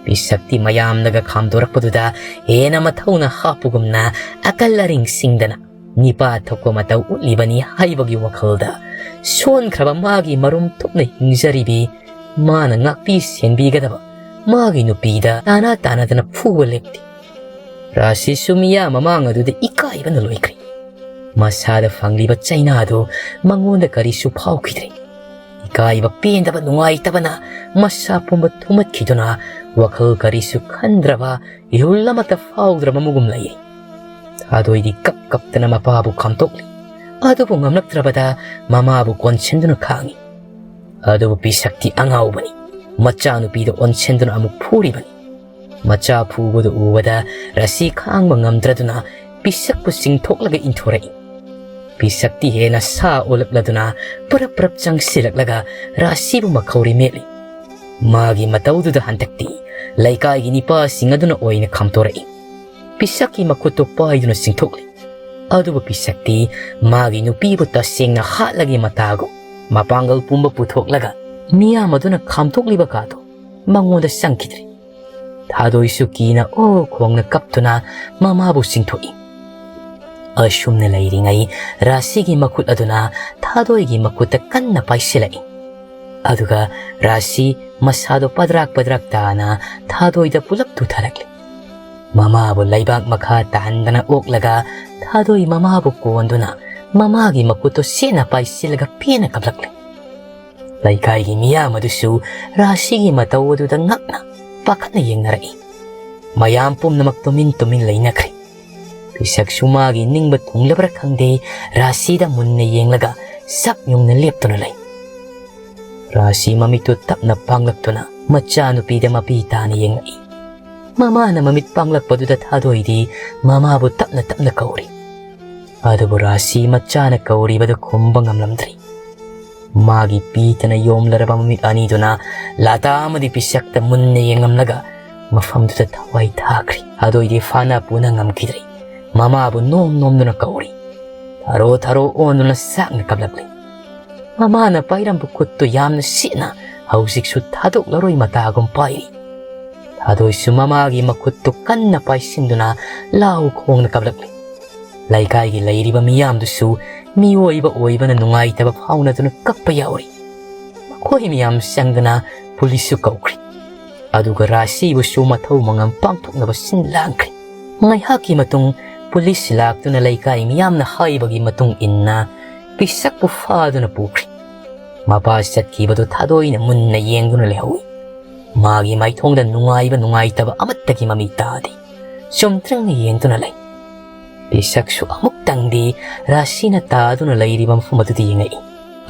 ꯄꯤꯁꯛꯇꯤ ꯃꯌꯥꯝꯅꯒ ꯈꯥꯝꯗꯣꯔꯛꯄꯗꯨꯗ ꯍꯦꯟꯅ ꯃꯊꯧꯅ ꯍꯥꯞꯄꯒꯨꯝꯅ ꯑꯀꯜ ꯑꯔꯤꯡꯁꯤꯡꯗꯅ ꯅꯤꯄꯥ ꯊꯣꯛꯄ ꯃꯇꯧ ꯎꯠꯂꯤꯕꯅꯤ ꯍꯥꯏꯕꯒꯤ ꯋꯥꯈꯜꯗ ꯁꯣꯟꯈ꯭ꯔꯕ ꯃꯥꯒꯤ ꯃꯔꯨꯝ ꯊꯨꯞꯅ ꯍꯤꯡꯖꯔꯤꯕꯤ ꯃꯥꯅ ꯉꯥꯛꯄꯤ ꯁꯦꯟꯕꯤꯒꯗꯕ ꯃꯥꯒꯤ ꯅꯨꯄꯤꯗ ꯇꯥꯅ ꯇꯥꯅꯗꯅ ꯐꯨꯕ ꯂꯦꯞꯇꯦ꯫ ꯔꯥꯁꯤꯁꯨ ꯃꯤꯌꯥꯝ ꯃꯃꯥꯡ ꯑꯗꯨꯗ ꯏꯀꯥꯏꯕꯅ ꯂꯣꯏꯈ꯭ꯔꯦ꯫ ꯃꯁꯥꯗ ꯐꯪꯂꯤꯕ ꯆꯩꯅꯥꯗꯨ ꯃꯉꯣꯟꯗ ꯀꯔꯤꯁꯨ ꯐꯥꯎꯈꯤꯗ꯭ꯔꯦ꯫ ꯏꯀꯥꯏꯕ ꯄꯦꯟꯗꯕ ꯅꯨꯡꯉꯥꯏꯇꯕꯅ ꯃꯁꯥ ꯄꯨꯝꯕ ꯊꯨꯝꯃꯠꯈꯤꯗꯨꯅ ꯋꯥꯈꯜ ꯀꯔꯤꯁꯨ ꯈꯟꯗ꯭ꯔꯕ, ꯏꯍꯨꯜ ꯑꯃꯠꯇ ꯐꯥꯎꯗ꯭ꯔꯕ ꯃꯒꯨꯝ ꯂꯩꯔꯤ꯫ ꯊꯥꯗꯣꯏꯗꯤ ꯀꯞ ꯀꯞꯇꯅ ꯃꯄꯥꯕꯨ ꯈꯥꯝꯇꯣꯛꯂꯤ꯫ ꯑꯗꯨꯕꯨ ꯉꯝꯂꯛꯇ꯭ꯔꯕꯗ ꯃꯃꯥꯕꯨ ꯀꯣꯟꯁꯤꯟꯗꯨꯅ ꯈꯥꯡꯉꯤ꯫ ꯑꯗꯨꯕꯨ ꯄꯤꯁꯛꯇꯤ ꯑꯉꯥꯎꯕꯅꯤ꯫ ꯃꯆꯥꯅꯨꯄꯤꯗ ꯑꯣꯟꯁꯤꯟꯗꯨꯅ ꯑꯃꯨꯛ ꯐꯨꯔꯤꯕꯅꯤ꯫ ꯃꯆꯥ ꯐꯨꯕꯗꯨ ꯎꯕꯗ ꯔꯥꯁꯤ ꯈꯥꯡꯕ ꯉꯝꯗ꯭ꯔꯗꯨꯅ ꯄꯤꯁꯛꯄꯨ ꯆꯤꯡꯊꯣꯛꯂꯒ ꯏꯟꯊꯣꯔꯛꯏ꯫ ꯄꯤꯁꯛꯇꯤ ꯍꯦꯟꯅ ꯁꯥ ꯑꯣꯜꯂꯛꯂꯗꯨꯅ ꯄꯔꯞ ꯄꯔꯞ ꯆꯪꯁꯤꯜꯂꯛꯂꯒ ꯔꯥꯁꯤꯕꯨ ꯃꯈꯧꯔꯤ ꯃꯦꯠꯂꯤ꯫ ꯃꯥꯒꯤ ꯃꯇꯧꯗꯨꯗ ꯍꯟꯗꯛꯇꯤ ꯂꯩꯀꯥꯏꯒꯤ ꯅꯤꯄꯥꯁꯤꯡ ꯑꯗꯨꯅ ꯑꯣꯏꯅ ꯈꯥꯝꯇꯣꯔꯛꯏ꯫ ꯄꯤꯁꯛꯀꯤ ꯃꯈꯨꯠꯇꯨ ꯄꯥꯏꯗꯨꯅ ꯆꯤꯡꯊꯣꯛꯂꯤ꯫ ꯑꯗꯨꯕꯨ ꯄꯤꯁꯛꯇꯤ ꯃꯥꯒꯤ ꯅꯨꯄꯤꯕꯨ ꯇꯁꯦꯡꯅ ꯍꯥꯠꯂꯒꯦ ꯃꯇꯥꯒꯨꯝ ꯃꯄꯥꯡꯒꯜ ꯄꯨꯝꯕ ꯄꯨꯊꯣꯛꯂꯒ ꯃꯤꯌꯥꯝ ꯑꯗꯨꯅ ꯈꯥꯝꯗꯣꯛꯂꯤꯕ ꯀꯥꯗꯨ ꯃꯉꯣꯟꯗ ꯆꯪꯈꯤꯗ꯭ꯔꯦ꯫ ꯊꯥꯗꯣꯏꯁꯨ ꯀꯤꯅ ꯑꯣ ꯈꯣꯡꯅ ꯀꯞꯇꯨꯅ ꯃꯃꯥꯕꯨ ꯆꯤꯡꯊꯣꯛꯏ꯫ ꯑꯁꯨꯝꯅ ꯂꯩꯔꯤꯉꯩ ꯔꯥꯁꯤꯒꯤ ꯃꯈꯨꯠ ꯑꯗꯨꯅ ꯊꯥꯗꯣꯏꯒꯤ ꯃꯈꯨꯠꯇ ꯀꯟꯅ ꯄꯥꯏꯁꯤꯜꯂꯛꯏ꯫ ꯑꯗꯨꯒ ꯔꯥꯁꯤ ꯃꯁꯥꯗꯣ ꯄꯗ꯭ꯔꯥꯛ ꯄꯗ꯭ꯔꯥꯛ ꯇꯥꯅ ꯊꯥꯗꯣꯏꯗ ꯄꯨꯂꯞ ꯇꯨꯊꯔꯛꯂꯦ꯫ ꯃꯃꯥꯕꯨ ꯂꯩꯕꯥꯛ ꯃꯈꯥ ꯇꯥꯍꯟꯗꯅ ꯑꯣꯛꯂꯒ ꯊꯥꯗꯣꯏ ꯃꯃꯥꯕꯨ ꯀꯣꯟꯗꯨꯅ ꯃꯃꯥꯒꯤ ꯃꯈꯨꯠꯇꯨ ꯁꯦꯠꯅ ꯄꯥꯏꯁꯤꯜꯂꯒ ꯄꯦꯟꯅ ꯀꯞꯂꯛꯂꯦ꯫ ꯂꯩꯀꯥꯏꯒꯤ ꯃꯤꯌꯥꯝ ꯑꯗꯨꯁꯨ ꯔꯥꯁꯤꯒꯤ ꯃꯇꯧ ꯑꯗꯨꯗ ꯉꯛꯅ ꯄꯥꯈꯠꯅ ꯌꯦꯡꯅꯔꯛꯏ꯫ ꯃꯌꯥꯝ ꯄꯨꯝꯅꯃꯛ ꯇꯨꯃꯤꯟ ꯇꯨꯃꯤꯟ ꯂꯩꯅꯈ꯭ꯔꯦ꯫ ꯄꯤꯁꯛꯁꯨ ꯃꯥꯒꯤ ꯅꯤꯡꯕ ꯊꯨꯡꯂꯕ꯭ꯔꯥ ꯈꯪꯗꯦ, ꯔꯥꯁꯤꯗ ꯃꯨꯟꯅ ꯌꯦꯡꯂꯒ ꯁꯛ ꯌꯨꯡꯅ ꯂꯦꯞꯇꯨꯅ ꯂꯩ꯫ ꯔꯥꯁꯤ ꯃꯃꯤꯠꯇꯨ ꯇꯞꯅ ꯄꯥꯡꯂꯛꯇꯨꯅ ꯃꯆꯥꯅꯨꯄꯤꯗ ꯃꯄꯤ ꯇꯥꯅ ꯌꯦꯡꯂꯛꯏ꯫ ꯃꯃꯥꯅ ꯃꯃꯤꯠ ꯄꯥꯡꯂꯛꯄꯗꯨꯗ ꯊꯥꯗꯣꯏꯗꯤ ꯃꯃꯥꯕꯨ ꯇꯞꯅ ꯇꯞꯅ ꯀꯧꯔꯤ꯫ ꯑꯗꯨꯕꯨ ꯔꯥꯁꯤ ꯃꯆꯥꯅ ꯀꯧꯔꯤꯕꯗꯨ ꯈꯨꯝꯕ ꯉꯝꯂꯝꯗ꯭ꯔꯤ꯫ ꯃꯥꯒꯤ ꯄꯤꯇꯅ ꯌꯣꯝꯂꯔꯕ ꯃꯃꯤꯠ ꯑꯅꯤꯗꯨꯅ ꯂꯥꯇꯥ ꯑꯃꯗꯤ ꯄꯤꯁꯛꯇ ꯃꯨꯟꯅ ꯌꯦꯡꯂꯝꯂꯒ ꯃꯐꯝꯗꯨꯗ ꯊꯋꯥꯏ ꯊꯥꯈ꯭ꯔꯤ꯫ ꯊꯥꯗꯣꯏꯗꯤ ꯐꯥꯅ ꯄꯨꯅ ꯉꯝꯈꯤꯗ꯭ꯔꯤ꯫ ꯃꯃꯥꯕꯨ ꯅꯣꯝ ꯅꯣꯝꯗꯨꯅ ꯀꯧꯔꯤ꯫ ꯊꯔꯣ ꯊꯔꯣ ꯑꯣꯟꯗꯨꯅ ꯆꯥꯛꯅ ꯀꯞꯂꯛꯂꯤ꯫ ꯃꯃꯥꯅ ꯄꯥꯏꯔꯝꯕ ꯈꯨꯠꯇꯨ ꯌꯥꯝꯅ ꯁꯤꯠꯅ ꯍꯧꯖꯤꯛꯁꯨ ꯊꯥꯗꯣꯛꯂꯔꯣꯏ ꯃꯇꯥꯒꯨꯝ ꯄꯥꯏꯔꯤ꯫ ꯊꯥꯗꯣꯏꯁꯨ ꯃꯃꯥꯒꯤ ꯃꯈꯨꯠꯇꯨ ꯀꯟꯅ ꯄꯥꯏꯁꯤꯟꯗꯨꯅ ꯂꯥꯎ ꯈꯣꯡꯅ ꯀꯞꯂꯛꯂꯤ꯫ ꯂꯩꯀꯥꯏꯒꯤ ꯂꯩꯔꯤꯕ ꯃꯤꯌꯥꯝꯗꯨꯁꯨ ꯃꯤꯑꯣꯏꯕ ꯑꯣꯏꯕꯅ ꯅꯨꯡꯉꯥꯏꯇꯕ ꯐꯥꯎꯅꯗꯨꯅ ꯀꯞꯄ ꯌꯥꯎꯔꯤ꯫ ꯃꯈꯣꯏ ꯃꯌꯥꯝ ꯆꯪꯗꯨꯅ ꯄꯨꯂꯤꯁꯁꯨ ꯀꯧꯈ꯭ꯔꯤ꯫ ꯑꯗꯨꯒ ꯔꯥꯁꯤꯕꯨꯁꯨ ꯃꯊꯧ ꯃꯉꯝ ꯄꯥꯡꯊꯣꯛꯅꯕ ꯁꯤꯟ ꯂꯥꯡꯈ꯭ꯔꯦ꯫ ꯉꯥꯏꯍꯥꯛꯀꯤ ꯃꯇꯨꯡ ꯄꯨꯂꯤꯁ ꯂꯥꯛꯇꯨꯅ ꯂꯩꯀꯥꯏ ꯃꯤꯌꯥꯝꯅ ꯍꯥꯏꯕꯒꯤ ꯃꯇꯨꯡ ꯏꯟꯅ ꯄꯤꯁꯛꯄꯨ ꯐꯥꯗꯨꯅ ꯄꯨꯈ꯭ꯔꯤ꯫ ꯃꯄꯥ ꯆꯠꯈꯤꯕꯗꯨ ꯊꯥꯗꯣꯏꯅ ꯃꯨꯟꯅ ꯌꯦꯡꯗꯨꯅ ꯂꯩꯍꯧꯏ꯫ ꯃꯥꯒꯤ ꯃꯥꯏꯊꯣꯡꯗ ꯅꯨꯡꯉꯥꯏꯕ ꯅꯨꯡꯉꯥꯏꯇꯕ ꯑꯃꯠꯇꯒꯤ ꯃꯃꯤ ꯇꯥꯗꯦ꯫ ꯆꯨꯝꯗ꯭ꯔꯤꯡꯅ ꯌꯦꯡꯗꯨꯅ ꯂꯩ꯫ ꯄꯤꯁꯛꯁꯨ ꯑꯃꯨꯛꯇꯪꯗꯤ ꯔꯥꯁꯤꯅ ꯇꯥꯗꯨꯅ ꯂꯩꯔꯤꯕ ꯃꯐꯝ ꯑꯗꯨꯗ ꯌꯦꯡꯉꯛꯏ꯫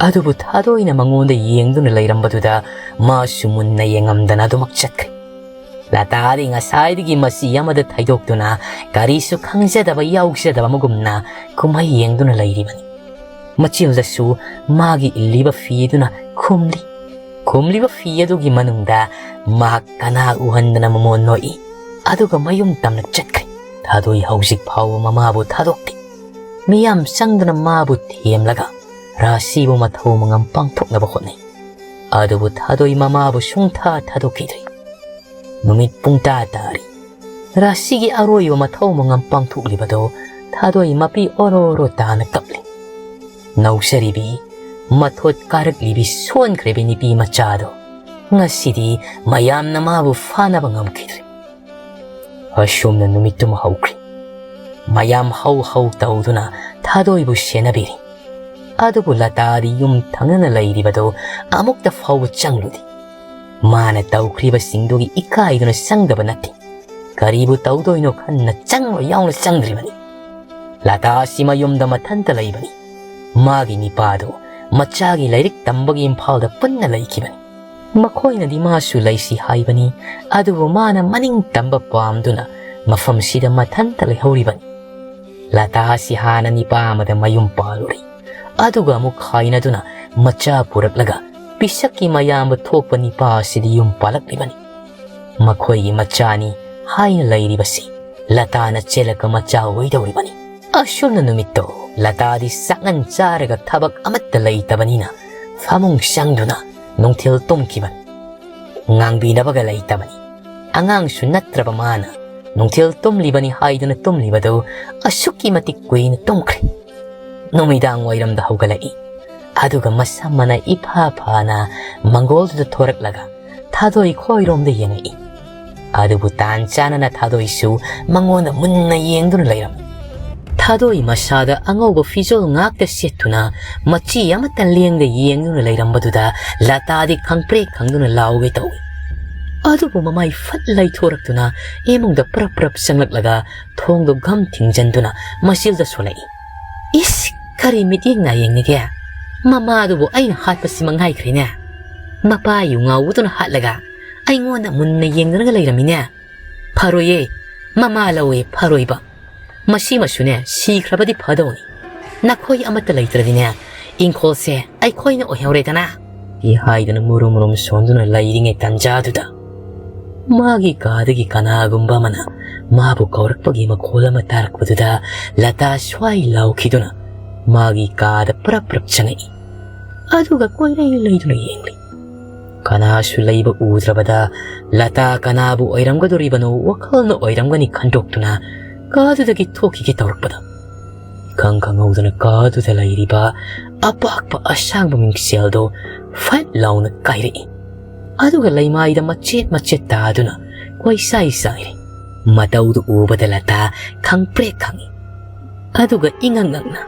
ꯑꯗꯨꯕꯨ ꯊꯥꯗꯣꯏꯅ ꯃꯉꯣꯟꯗ ꯌꯦꯡꯗꯨꯅ ꯂꯩꯔꯝꯕꯗꯨꯗ ꯃꯥꯁꯨ ꯃꯨꯟꯅ ꯌꯦꯡꯉꯝꯗꯅ ꯑꯗꯨꯃꯛ ꯆꯠꯈ꯭ꯔꯦ꯫ ꯂꯇꯥꯗꯤ ꯉꯁꯥꯏꯗꯒꯤ ꯃꯆꯤ ꯑꯃꯗ ꯊꯩꯗꯣꯛꯇꯨꯅ ꯀꯔꯤꯁꯨ ꯈꯪꯖꯗꯕ ꯌꯥꯎꯖꯗꯕ ꯑꯃꯒꯨꯝꯅ ꯀꯨꯝꯍꯩ ꯌꯦꯡꯗꯨꯅ ꯂꯩꯔꯤꯕꯅꯤ꯫ ꯃꯆꯤꯜꯗꯁꯨ ꯃꯥꯒꯤ ꯏꯜꯂꯤꯕ ꯐꯤꯗꯨꯅ ꯈꯨꯝꯂꯤ꯫ ꯈꯨꯝꯂꯤꯕ ꯐꯤ ꯑꯗꯨꯒꯤ ꯃꯅꯨꯡꯗ ꯃꯍꯥꯛ ꯀꯅꯥ ꯎꯍꯟꯗꯅ ꯃꯃꯣꯟ ꯅꯣꯛꯏ꯫ ꯑꯗꯨꯒ ꯃꯌꯨꯝ ꯇꯝꯅ ꯆꯠꯈ꯭ꯔꯦ꯫ ꯊꯥꯗꯣꯏ ꯍꯧꯖꯤꯛ ꯐꯥꯎꯕ ꯃꯃꯥꯕꯨ ꯊꯥꯗꯣꯛꯇꯦ꯫ ꯃꯤꯌꯥꯝ ꯆꯪꯗꯨꯅ ꯃꯥꯕꯨ ꯊꯦꯝꯂꯒ ꯔꯥꯁꯤꯕꯨ ꯃꯊꯧ ꯃꯉꯝ ꯄꯥꯡꯊꯣꯛꯅꯕ ꯍꯣꯠꯅꯩ꯫ ꯑꯗꯨꯕꯨ ꯊꯥꯗꯣꯏ ꯃꯃꯥꯕꯨ ꯁꯨꯡꯊꯥ ꯊꯥꯗꯣꯛꯈꯤꯗ꯭ꯔꯦ꯫ ꯅꯨꯃꯤꯠ ꯄꯨꯡꯇꯥ ꯇꯥꯔꯤ꯫ ꯔꯥꯁꯤꯒꯤ ꯑꯔꯣꯏꯕ ꯃꯊꯧ ꯃꯉꯝ ꯄꯥꯡꯊꯣꯛꯂꯤꯕꯗꯨ ꯊꯥꯗꯣꯏ ꯃꯄꯤ ꯑꯣꯔꯣ ꯑꯣꯔꯣ ꯇꯥꯅ ꯀꯞꯂꯤ꯫ ꯅꯧꯖꯔꯤꯕꯤ, ꯃꯊꯣꯠ ꯀꯥꯔꯛꯂꯤꯕꯤ ꯁꯣꯟꯈ꯭ꯔꯕꯤ ꯅꯨꯄꯤ ꯃꯆꯥꯗꯣ ꯉꯁꯤꯗꯤ ꯃꯌꯥꯝꯅ ꯃꯥꯕꯨ ꯐꯥꯅꯕ ꯉꯝꯈꯤꯗ꯭ꯔꯦ꯫ ꯑꯁꯨꯝꯅ ꯅꯨꯃꯤꯠꯇꯨꯃ ꯍꯧꯈ꯭ꯔꯦ꯫ ꯃꯌꯥꯝ ꯍꯧ ꯍꯧ ꯇꯧꯗꯨꯅ ꯊꯥꯗꯣꯏꯕꯨ ꯁꯦꯟꯅꯕꯤꯔꯤ꯫ ꯑꯗꯨꯕꯨ ꯂꯇꯥꯗꯤ ꯌꯨꯝ ꯊꯪꯅꯅ ꯂꯩꯔꯤꯕꯗꯨ ꯑꯃꯨꯛꯇ ꯐꯥꯎꯕ ꯆꯪꯂꯨꯗꯦ꯫ ꯃꯥꯅ ꯇꯧꯈ꯭ꯔꯤꯕꯁꯤꯡꯗꯨꯒꯤ ꯏꯀꯥꯏꯗꯨꯅ ꯆꯪꯗꯕ ꯅꯠꯇꯦ꯫ ꯀꯔꯤꯕꯨ ꯇꯧꯗꯣꯏꯅꯣ ꯈꯟꯅ ꯆꯪꯂꯣꯏ ꯌꯥꯎꯅ ꯆꯪꯗ꯭ꯔꯤꯕꯅꯤ꯫ ꯂꯇꯥ ꯑꯁꯤ ꯃꯌꯨꯝꯗ ꯃꯊꯟꯇ ꯂꯩꯕꯅꯤ꯫ ꯃꯥꯒꯤ ꯅꯤꯄꯥꯗꯨ ꯃꯆꯥꯒꯤ ꯂꯥꯏꯔꯤꯛ ꯇꯝꯕꯒꯤ ꯏꯝꯐꯥꯜꯗ ꯄꯨꯟꯅ ꯂꯩꯈꯤꯕꯅꯤ꯫ ꯃꯈꯣꯏꯅꯗꯤ ꯃꯥꯁꯨ ꯂꯩꯁꯤ ꯍꯥꯏꯕꯅꯤ, ꯑꯗꯨꯕꯨ ꯃꯥꯅ ꯃꯅꯤꯡ ꯇꯝꯕ ꯄꯥꯝꯗꯨꯅ ꯃꯐꯝꯁꯤꯗ ꯃꯊꯟꯇ ꯂꯩꯍꯧꯔꯤꯕꯅꯤ꯫ ꯂꯇꯥ ꯑꯁꯤ ꯍꯥꯟꯅ ꯅꯤꯄꯥ ꯑꯃꯗ ꯃꯌꯨꯝ ꯄꯥꯜꯂꯨꯔꯦ꯫ ꯑꯗꯨꯒ ꯑꯃꯨꯛ ꯈꯥꯏꯅꯗꯨꯅ ꯃꯆꯥ ꯄꯨꯔꯛꯂꯒ ꯄꯤꯁꯛꯀꯤ ꯃꯌꯥꯝꯕ ꯊꯣꯛꯄ ꯅꯤꯄꯥ ꯑꯁꯤꯗꯤ ꯌꯨꯝ ꯄꯥꯜꯂꯛꯂꯤꯕꯅꯤ꯫ ꯃꯈꯣꯏꯒꯤ ꯃꯆꯥꯅꯤ ꯍꯥꯏꯅ ꯂꯩꯔꯤꯕꯁꯤ ꯂꯇꯥꯅ ꯆꯦꯜꯂꯛꯄ ꯃꯆꯥ ꯑꯣꯏꯗꯧꯔꯤꯕꯅꯤ꯫ ꯑꯁꯨꯝꯅ ꯅꯨꯃꯤꯠꯇꯣ ꯂꯇꯥꯗꯤ ꯆꯥꯛꯉꯟ ꯆꯥꯔꯒ ꯊꯕꯛ ꯑꯃꯠꯇ ꯂꯩꯇꯕꯅꯤꯅ ꯐꯃꯨꯡ ꯆꯪꯗꯨꯅ ꯅꯨꯡꯊꯤꯜ ꯇꯨꯝꯈꯤꯕꯅꯤ꯫ ꯉꯥꯡꯕꯤꯅꯕꯒ ꯂꯩꯇꯕꯅꯤ꯫ ꯑꯉꯥꯡꯁꯨ ꯅꯠꯇ꯭ꯔꯕ ꯃꯥꯅ ꯅꯨꯡꯊꯤꯜ ꯇꯨꯝꯂꯤꯕꯅꯤ ꯍꯥꯏꯗꯨꯅ ꯇꯨꯝꯂꯤꯕꯗꯨ ꯑꯁꯨꯛꯀꯤ ꯃꯇꯤꯛ ꯀꯨꯏꯅ ꯇꯨꯝꯈ꯭ꯔꯦ꯫ ꯅꯨꯃꯤꯗꯥꯡ ꯋꯥꯏꯔꯝꯗ ꯍꯧꯒꯠꯂꯛꯏ꯫ ꯑꯗꯨꯒ ꯃꯁꯝ ꯃꯅꯥ ꯏꯐꯥ ꯐꯥꯅ ꯃꯪꯒꯣꯜꯗꯨꯗ ꯊꯣꯔꯛꯂꯒ ꯊꯥꯗꯣꯏ ꯈꯣꯏꯔꯣꯝꯗ ꯌꯦꯡꯉꯛꯏ꯫ ꯑꯗꯨꯕꯨ ꯇꯥꯟ ꯆꯥꯅꯅ ꯊꯥꯗꯣꯏꯁꯨ ꯃꯉꯣꯟꯗ ꯃꯨꯟꯅ ꯌꯦꯡꯗꯨꯅ ꯂꯩꯔꯝꯃꯤ꯫ ꯊꯥꯗꯣꯏ ꯃꯁꯥꯗ ꯑꯉꯧꯕ ꯐꯤꯖꯣꯜ ꯉꯥꯛꯇ ꯁꯦꯠꯇꯨꯅ ꯃꯆꯤ ꯑꯃꯠꯇ ꯂꯦꯡꯗ ꯌꯦꯡꯗꯨꯅ ꯂꯩꯔꯝꯕꯗꯨꯗ ꯂꯇꯥꯗꯤ ꯈꯪꯄ꯭ꯔꯦꯛ ꯈꯪꯗꯨꯅ ꯂꯥꯎꯒꯦ ꯇꯧꯏ꯫ ꯑꯗꯨꯕꯨ ꯃꯃꯥꯏ ꯐꯠ ꯂꯩꯊꯣꯔꯛꯇꯨꯅ ꯏꯃꯨꯡꯗ ꯄ꯭ꯔꯞ ꯄ꯭ꯔꯞ ꯆꯪꯂꯛꯂꯒ ꯊꯣꯡꯗꯣ ꯘꯝ ꯊꯤꯡꯖꯤꯟꯗꯨꯅ ꯃꯁꯤꯜꯗ ꯁꯣꯜꯂꯛꯏ꯫ "ꯏꯁ, ꯀꯔꯤ ꯃꯤꯠꯌꯦꯡ ꯅꯥꯌꯦꯡꯅꯤꯒꯦ? ꯃꯃꯥꯗꯨꯕꯨ ꯑꯩꯅ ꯍꯥꯠꯄꯁꯤ ꯃꯉꯥꯏꯈ꯭ꯔꯦꯅꯦ꯫ ꯃꯄꯥ ꯌꯨ ꯉꯥꯎꯕꯗꯨꯅ ꯍꯥꯠꯂꯒ ꯑꯩꯉꯣꯟꯗ ꯃꯨꯟꯅ ꯌꯦꯡꯗꯨꯅꯒ ꯂꯩꯔꯝꯃꯤꯅꯦ꯫ ꯐꯔꯣꯏꯌꯦ, ꯃꯃꯥ ꯂꯧꯋꯦ ꯐꯔꯣꯏꯕ꯫ ꯃꯁꯤꯃꯁꯨꯅꯦ ꯁꯤꯈ꯭ꯔꯕꯗꯤ ꯐꯗꯧꯅꯤ꯫ ꯅꯈꯣꯏ ꯑꯃꯠꯇ ꯂꯩꯇ꯭ꯔꯗꯤꯅꯦ ꯏꯪꯈꯣꯜꯁꯦ ꯑꯩꯈꯣꯏꯅ ꯑꯣꯏꯍꯧꯔꯦꯗꯅ" ꯏ ꯍꯥꯏꯗꯨꯅ ꯃꯨꯔꯨꯝ ꯃꯨꯔꯨꯝ ꯁꯣꯟꯗꯨꯅ ꯂꯩꯔꯤꯉꯩ ꯇꯟꯖꯥꯗꯨꯗ ꯃꯥꯒꯤ ꯀꯥꯗꯒꯤ ꯀꯅꯥꯒꯨꯝꯕ ꯑꯃꯅ ꯃꯥꯕꯨ ꯀꯧꯔꯛꯄꯒꯤ ꯃꯈꯣꯜ ꯑꯃ ꯇꯥꯔꯛꯄꯗꯨꯗ ꯂꯇꯥ ꯁ꯭ꯋꯥꯏ ꯂꯥꯎꯈꯤꯗꯨꯅ ꯃꯥꯒꯤ ꯀꯥꯗ ꯄ꯭ꯔꯞ ꯄ꯭ꯔꯞ ꯆꯪꯉꯛꯏ꯫ ꯑꯗꯨꯒ ꯀꯣꯏꯔꯩ ꯂꯩꯗꯨꯅ ꯌꯦꯡꯂꯤ꯫ ꯀꯅꯥꯁꯨ ꯂꯩꯕ ꯎꯗ꯭ꯔꯕꯗ ꯂꯇꯥ ꯀꯅꯥꯕꯨ ꯑꯣꯏꯔꯝꯒꯗꯧꯔꯤꯕꯅꯣ ꯋꯥꯈꯜꯅ ꯑꯣꯏꯔꯝꯒꯅꯤ ꯈꯟꯗꯣꯛꯇꯨꯅ ꯀꯥꯗꯨꯗꯒꯤ ꯊꯣꯛꯈꯤꯒꯦ ꯇꯧꯔꯛꯄꯗ ꯏꯈꯪ ꯈꯪꯍꯧꯗꯅ ꯀꯥꯗꯨꯗ ꯂꯩꯔꯤꯕ ꯑꯄꯥꯛꯄ ꯑꯁꯥꯡꯕ ꯃꯤꯡꯁꯦꯜꯗꯣ ꯐꯠ ꯂꯥꯎꯅ ꯀꯥꯏꯔꯛꯏ꯫ ꯑꯗꯨꯒ ꯂꯩꯃꯥꯏꯗ ꯃꯆꯦꯠ ꯃꯆꯦꯠ ꯇꯥꯗꯨꯅ ꯀꯣꯏꯁꯥꯏ ꯁꯥꯏꯔꯤ꯫ ꯃꯇꯧꯗꯨ ꯎꯕꯗ ꯂꯇꯥ ꯈꯪꯄ꯭ꯔꯦꯛ ꯈꯪꯏ꯫ ꯑꯗꯨꯒ ꯏꯉꯛ ꯉꯛꯅ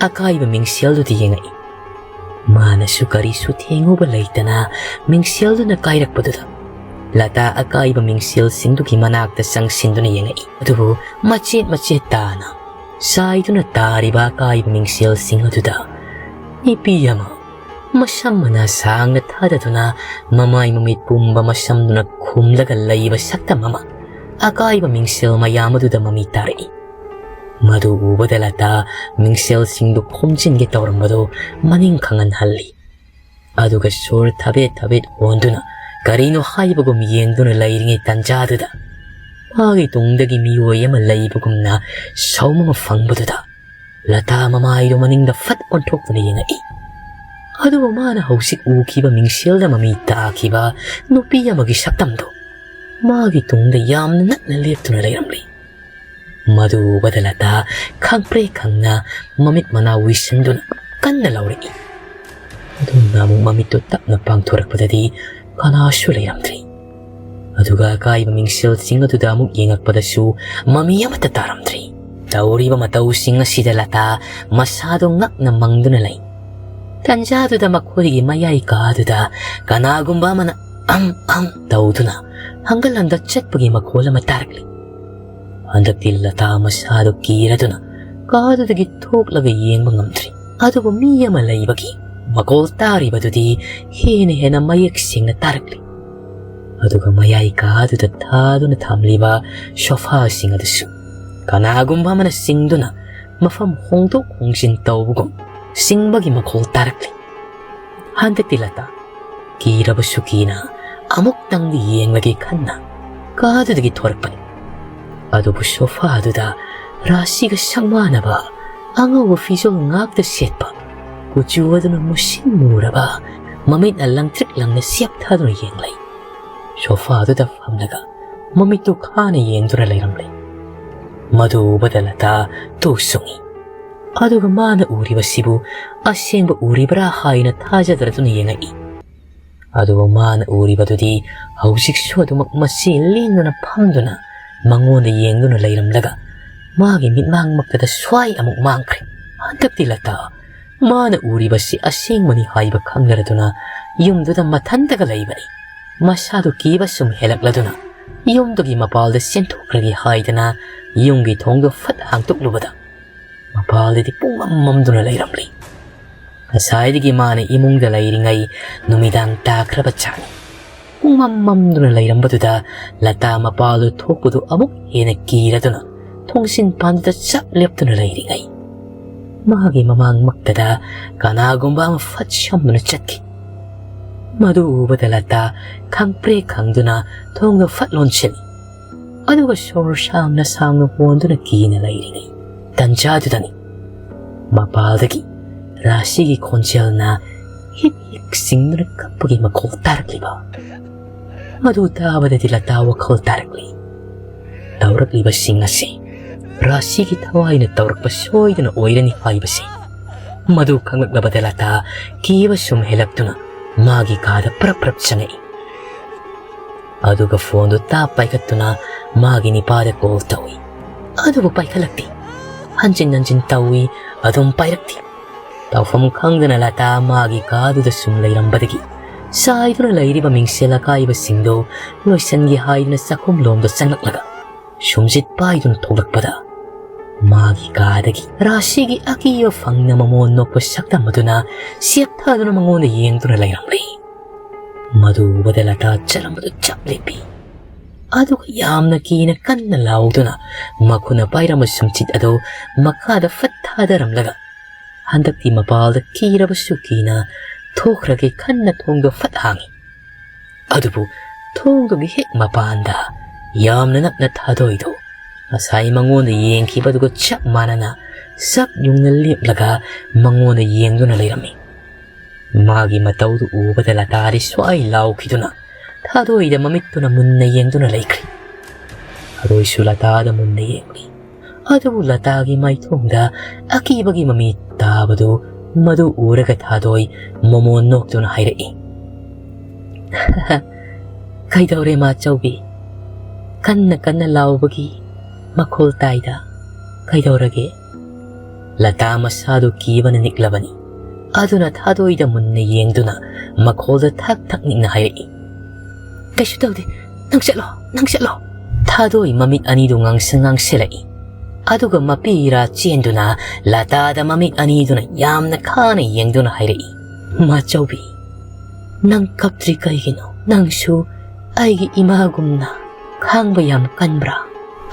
ꯑꯀꯥꯏꯕ ꯃꯤꯡꯁꯦꯜꯗꯨꯗ ꯌꯦꯡꯉꯛꯏ꯫ ꯃꯥꯅꯁꯨ ꯀꯔꯤꯁꯨ ꯊꯦꯡꯉꯨꯕ ꯂꯩꯇꯅ ꯃꯤꯡꯁꯦꯜꯗꯨꯅ ꯀꯥꯏꯔꯛꯄꯗꯨꯗ ꯂꯇꯥ ꯑꯀꯥꯏꯕ ꯃꯤꯡꯁꯦꯜꯁꯤꯡꯗꯨꯒꯤ ꯃꯅꯥꯛꯇ ꯆꯪꯁꯤꯟꯗꯨꯅ ꯌꯦꯡꯉꯛꯏ꯫ ꯑꯗꯨꯕꯨ ꯃꯆꯦꯠ ꯃꯆꯦꯠ ꯇꯥꯅ ꯆꯥꯏꯗꯨꯅ ꯇꯥꯔꯤꯕ ꯑꯀꯥꯏꯕ ꯃꯤꯡꯁꯦꯜꯁꯤꯡ ꯑꯗꯨꯗ ꯅꯨꯄꯤ ꯑꯃ ꯃꯁꯝ ꯃꯅꯥ ꯁꯥꯡꯅ ꯊꯥꯗꯗꯨꯅ ꯃꯃꯥꯏ ꯃꯃꯤꯠ ꯄꯨꯝꯕ ꯃꯁꯝꯗꯨꯅ ꯈꯨꯝꯂꯒ ꯂꯩꯕ ꯁꯛꯇꯝ ꯑꯃ ꯑꯀꯥꯏꯕ ꯃꯤꯡꯁꯦꯜ ꯃꯌꯥꯝ ꯑꯗꯨꯗ ꯃꯃꯤ ꯇꯥꯔꯛꯏ꯫ ꯃꯗꯨ ꯎꯕꯗ ꯂꯇꯥ ꯃꯤꯡꯁꯦꯜꯁꯤꯡꯗꯨ ꯈꯣꯝꯖꯤꯟꯒꯦ ꯇꯧꯔꯝꯕꯗꯨ ꯃꯅꯤꯡ ꯈꯪꯍꯟꯍꯜꯂꯤ꯫ ꯑꯗꯨꯒ ꯁꯣꯔ ꯊꯕꯦꯠ ꯊꯕꯦꯠ ꯍꯣꯟꯗꯨꯅ ꯀꯔꯤꯅꯣ ꯍꯥꯏꯕꯒꯨꯝ ꯌꯦꯡꯗꯨꯅ ꯂꯩꯔꯤꯉꯩ ꯇꯟꯖꯥꯗꯨꯗ ꯃꯥꯒꯤ ꯇꯨꯡꯗꯒꯤ ꯃꯤꯑꯣꯏ ꯑꯃ ꯂꯩꯕꯒꯨꯝꯅ ꯁꯥꯎꯝ ꯑꯃ ꯐꯪꯕꯗꯨꯗ ꯂꯇꯥ ꯃꯃꯥꯏꯗꯨ ꯃꯅꯤꯡꯗ ꯐꯠ ꯑꯣꯟꯊꯣꯛꯇꯨꯅ ꯌꯦꯡꯉꯛꯏ꯫ ꯑꯗꯨꯕꯨ ꯃꯥꯅ ꯍꯧꯖꯤꯛ ꯎꯈꯤꯕ ꯃꯤꯡꯁꯦꯜꯗ ꯃꯃꯤ ꯇꯥꯈꯤꯕ ꯅꯨꯄꯤ ꯑꯃꯒꯤ ꯁꯛꯇꯝꯗꯨ ꯃꯥꯒꯤ ꯇꯨꯡꯗ ꯌꯥꯝꯅ ꯅꯛꯅ ꯂꯦꯞꯇꯨꯅ ꯂꯩꯔꯝꯂꯤ꯫ ꯃꯗꯨ ꯎꯕꯗ ꯂꯇꯥ ꯈꯪꯄ꯭ꯔꯦꯛ ꯈꯪꯅ ꯃꯃꯤꯠ ꯃꯅꯥ ꯎꯏꯁꯤꯟꯗꯨꯅ ꯀꯟꯅ ꯂꯥꯎꯔꯛꯏ꯫ ꯑꯗꯨꯝꯅ ꯑꯃꯨꯛ ꯃꯃꯤꯠꯇꯨ ꯇꯞꯅ ꯄꯥꯡꯊꯣꯔꯛꯄꯗꯗꯤ ꯀꯅꯥꯁꯨ ꯂꯩꯔꯝꯗ꯭ꯔꯤ꯫ ꯑꯗꯨꯒ ꯑꯀꯥꯏꯕ ꯃꯤꯡꯁꯦꯜꯁꯤꯡ ꯑꯗꯨꯗ ꯑꯃꯨꯛ ꯌꯦꯡꯉꯛꯄꯗꯁꯨ ꯃꯃꯤ ꯑꯃꯠꯇ ꯇꯥꯔꯝꯗ꯭ꯔꯤ꯫ ꯇꯧꯔꯤꯕ ꯃꯇꯧꯁꯤꯡ ꯑꯁꯤꯗ ꯂꯇꯥ ꯃꯁꯥꯗꯨ ꯉꯛꯅ ꯃꯪꯗꯨꯅ ꯂꯩ꯫ ꯇꯟꯖꯥꯗꯨꯗ ꯃꯈꯣꯏꯒꯤ ꯃꯌꯥꯏ ꯀꯥꯗꯨꯗ ꯀꯅꯥꯒꯨꯝꯕ ꯑꯃꯅ "ꯑꯪ ꯑꯪ" ꯇꯧꯗꯨꯅ ꯍꯪꯒꯠ ꯍꯟꯗ ꯆꯠꯄꯒꯤ ꯃꯈꯣꯜ ꯑꯃ ꯇꯥꯔꯛꯂꯤ꯫ ꯍꯟꯗꯛꯇꯤ ꯂꯇꯥ ꯃꯁꯥꯗꯨ ꯀꯤꯔꯗꯨꯅ ꯀꯥꯗꯨꯗꯒꯤ ꯊꯣꯛꯂꯒ ꯌꯦꯡꯕ ꯉꯝꯗ꯭ꯔꯤ꯫ ꯑꯗꯨꯕꯨ ꯃꯤ ꯑꯃ ꯂꯩꯕꯒꯤ ꯃꯈꯣꯜ ꯇꯥꯔꯤꯕꯗꯨꯗꯤ ꯍꯦꯟꯅ ꯍꯦꯟꯅ ꯃꯌꯦꯛ ꯁꯦꯡꯅ ꯇꯥꯔꯛꯂꯤ꯫ ꯑꯗꯨꯒ ꯃꯌꯥꯏ ꯀꯥꯗꯨꯗ ꯊꯥꯗꯨꯅ ꯊꯝꯂꯤꯕ ꯁꯣꯐꯥꯁꯤꯡ ꯑꯗꯨꯁꯨ ꯀꯅꯥꯒꯨꯝꯕ ꯑꯃꯅ ꯆꯤꯡꯗꯨꯅ ꯃꯐꯝ ꯍꯣꯡꯗꯣꯛ ꯍꯣꯡꯖꯤꯟ ꯇꯧꯕꯒꯨꯝ ꯆꯤꯡꯕꯒꯤ ꯃꯈꯣꯜ ꯇꯥꯔꯛꯂꯤ꯫ ꯍꯟꯗꯛꯇꯤ ꯂꯇꯥ ꯀꯤꯔꯕꯁꯨ ꯀꯤꯅ ꯑꯃꯨꯛꯇꯪꯗꯤ ꯌꯦꯡꯂꯒꯦ ꯈꯟꯅ ꯀꯥꯗꯨꯗꯒꯤ ꯊꯣꯔꯛꯄꯅꯤ꯫ ꯑꯗꯨꯕꯨ ꯁꯣꯐꯥꯗꯨꯗ ꯔꯥꯁꯤꯒ ꯁꯪꯃꯥꯟꯅꯕ ꯑꯉꯧꯕ ꯐꯤꯖꯣꯜ ꯉꯥꯛꯇ ꯁꯦꯠꯄ, ꯀꯨꯆꯨ ꯑꯗꯨꯅ ꯃꯨꯁꯤꯟ ꯃꯨꯔꯕ, ꯃꯃꯤꯠꯅ ꯂꯪꯇ꯭ꯔꯤꯛ ꯂꯪꯅ ꯆꯦꯞꯊꯗꯨꯅ ꯌꯦꯡꯂꯩ꯫ ꯁꯣꯐꯥꯗꯨꯗ ꯐꯝꯂꯒ ꯃꯃꯤꯠꯇꯨ ꯈꯥꯅ ꯌꯦꯡꯗꯨꯅ ꯂꯩꯔꯝꯂꯦ꯫ ꯃꯗꯨ ꯎꯕꯗ ꯂꯇꯥ ꯇꯨ ꯁꯨꯡꯏ꯫ ꯑꯗꯨꯒ ꯃꯥꯅ ꯎꯔꯤꯕꯁꯤꯕꯨ ꯑꯁꯦꯡꯕ ꯎꯔꯤꯕ꯭ꯔꯥ ꯍꯥꯏꯅ ꯊꯥꯖꯗ꯭ꯔꯗꯨꯅ ꯌꯦꯡꯉꯛꯏ꯫ ꯑꯗꯨꯕꯨ ꯃꯥꯅ ꯎꯔꯤꯕꯗꯨꯗꯤ ꯍꯧꯖꯤꯛꯁꯨ ꯑꯗꯨꯃꯛ ꯃꯆꯤ ꯂꯦꯡꯗꯅ ꯐꯝꯗꯨꯅ ꯃꯉꯣꯟꯗ ꯌꯦꯡꯗꯨꯅ ꯂꯩꯔꯝꯂꯒ ꯃꯥꯒꯤ ꯃꯤꯠꯃꯥꯡꯃꯛꯇꯗ ꯁ꯭ꯋꯥꯏ ꯑꯃꯨꯛ ꯃꯥꯡꯈ꯭ꯔꯦ꯫ ꯍꯟꯗꯛꯇꯤ ꯂꯇꯥ ꯃꯥꯅ ꯎꯔꯤꯕꯁꯤ ꯑꯁꯦꯡꯕꯅꯤ ꯍꯥꯏꯕ ꯈꯪꯅꯔꯗꯨꯅ ꯌꯨꯝꯗꯨꯗ ꯃꯊꯟꯇꯒ ꯂꯩꯕꯅꯤ꯫ ꯃꯁꯥꯗꯨ ꯀꯤꯕ ꯁꯨꯝ ꯍꯦꯜꯂꯛꯂꯗꯨꯅ ꯌꯨꯝꯗꯨꯒꯤ ꯃꯄꯥꯜꯗ ꯆꯦꯟꯊꯣꯛꯈ꯭ꯔꯒꯦ ꯍꯥꯏꯗꯅ ꯌꯨꯝꯒꯤ ꯊꯣꯡꯗꯨ ꯐꯠ ꯍꯥꯡꯇꯣꯛꯂꯨꯕꯗ ꯃꯄꯥꯜꯗꯗꯤ ꯄꯨꯡꯃꯝ ꯃꯝꯗꯨꯅ ꯂꯩꯔꯝꯂꯤ꯫ ꯉꯁꯥꯏꯗꯒꯤ ꯃꯥꯅ ꯏꯃꯨꯡꯗ ꯂꯩꯔꯤꯉꯩ ꯅꯨꯃꯤꯗꯥꯡ ꯇꯥꯈ꯭ꯔꯕ ꯖꯥꯠꯅꯤ꯫ ꯄꯨꯡꯃꯝ ꯃꯝꯗꯨꯅ ꯂꯩꯔꯝꯕꯗꯨꯗ ꯂꯇꯥ ꯃꯄꯥꯜꯗꯨ ꯊꯣꯛꯄꯗꯨ ꯑꯃꯨꯛ ꯍꯦꯟꯅ ꯀꯤꯔꯗꯨꯅ ꯊꯣꯡꯖꯤꯟ ꯄꯥꯟꯗꯨꯗ ꯆꯞ ꯂꯦꯞꯇꯨꯅ ꯂꯩꯔꯤꯉꯩ ꯃꯥꯒꯤ ꯃꯃꯥꯡꯃꯛꯇꯗ ꯀꯅꯥꯒꯨꯝꯕ ꯑꯃ ꯐꯠ ꯁꯝꯗꯨꯅ ꯆꯠꯈꯤ꯫ ꯃꯗꯨ ꯎꯕꯗ ꯂꯇꯥ ꯈꯪꯄ꯭ꯔꯦꯛ ꯈꯪꯗꯨꯅ ꯊꯣꯡꯗꯨ ꯐꯠ ꯂꯣꯟꯁꯤꯜꯂꯤ꯫ ꯑꯗꯨꯒ ꯁꯣꯔ ꯁꯥꯡꯅ ꯁꯥꯡꯅ ꯍꯣꯟꯗꯨꯅ ꯀꯤꯅ ꯂꯩꯔꯤꯉꯩ ꯇꯟꯖꯥꯗꯨꯗꯅꯤ ꯃꯄꯥꯜꯗꯒꯤ ꯔꯥꯁꯤꯒꯤ ꯈꯣꯟꯖꯦꯜꯅ ꯍꯤꯛ ꯍꯤꯛ ꯆꯤꯡꯗꯨꯅ ꯀꯞꯄꯒꯤ ꯃꯈꯣꯜ ꯇꯥꯔꯛꯂꯤꯕ꯫ ꯃꯗꯨ ꯇꯥꯕꯗꯗꯤ ꯂꯇꯥ ꯋꯥꯈꯜ ꯇꯥꯔꯛꯂꯤ꯫ ꯇꯧꯔꯛꯂꯤꯕꯁꯤꯡ ꯑꯁꯤ ꯔꯥꯁꯤꯒꯤ ꯊꯋꯥꯏꯅ ꯇꯧꯔꯛꯄ ꯁꯣꯏꯗꯅ ꯑꯣꯏꯔꯅꯤ ꯍꯥꯏꯕꯁꯤ꯫ ꯃꯗꯨ ꯈꯪꯂꯛꯂꯕꯗ ꯂꯇꯥ ꯀꯤꯕ ꯁꯨꯝ ꯍꯦꯜꯂꯛꯇꯨꯅ ꯃꯥꯒꯤ ꯀꯥꯗ ꯄ꯭ꯔꯞ ꯄ꯭ꯔꯞ ꯆꯪꯉꯛꯏ꯫ ꯑꯗꯨꯒ ꯐꯣꯟꯗꯨ ꯇꯥꯞ ꯄꯥꯏꯈꯠꯇꯨꯅ ꯃꯥꯒꯤ ꯅꯤꯄꯥꯗ ꯀꯣꯜ ꯇꯧꯏ꯫ ꯑꯗꯨꯕꯨ ꯄꯥꯏꯈꯠꯂꯛꯇꯦ꯫ ꯍꯟꯖꯤꯟ ꯍꯟꯖꯤꯟ ꯇꯧꯏ, ꯑꯗꯨꯝ ꯄꯥꯏꯔꯛꯇꯦ꯫ ꯇꯧꯐꯝ ꯈꯪꯗꯅ ꯂꯇꯥ ꯃꯥꯒꯤ ꯀꯥꯗꯨꯗ ꯁꯨꯝ ꯂꯩꯔꯝꯕꯗꯒꯤ ꯆꯥꯏꯗꯨꯅ ꯂꯩꯔꯤꯕ ꯃꯤꯡꯁꯦꯜ ꯑꯀꯥꯏꯕꯁꯤꯡꯗꯨ ꯂꯣꯏꯁꯤꯟꯒꯦ ꯍꯥꯏꯗꯨꯅ ꯆꯥꯛꯈꯨꯝ ꯂꯣꯝꯗ ꯆꯪꯂꯛꯂꯒ ꯁꯨꯝꯁꯤꯠ ꯄꯥꯏꯗꯨꯅ ꯊꯣꯛꯂꯛꯄꯗ ꯃꯥꯒꯤ ꯀꯥꯗꯒꯤ ꯔꯥꯁꯤꯒꯤ ꯑꯀꯤꯕ ꯐꯪꯅ ꯃꯃꯣꯟ ꯅꯣꯛꯄ ꯁꯛꯇꯝ ꯑꯗꯨꯅ ꯆꯦꯞꯊꯗꯨꯅ ꯃꯉꯣꯟꯗ ꯌꯦꯡꯗꯨꯅ ꯂꯩꯔꯝꯂꯦ꯫ ꯃꯗꯨ ꯎꯕꯗ ꯂꯇꯥ ꯆꯠꯂꯝꯕꯗꯨ ꯆꯞ ꯂꯦꯞꯄꯤ꯫ ꯑꯗꯨꯒ ꯌꯥꯝꯅ ꯀꯤꯅ ꯀꯟꯅ ꯂꯥꯎꯗꯨꯅ ꯃꯈꯨꯠꯅ ꯄꯥꯏꯔꯝꯕ ꯁꯨꯝꯆꯤꯠ ꯑꯗꯨ ꯃꯈꯥꯗ ꯐꯠ ꯊꯥꯗꯔꯝꯂꯒ ꯍꯟꯗꯛꯇꯤ ꯃꯄꯥꯜꯗ ꯀꯤꯔꯕꯁꯨ ꯀꯤꯅ ꯊꯣꯛꯈ꯭ꯔꯒꯦ ꯈꯟꯅ ꯊꯣꯡꯗꯣ ꯐꯠ ꯍꯥꯡꯉꯤ꯫ ꯑꯗꯨꯕꯨ ꯊꯣꯡꯗꯨꯒꯤ ꯍꯦꯛ ꯃꯄꯥꯟꯗ ꯌꯥꯝꯅ ꯅꯛꯅ ꯊꯥꯗꯣꯏꯗꯣ ꯉꯁꯥꯏ ꯃꯉꯣꯟꯗ ꯌꯦꯡꯈꯤꯕꯗꯨꯒ ꯆꯞ ꯃꯥꯟꯅꯅ ꯆꯞ ꯌꯨꯡꯅ ꯂꯦꯞꯂꯒ ꯃꯉꯣꯟꯗ ꯌꯦꯡꯗꯨꯅ ꯂꯩꯔꯝꯃꯤ꯫ ꯃꯥꯒꯤ ꯃꯇꯧꯗꯨ ꯎꯕꯗ ꯂꯇꯥꯗꯤ ꯁ꯭ꯋꯥꯏ ꯂꯥꯎꯈꯤꯗꯨꯅ ꯊꯥꯗꯣꯏꯗ ꯃꯃꯤꯠꯇꯨꯅ ꯃꯨꯟꯅ ꯌꯦꯡꯗꯨꯅ ꯂꯩꯈ꯭ꯔꯤ꯫ ꯊꯥꯗꯣꯏꯁꯨ ꯂꯇꯥꯗ ꯃꯨꯟꯅ ꯌꯦꯡꯂꯤ꯫ ꯑꯗꯨꯕꯨ ꯂꯇꯥꯒꯤ ꯃꯥꯏꯊꯣꯡꯗ ꯑꯀꯤꯕꯒꯤ ꯃꯃꯤ ꯇꯥꯕꯗꯨ ꯃꯗꯨ ꯎꯔꯒ ꯊꯥꯗꯣꯏ ꯃꯃꯣꯟ ꯅꯣꯛꯇꯨꯅ ꯍꯥꯏꯔꯛꯏ, "ꯀꯩꯗꯧꯔꯦ ꯃꯥꯆꯧꯕꯤ? ꯀꯟꯅ ꯀꯟꯅ ꯂꯥꯎꯕꯒꯤ ꯃꯈꯣꯜ ꯇꯥꯏꯗ꯫ ꯀꯩꯗꯧꯔꯒꯦ?" ꯂꯇꯥ ꯃꯁꯥꯗꯨ ꯀꯤꯕꯅ ꯅꯤꯛꯂꯕꯅꯤ꯫ ꯑꯗꯨꯅ ꯊꯥꯗꯣꯏꯗ ꯃꯨꯟꯅ ꯌꯦꯡꯗꯨꯅ ꯃꯈꯣꯜꯗ ꯊꯛ ꯊꯛ ꯅꯤꯛꯅ ꯍꯥꯏꯔꯛꯏ, "ꯀꯩꯁꯨ ꯇꯧꯗꯦ, ꯅꯪ ꯆꯠꯂꯣ, ꯅꯪ ꯆꯠꯂꯣ"꯫ ꯊꯥꯗꯣꯏ ꯃꯃꯤꯠ ꯑꯅꯤꯗꯨ ꯉꯥꯡꯁꯪ ꯉꯥꯡꯁꯤꯜꯂꯛꯏ꯫ ꯑꯗꯨꯒ ꯃꯄꯤ ꯏꯔꯥ ꯆꯦꯟꯗꯨꯅ ꯂꯇꯥꯗ ꯃꯃꯤꯠ ꯑꯅꯤꯗꯨꯅ ꯌꯥꯝꯅ ꯈꯥꯅ ꯌꯦꯡꯗꯨꯅ ꯍꯥꯏꯔꯛꯏ, "ꯃꯥꯆꯧꯕꯤ, ꯅꯪ ꯀꯞꯇ꯭ꯔꯤ ꯀꯩꯒꯤꯅꯣ? ꯅꯪꯁꯨ ꯑꯩꯒꯤ ꯏꯃꯥꯒꯨꯝꯅ ꯈꯥꯡꯕ ꯌꯥꯝ ꯀꯟꯕ꯭ꯔꯥ?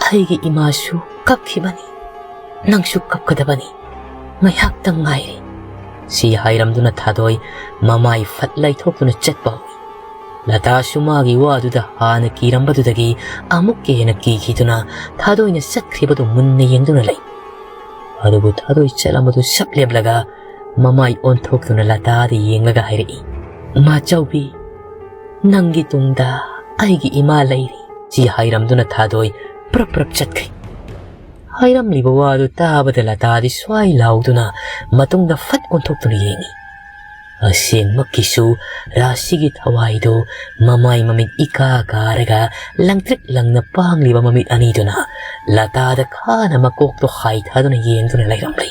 ꯑꯩꯒꯤ ꯏꯃꯥꯁꯨ ꯀꯞꯈꯤꯕꯅꯤ, ꯅꯪꯁꯨ ꯀꯞꯀꯗꯕꯅꯤ꯫ ꯉꯥꯏꯍꯥꯛꯇꯪ ꯉꯥꯏꯔꯦ"꯫ ꯁꯤ ꯍꯥꯏꯔꯝꯗꯨꯅ ꯊꯥꯗꯣꯏ ꯃꯃꯥꯏ ꯐꯠ ꯂꯩꯊꯣꯛꯇꯨꯅ ꯆꯠꯄ ꯍꯧꯏ꯫ ꯂꯇꯥꯁꯨ ꯃꯥꯒꯤ ꯋꯥꯗꯨꯗ ꯍꯥꯟꯅ ꯀꯤꯔꯝꯕꯗꯨꯗꯒꯤ ꯑꯃꯨꯛꯀ ꯍꯦꯟꯅ ꯀꯤꯈꯤꯗꯨꯅ ꯊꯥꯗꯣꯏꯅ ꯆꯠꯈ꯭ꯔꯤꯕꯗꯨ ꯃꯨꯟꯅ ꯌꯦꯡꯗꯨꯅ ꯂꯩ꯫ ꯑꯗꯨꯕꯨ ꯊꯥꯗꯣꯏ ꯆꯠꯂꯝꯕꯗꯨ ꯁꯞ ꯂꯦꯞꯂꯒ ꯃꯃꯥꯏ ꯑꯣꯟꯊꯣꯛꯇꯨꯅ ꯂꯇꯥꯗ ꯌꯦꯡꯂꯒ ꯍꯥꯏꯔꯛꯏ, "ꯃꯥꯆꯧꯕꯤ, ꯅꯪꯒꯤ ꯇꯨꯡꯗ ꯑꯩꯒꯤ ꯏꯃꯥ ꯂꯩꯔꯤ," ꯁꯤ ꯍꯥꯏꯔꯝꯗꯨꯅ ꯊꯥꯗꯣꯏ ꯄ꯭ꯔꯞ ꯄ꯭ꯔꯞ ꯆꯠꯈ꯭ꯔꯤ꯫ ꯍꯥꯏꯔꯝꯂꯤꯕ ꯋꯥꯗꯨ ꯇꯥꯕꯗ ꯂꯇꯥꯗꯤ ꯁ꯭ꯋꯥꯏ ꯂꯥꯎꯗꯨꯅ ꯃꯇꯨꯡꯗ ꯐꯠ ꯑꯣꯟꯊꯣꯛꯇꯨꯅ ꯌꯦꯡꯏ꯫ ꯑꯁꯦꯡꯃꯛꯀꯤꯁꯨ ꯔꯥꯁꯤꯒꯤ ꯊꯋꯥꯏꯗꯨ ꯃꯃꯥꯏ ꯃꯃꯤꯠ ꯏꯀꯥ ꯀꯥꯔꯒ ꯂꯪꯇ꯭ꯔꯤꯛ ꯂꯪꯅ ꯄꯥꯡꯂꯤꯕ ꯃꯃꯤꯠ ꯑꯅꯤꯗꯨꯅ ꯂꯇꯥꯗ ꯈꯥꯅ ꯃꯀꯣꯛꯇꯣ ꯍꯥꯏꯊꯗꯨꯅ ꯌꯦꯡꯗꯨꯅ ꯂꯩꯔꯝꯂꯤ꯫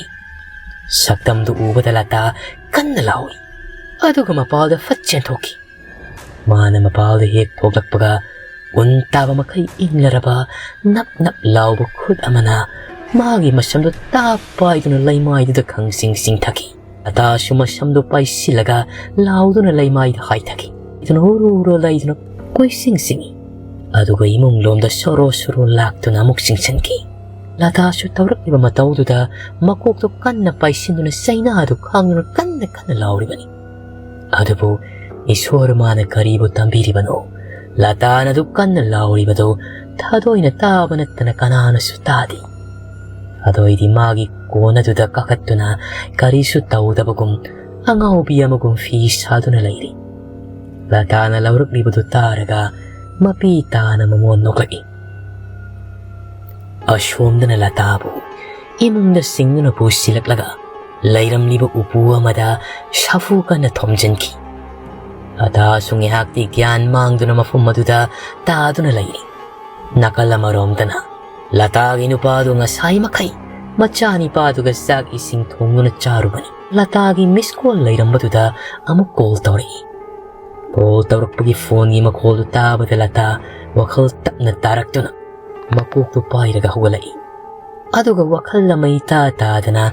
ꯁꯛꯇꯝꯗꯨ ꯎꯕꯗ ꯂꯇꯥ ꯀꯟꯅ ꯂꯥꯎꯏ꯫ ꯑꯗꯨꯒ ꯃꯄꯥꯜꯗ ꯐꯠ ꯆꯦꯟꯊꯣꯛꯈꯤ꯫ ꯃꯥꯅ ꯃꯄꯥꯜꯗ ꯍꯦꯛ ꯊꯣꯛꯂꯛꯄꯒ ꯎꯟ ꯇꯥꯕ ꯃꯈꯩ ꯏꯪꯂꯔꯕ ꯅꯞ ꯅꯞ ꯂꯥꯎꯕ ꯈꯨꯠ ꯑꯃꯅ ꯃꯥꯒꯤ ꯃꯁꯝꯗꯨ ꯇꯥꯞ ꯄꯥꯏꯗꯨꯅ ꯂꯩꯃꯥꯏꯗꯨꯗ ꯈꯪꯁꯤꯡ ꯁꯤꯡꯊꯈꯤ꯫ ꯂꯇꯥꯁꯨ ꯃꯁꯝꯗꯨ ꯄꯥꯏꯁꯤꯜꯂꯒ ꯂꯥꯎꯗꯨꯅ ꯂꯩꯃꯥꯏꯗ ꯍꯥꯏꯊꯈꯤ꯫ ꯑꯗꯨꯅ ꯍꯨꯔꯨ ꯍꯨꯔꯨ ꯂꯩꯗꯨꯅ ꯀꯣꯏꯁꯤꯡ ꯁꯤꯡꯏ꯫ ꯑꯗꯨꯒ ꯏꯃꯨꯡ ꯂꯣꯝꯗ ꯁꯣꯔꯣ ꯁꯣꯔꯣ ꯂꯥꯛꯇꯨꯅ ꯑꯃꯨꯛ ꯆꯤꯡꯁꯤꯟꯈꯤ꯫ ꯂꯇꯥꯁꯨ ꯇꯧꯔꯛꯂꯤꯕ ꯃꯇꯧꯗꯨꯗ ꯃꯀꯣꯛꯇꯨ ꯀꯟꯅ ꯄꯥꯏꯁꯤꯟꯗꯨꯅ ꯆꯩꯅꯥꯗꯨ ꯈꯥꯡꯗꯨꯅ ꯀꯟꯅ ꯀꯟꯅ ꯂꯥꯎꯔꯤꯕꯅꯤ꯫ ꯑꯗꯨꯕꯨ ꯏꯁꯣꯔ ꯃꯥꯅ ꯀꯔꯤꯕꯨ ꯇꯝꯕꯤꯔꯤꯕꯅꯣ? ꯂꯇꯥꯅ ꯑꯗꯨ ꯀꯟꯅ ꯂꯥꯎꯔꯤꯕꯗꯨ ꯊꯥꯗꯣꯏꯅ ꯇꯥꯕ ꯅꯠꯇꯅ ꯀꯅꯥꯅꯁꯨ ꯇꯥꯗꯦ꯫ ꯊꯥꯗꯣꯏꯗꯤ ꯃꯥꯒꯤ ꯀꯣꯟ ꯑꯗꯨꯗ ꯀꯥꯈꯠꯇꯨꯅ ꯀꯔꯤꯁꯨ ꯇꯧꯗꯕꯒꯨꯝ ꯑꯉꯥꯎꯕꯤ ꯑꯃꯒꯨꯝ ꯐꯤ ꯁꯥꯗꯨꯅ ꯂꯩꯔꯤ꯫ ꯂꯇꯥꯅ ꯂꯧꯔꯛꯂꯤꯕꯗꯨ ꯇꯥꯔꯒ ꯃꯄꯤ ꯇꯥꯅ ꯃꯃꯣꯟ ꯅꯣꯛꯂꯛꯏ꯫ ꯑꯁꯣꯝꯗꯅ ꯂꯇꯥꯕꯨ ꯏꯃꯨꯡꯗ ꯁꯤꯡꯗꯨꯅ ꯄꯨꯁꯤꯜꯂꯛꯂꯒ ꯂꯩꯔꯝꯂꯤꯕ ꯎꯄꯨ ꯑꯃꯗ ꯁꯥꯐꯨ ꯀꯟꯅ ꯊꯣꯝꯖꯤꯟꯈꯤ꯫ ꯂꯇꯥꯁꯨ ꯉꯥꯏꯍꯥꯛꯇꯤ ꯒ꯭ꯌꯥꯟ ꯃꯥꯡꯗꯨꯅ ꯃꯐꯝ ꯑꯗꯨꯗ ꯇꯥꯗꯨꯅ ꯂꯩꯔꯤ꯫ ꯅꯥꯀꯜ ꯑꯃꯔꯣꯝꯗꯅ ꯂꯇꯥꯒꯤ ꯅꯨꯄꯥꯗꯨ ꯉꯁꯥꯏ ꯃꯈꯩ ꯃꯆꯥꯅꯤꯄꯥꯗꯨꯒ ꯆꯥꯛ ꯏꯁꯤꯡ ꯊꯣꯡꯗꯨꯅ ꯆꯥꯔꯨꯕꯅꯤ꯫ ꯂꯇꯥꯒꯤ ꯃꯤꯁ ꯀꯣꯜ ꯂꯩꯔꯝꯕꯗꯨꯗ ꯑꯃꯨꯛ ꯀꯣꯜ ꯇꯧꯔꯛꯏ꯫ ꯀꯣꯜ ꯇꯧꯔꯛꯄꯒꯤ ꯐꯣꯟꯒꯤ ꯃꯈꯣꯜꯗꯨ ꯇꯥꯕꯗ ꯂꯇꯥ ꯋꯥꯈꯜ ꯇꯞꯅ ꯇꯥꯔꯛꯇꯨꯅ ꯃꯀꯣꯛꯇꯨ ꯄꯥꯏꯔꯒ ꯍꯧꯒꯠꯂꯛꯏ꯫ ꯑꯗꯨꯒ ꯋꯥꯈꯜ ꯑꯃ ꯏꯇꯥ ꯇꯥꯗꯅ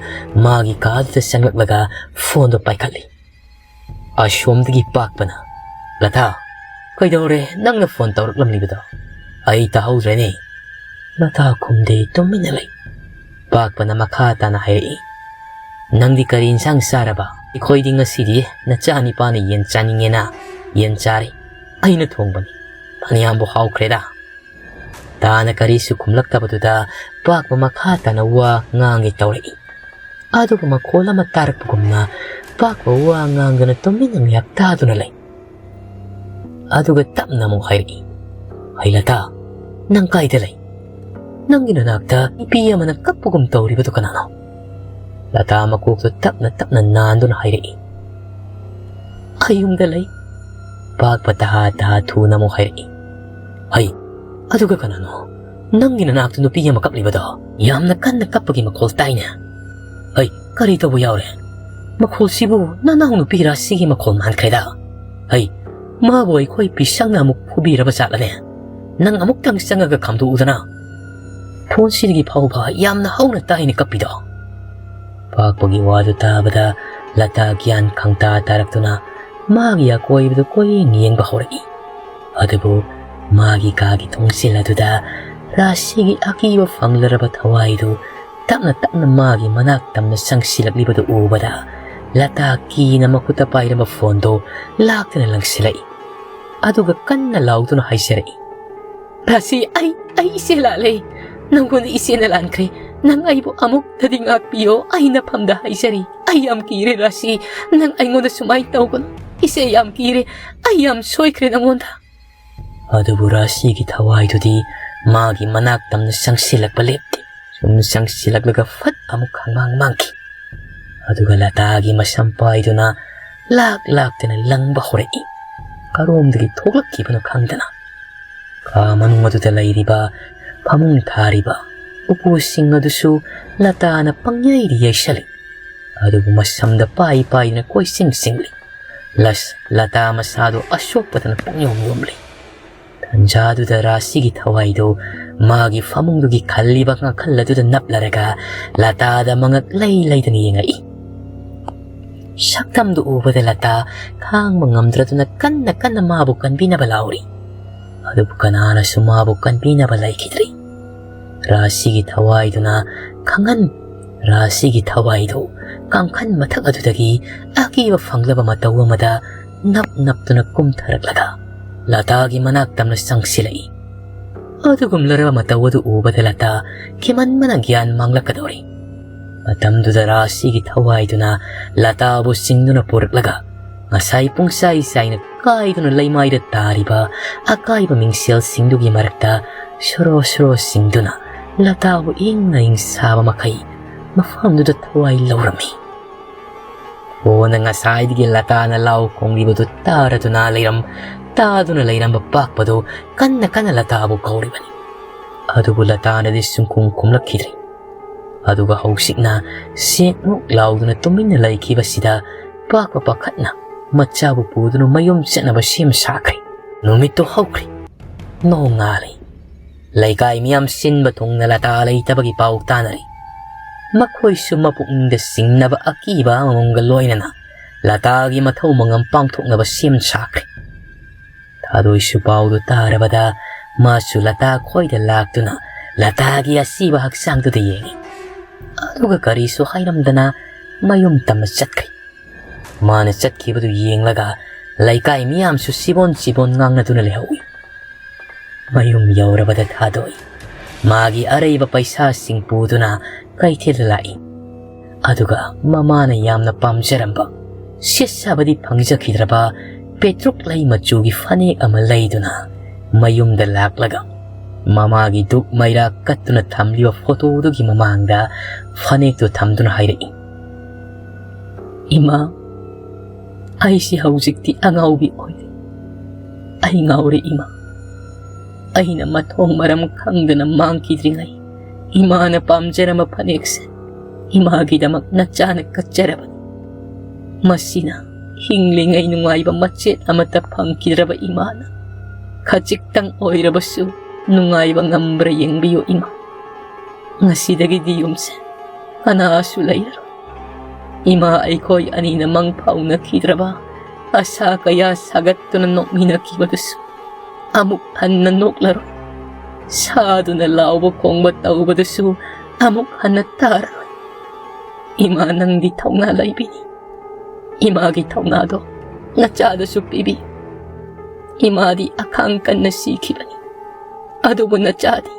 ꯃꯥꯒꯤ ꯀꯥꯗꯨꯗ ꯆꯪꯂꯛꯂꯒ ꯐꯣꯟꯗꯨ ꯄꯥꯏꯈꯠꯂꯤ꯫ ꯑꯁꯣꯝꯗꯒꯤ ꯄꯥꯛꯄꯅ, "ꯂꯇꯥ, ꯀꯩꯗꯧꯔꯦ? ꯅꯪꯅ ꯐꯣꯟ ꯇꯧꯔꯛꯂꯝꯂꯤꯕꯗꯣ ꯑꯩ ꯇꯥꯍꯧꯗ꯭ꯔꯦꯅꯦ?" ꯂꯇꯥ ꯈꯨꯝꯗꯦ, ꯇꯨꯃꯤꯟꯅ ꯂꯩ꯫ ꯄꯥꯛꯄꯅ ꯃꯈꯥ ꯇꯥꯅ ꯍꯥꯏꯔꯛꯏ, "ꯅꯪꯗꯤ ꯀꯔꯤ ꯏꯟꯁꯥꯡ ꯆꯥꯔꯕ?" "ꯑꯩꯈꯣꯏꯗꯤ ꯉꯁꯤꯗꯤ ꯅꯆꯥ ꯅꯤꯄꯥꯅ ꯌꯦꯟ ꯆꯥꯅꯤꯡꯉꯦꯅ ꯌꯦꯟ ꯆꯥꯔꯦ꯫ "ꯑꯩꯅ ꯊꯣꯡꯕꯅꯤ, ꯐꯅꯌꯥꯝꯕꯨ ꯍꯥꯎꯈ꯭ꯔꯦꯗ"꯫ ꯂꯇꯥꯅ ꯀꯔꯤꯁꯨ ꯈꯨꯝꯂꯛꯇꯕꯗꯨꯗ ꯄꯥꯛꯄ ꯃꯈꯥ ꯇꯥꯅ ꯋꯥ ꯉꯥꯡꯒꯦ ꯇꯧꯔꯛꯏ꯫ ꯑꯗꯨꯒ ꯃꯈꯣꯜ ꯑꯃ ꯇꯥꯔꯛꯄꯒꯨꯝꯅ ꯄꯥꯛꯄ ꯋꯥ ꯉꯥꯡꯗꯅ ꯇꯨꯃꯤꯟꯅ ꯉꯥꯏꯍꯥꯛ ꯇꯥꯗꯨꯅ ꯂꯩ꯫ ꯑꯗꯨꯒ ꯇꯞꯅ ꯑꯃꯨꯛ ꯍꯥꯏꯔꯛꯏ, "ꯍꯩ ꯂꯇꯥ, ꯅꯪ ꯀꯥꯏꯗ ꯂꯩ? ꯅꯪꯒꯤ ꯅꯅꯥꯛꯇ ꯅꯨꯄꯤ ꯑꯃꯅ ꯀꯞꯄꯒꯨꯝ ꯇꯧꯔꯤꯕꯗꯨ ꯀꯅꯥꯅꯣ?" ꯂꯇꯥ ꯃꯀꯣꯛꯇꯨ ꯇꯞꯅ ꯇꯞꯅ ꯅꯥꯟꯗꯨꯅ ꯍꯥꯏꯔꯛꯏ, "ꯑꯩ ꯌꯨꯝꯗ ꯂꯩ"꯫ ꯄꯥꯛꯄ ꯇꯍꯥ ꯇꯍꯥ ꯊꯨꯅ ꯑꯃꯨꯛ ꯍꯥꯏꯔꯛꯏ, "ꯍꯩ, ꯑꯗꯨꯒ ꯀꯅꯥꯅꯣ ꯅꯪꯒꯤ ꯅꯅꯥꯛꯇ ꯅꯨꯄꯤ ꯑꯃ ꯀꯞꯂꯤꯕꯗꯣ? ꯌꯥꯝꯅ ꯀꯟꯅ ꯀꯞꯄꯒꯤ ꯃꯈꯣꯜ ꯇꯥꯏꯅꯦ꯫ ꯍꯩ, ꯀꯔꯤ ꯇꯧꯕ ꯌꯥꯎꯔꯦ? ꯃꯈꯣꯜꯁꯤꯕꯨ ꯅꯅꯥꯎ ꯅꯨꯄꯤ ꯔꯥꯁꯤꯒꯤ ꯃꯈꯣꯜ ꯃꯥꯟꯈ꯭ꯔꯦꯗ꯫ ꯍꯩ, ꯃꯥꯕꯨ ꯑꯩꯈꯣꯏ ꯄꯤꯁꯛꯅ ꯑꯃꯨꯛ ꯐꯨꯕꯤꯔꯕ ꯖꯥꯠꯂꯅꯦ? ꯅꯪ ꯑꯃꯨꯛꯇꯪ ꯆꯪꯉꯒ ꯈꯥꯝꯗꯣꯛꯎꯗꯅ"꯫ "ꯐꯣꯟꯁꯤꯗꯒꯤ ꯐꯥꯎꯕ ꯌꯥꯝꯅ ꯍꯧꯅ ꯇꯥꯏꯅꯦ ꯀꯞꯄꯤꯗꯣ"꯫ ꯄꯥꯛꯄꯒꯤ ꯋꯥꯗꯨ ꯇꯥꯕꯗ ꯂꯇꯥ ꯒ꯭ꯌꯥꯟ ꯈꯪꯇꯥ ꯇꯥꯔꯛꯇꯨꯅ ꯃꯥꯒꯤ ꯑꯀꯣꯏꯕꯗꯨ ꯀꯣꯏꯌꯦꯡ ꯌꯦꯡꯕ ꯍꯧꯔꯛꯏ꯫ ꯑꯗꯨꯕꯨ ꯃꯥꯒꯤ ꯀꯥꯒꯤ ꯊꯣꯡꯖꯤꯜ ꯑꯗꯨꯗ ꯔꯥꯁꯤꯒꯤ ꯑꯀꯤꯕ ꯐꯪꯂꯔꯕ ꯊꯋꯥꯏꯗꯨ ꯇꯞꯅ ꯇꯞꯅ ꯃꯥꯒꯤ ꯃꯅꯥꯛ ꯇꯝꯅ ꯆꯪꯁꯤꯜꯂꯛꯂꯤꯕꯗꯨ ꯎꯕꯗ ꯂꯇꯥ ꯀꯤꯅ ꯃꯈꯨꯠꯇ ꯄꯥꯏꯔꯝꯕ ꯐꯣꯟꯗꯨ ꯂꯥꯛꯇꯅ ꯂꯪꯁꯤꯜꯂꯛꯏ꯫ ꯑꯗꯨꯒ ꯀꯟꯅ ꯂꯥꯎꯗꯨꯅ ꯍꯥꯏꯖꯔꯛꯏ, "ꯔꯥꯁꯤ, ꯑꯩ, ꯑꯩ ꯏꯆꯦ ꯂꯥꯛꯂꯦ꯫ ꯅꯪꯉꯣꯟꯗ ꯏꯆꯦꯅ ꯂꯥꯟꯈ꯭ꯔꯦ꯫ ꯅꯪ ꯑꯩꯕꯨ ꯑꯃꯨꯛꯇꯗꯤ ꯉꯥꯛꯄꯤꯌꯣ꯫ ꯑꯩ ꯅꯐꯝꯗ ꯍꯥꯏꯖꯔꯤ꯫ ꯑꯩ ꯌꯥꯝ ꯀꯤꯔꯦ ꯔꯥꯁꯤ꯫ ꯅꯪ ꯑꯩꯉꯣꯟꯗ ꯁꯨꯃꯥꯏꯅ ꯇꯧꯒꯅꯨ꯫ ꯏꯆꯦ ꯌꯥꯝ ꯀꯤꯔꯦ꯫ ꯑꯩ ꯌꯥꯝ ꯁꯣꯏꯈ꯭ꯔꯦ ꯅꯪꯉꯣꯟꯗ"꯫ ꯑꯗꯨꯕꯨ ꯔꯥꯁꯤꯒꯤ ꯊꯋꯥꯏꯗꯨꯗꯤ ꯃꯥꯒꯤ ꯃꯅꯥꯛ ꯇꯝꯅ ꯆꯪꯁꯤꯜꯂꯛꯄ ꯂꯦꯞꯇꯦ꯫ ꯁꯨꯝ ꯆꯪꯁꯤꯜꯂꯛꯂꯒ ꯐꯠ ꯑꯃꯨꯛ ꯈꯪꯃꯥꯡ ꯃꯥꯡꯈꯤ꯫ ꯑꯗꯨꯒ ꯂꯇꯥꯒꯤ ꯃꯁꯝ ꯄꯥꯏꯗꯨꯅ ꯂꯥꯛ ꯂꯥꯛꯇꯅ ꯂꯪꯕ ꯍꯧꯔꯛꯏ꯫ ꯀꯔꯣꯝꯗꯒꯤ ꯊꯣꯛꯂꯛꯈꯤꯕꯅꯣ ꯈꯪꯗꯅ꯫ ꯀꯥ ꯃꯅꯨꯡ ꯑꯗꯨꯗ ꯂꯩꯔꯤꯕ, ꯐꯃꯨꯡ ꯊꯥꯔꯤꯕ ꯎꯄꯨꯁꯤꯡ ꯑꯗꯨꯁꯨ ꯂꯇꯥꯅ ꯄꯪꯌꯩꯗ ꯌꯩꯁꯜꯂꯤ꯫ ꯑꯗꯨꯕꯨ ꯃꯁꯝꯗ ꯄꯥꯏ ꯄꯥꯏꯗꯨꯅ ꯀꯣꯏꯆꯤꯡ ꯆꯤꯡꯂꯤ꯫ ꯂꯁ, ꯂꯇꯥ ꯃꯁꯥꯗꯨ ꯑꯁꯣꯛꯄꯗꯅ ꯄꯪꯌꯣꯝ ꯌꯣꯝꯂꯤ꯫ ꯇꯟꯖꯥꯗꯨꯗ ꯔꯥꯁꯤꯒꯤ ꯊꯋꯥꯏꯗꯨ ꯃꯥꯒꯤ ꯐꯃꯨꯡꯗꯨꯒꯤ ꯈꯜꯂꯤꯕ ꯀꯥꯡꯈꯜ ꯑꯗꯨꯗ ꯅꯞꯂꯔꯒ ꯂꯇꯥꯗ ꯃꯉꯛ ꯂꯩ ꯂꯩꯗꯅ ꯌꯦꯡꯉꯛꯏ꯫ ꯁꯛꯇꯝꯗꯨ ꯎꯕꯗ ꯂꯇꯥ ꯈꯥꯡꯕ ꯉꯝꯗ꯭ꯔꯗꯨꯅ ꯀꯟꯅ ꯀꯟꯅ ꯃꯥꯕꯨ ꯀꯟꯕꯤꯅꯕ ꯂꯥꯎꯔꯤ꯫ ꯑꯗꯨꯕꯨ ꯀꯅꯥꯅꯁꯨ ꯃꯥꯕꯨ ꯀꯟꯕꯤꯅꯕ ꯂꯩꯈꯤꯗ꯭ꯔꯤ꯫ ꯔꯥꯁꯤꯒꯤ ꯊꯋꯥꯏꯗꯨꯅ ꯈꯪꯍꯟ, ꯔꯥꯁꯤꯒꯤ ꯊꯋꯥꯏꯗꯨ ꯀꯥꯡꯈꯟ ꯃꯊꯛ ꯑꯗꯨꯗꯒꯤ ꯑꯀꯤꯕ ꯐꯪꯂꯕ ꯃꯇꯧ ꯑꯃꯗ ꯅꯞ ꯅꯞꯇꯨꯅ ꯀꯨꯝꯊꯔꯛꯂꯒ ꯂꯇꯥꯒꯤ ꯃꯅꯥꯛ ꯇꯝꯅ ꯆꯪꯁꯤꯜꯂꯛꯏ꯫ ꯑꯗꯨꯒꯨꯝꯂꯔꯕ ꯃꯇꯧ ꯑꯗꯨ ꯎꯕꯗ ꯂꯇꯥ ꯈꯤꯃꯟꯕꯅ ꯒ꯭ꯌꯥꯟ ꯃꯥꯡꯂꯛꯀꯗꯧꯔꯤ꯫ ꯃꯇꯝꯗꯨꯗ ꯔꯥꯁꯤꯒꯤ ꯊꯋꯥꯏꯗꯨꯅ ꯂꯇꯥꯕꯨ ꯆꯤꯡꯗꯨꯅ ꯄꯨꯔꯛꯂꯒ ꯉꯁꯥꯏ ꯄꯨꯡꯆꯥꯏ ꯆꯥꯏꯅ ꯀꯥꯏꯗꯨꯅ ꯂꯩꯃꯥꯏꯗ ꯇꯥꯔꯤꯕ ꯑꯀꯥꯏꯕ ꯃꯤꯡꯁꯦꯜꯁꯤꯡꯗꯨꯒꯤ ꯃꯔꯛꯇ ꯁꯣꯔꯣ ꯁꯣꯔꯣ ꯆꯤꯡꯗꯨꯅ ꯂꯇꯥꯕꯨ ꯏꯪꯅ ꯏꯪꯁꯥꯕ ꯃꯈꯩ ꯃꯐꯝꯗꯨꯗ ꯊꯋꯥꯏ ꯂꯧꯔꯝꯃꯤ꯫ ꯀꯣꯟꯅ ꯉꯁꯥꯏꯗꯒꯤ ꯂꯇꯥꯅ ꯂꯥꯎ ꯈꯣꯡꯂꯤꯕꯗꯨ ꯇꯥꯔꯗꯨꯅ ꯂꯩꯔꯝ ꯇꯥꯗꯨꯅ ꯂꯩꯔꯝꯕ ꯄꯥꯛꯄꯗꯨ ꯀꯟꯅ ꯀꯟꯅ ꯂꯇꯥꯕꯨ ꯀꯧꯔꯤꯕꯅꯤ꯫ ꯑꯗꯨꯕꯨ ꯂꯇꯥꯅꯗꯤ ꯁꯨꯡꯈꯨꯝ ꯈꯨꯝꯂꯛꯈꯤꯗ꯭ꯔꯦ꯫ ꯑꯗꯨꯒ ꯍꯧꯖꯤꯛꯅ ꯁꯦꯛꯃꯨꯛ ꯂꯥꯎꯗꯨꯅ ꯇꯨꯃꯤꯟꯅ ꯂꯩꯈꯤꯕꯁꯤꯗ ꯄꯥꯛꯄ ꯄꯥꯈꯠꯅ ꯃꯆꯥꯕꯨ ꯄꯨꯗꯨꯅ ꯃꯌꯨꯝ ꯆꯠꯅꯕ ꯁꯦꯝ ꯁꯥꯈ꯭ꯔꯦ꯫ ꯅꯨꯃꯤꯠꯇꯨ ꯍꯧꯈ꯭ꯔꯦ꯫ ꯅꯣꯡꯉꯥꯜꯂꯦ꯫ ꯂꯩꯀꯥꯏ ꯃꯤꯌꯥꯝ ꯁꯤꯟꯕ ꯊꯨꯡꯅ ꯂꯇꯥ ꯂꯩꯇꯕꯒꯤ ꯄꯥꯎ ꯇꯥꯅꯔꯦ꯫ ꯃꯈꯣꯏꯁꯨ ꯃꯄꯨꯛꯅꯤꯡꯗ ꯆꯤꯡꯅꯕ ꯑꯀꯤꯕ ꯑꯃꯃꯝꯒ ꯂꯣꯏꯅꯅ ꯂꯇꯥꯒꯤ ꯃꯊꯧ ꯃꯉꯝ ꯄꯥꯡꯊꯣꯛꯅꯕ ꯁꯦꯝ ꯁꯥꯈ꯭ꯔꯦ꯫ ꯊꯥꯗꯣꯏꯁꯨ ꯄꯥꯎꯗꯨ ꯇꯥꯔꯕꯗ ꯃꯥꯁꯨ ꯂꯇꯥ ꯈꯣꯏꯗ ꯂꯥꯛꯇꯨꯅ ꯂꯇꯥꯒꯤ ꯑꯁꯤꯕ ꯍꯛꯆꯥꯡꯗꯨꯗ ꯌꯦꯡꯉꯤ꯫ ꯑꯗꯨꯒ ꯀꯔꯤꯁꯨ ꯍꯥꯏꯔꯝꯗꯅ ꯃꯌꯨꯝ ꯇꯝꯅ ꯆꯠꯈ꯭ꯔꯦ꯫ ꯃꯥꯅ ꯆꯠꯈꯤꯕꯗꯨ ꯌꯦꯡꯂꯒ ꯂꯩꯀꯥꯏ ꯃꯤꯌꯥꯝꯁꯨ ꯁꯤꯕꯣꯟ ꯁꯤꯕꯣꯟ ꯉꯥꯡꯅꯗꯨꯅ ꯂꯩꯍꯧꯏ꯫ ꯃꯌꯨꯝ ꯌꯧꯔꯕꯗ ꯊꯥꯗꯣꯏ ꯃꯥꯒꯤ ꯑꯔꯩꯕ ꯄꯩꯁꯥꯁꯤꯡ ꯄꯨꯗꯨꯅ ꯀꯩꯊꯦꯜꯗ ꯂꯥꯛꯏ꯫ ꯑꯗꯨꯒ ꯃꯃꯥꯅ ꯌꯥꯝꯅ ꯄꯥꯝꯖꯔꯝꯕ, ꯁꯦꯠ ꯁꯥꯕꯗꯤ ꯐꯪꯖꯈꯤꯗ꯭ꯔꯕ ꯄꯦꯇ꯭ꯔꯨꯛ ꯂꯩ ꯃꯆꯨꯒꯤ ꯐꯅꯦꯛ ꯑꯃ ꯂꯩꯗꯨꯅ ꯃꯌꯨꯝꯗ ꯂꯥꯛꯂꯒ ꯃꯃꯥꯒꯤ ꯗꯨꯛ ꯃꯩꯔꯥ ꯀꯠꯇꯨꯅ ꯊꯝꯂꯤꯕ ꯐꯣꯇꯣꯗꯨꯒꯤ ꯃꯃꯥꯡꯗ ꯐꯅꯦꯛꯇꯨ ꯊꯝꯗꯨꯅ ꯍꯥꯏꯔꯛꯏ, "ꯏꯃꯥ, ꯑꯩꯁꯤ ꯍꯧꯖꯤꯛꯇꯤ ꯑꯉꯥꯎꯕꯤ ꯑꯣꯏꯔꯦ꯫ ꯑꯩ ꯉꯥꯎꯔꯦ ꯏꯃꯥ꯫ ꯑꯩꯅ ꯃꯊꯣꯡ ꯃꯔꯝ ꯈꯪꯗꯅ ꯃꯥꯡꯈꯤꯗ꯭ꯔꯤꯉꯩ ꯏꯃꯥꯅ ꯄꯥꯝꯖꯔꯝꯕ ꯐꯅꯦꯛꯁꯦ ꯏꯃꯥꯒꯤꯗꯃꯛ ꯅꯆꯥꯅ ꯀꯠꯆꯔꯕꯅꯤ꯫ ꯃꯁꯤꯅ ꯍꯤꯡꯂꯤꯉꯩ ꯅꯨꯡꯉꯥꯏꯕ ꯃꯆꯦꯠ ꯑꯃꯠꯇ ꯐꯪꯈꯤꯗ꯭ꯔꯕ ꯏꯃꯥꯅ ꯈꯖꯤꯛꯇꯪ ꯑꯣꯏꯔꯕꯁꯨ ꯅꯨꯡꯉꯥꯏꯕ ꯉꯝꯕ꯭ꯔꯥ ꯌꯦꯡꯕꯤꯌꯨ ꯏꯃꯥ꯫ ꯉꯁꯤꯗꯒꯤꯗꯤ ꯌꯨꯝꯁꯦ ꯀꯅꯥꯁꯨ ꯂꯩꯔꯔꯣꯏ꯫ ꯏꯃꯥ ꯑꯩꯈꯣꯏ ꯑꯅꯤꯅ ꯃꯪ ꯐꯥꯎꯅꯈꯤꯗ꯭ꯔꯕ ꯑꯁꯥ ꯀꯌꯥ ꯁꯥꯒꯠꯇꯨꯅ ꯅꯣꯛꯃꯤꯟꯅꯈꯤꯕꯗꯨꯁꯨ ꯑꯃꯨꯛ ꯍꯟꯅ ꯅꯣꯛꯂꯔꯣꯏ꯫ ꯁꯥꯗꯨꯅ ꯂꯥꯎꯕ ꯈꯣꯡꯕ ꯇꯧꯕꯗꯨꯁꯨ ꯑꯃꯨꯛ ꯍꯟꯅ ꯇꯥꯔꯔꯣꯏ꯫ ꯏꯃꯥ ꯅꯪꯗꯤ ꯊꯧꯅꯥ ꯂꯩꯕꯤꯅꯤ꯫ ꯏꯃꯥꯒꯤ ꯊꯧꯅꯥꯗꯣ ꯅꯆꯥꯗꯁꯨ ꯄꯤꯕꯤ꯫" ꯏꯃꯥꯗꯤ ꯑꯈꯥꯡ ꯀꯟꯅ ꯁꯤꯈꯤꯕꯅꯤ꯫ ꯑꯗꯨꯕꯨ ꯅꯆꯥꯗꯤ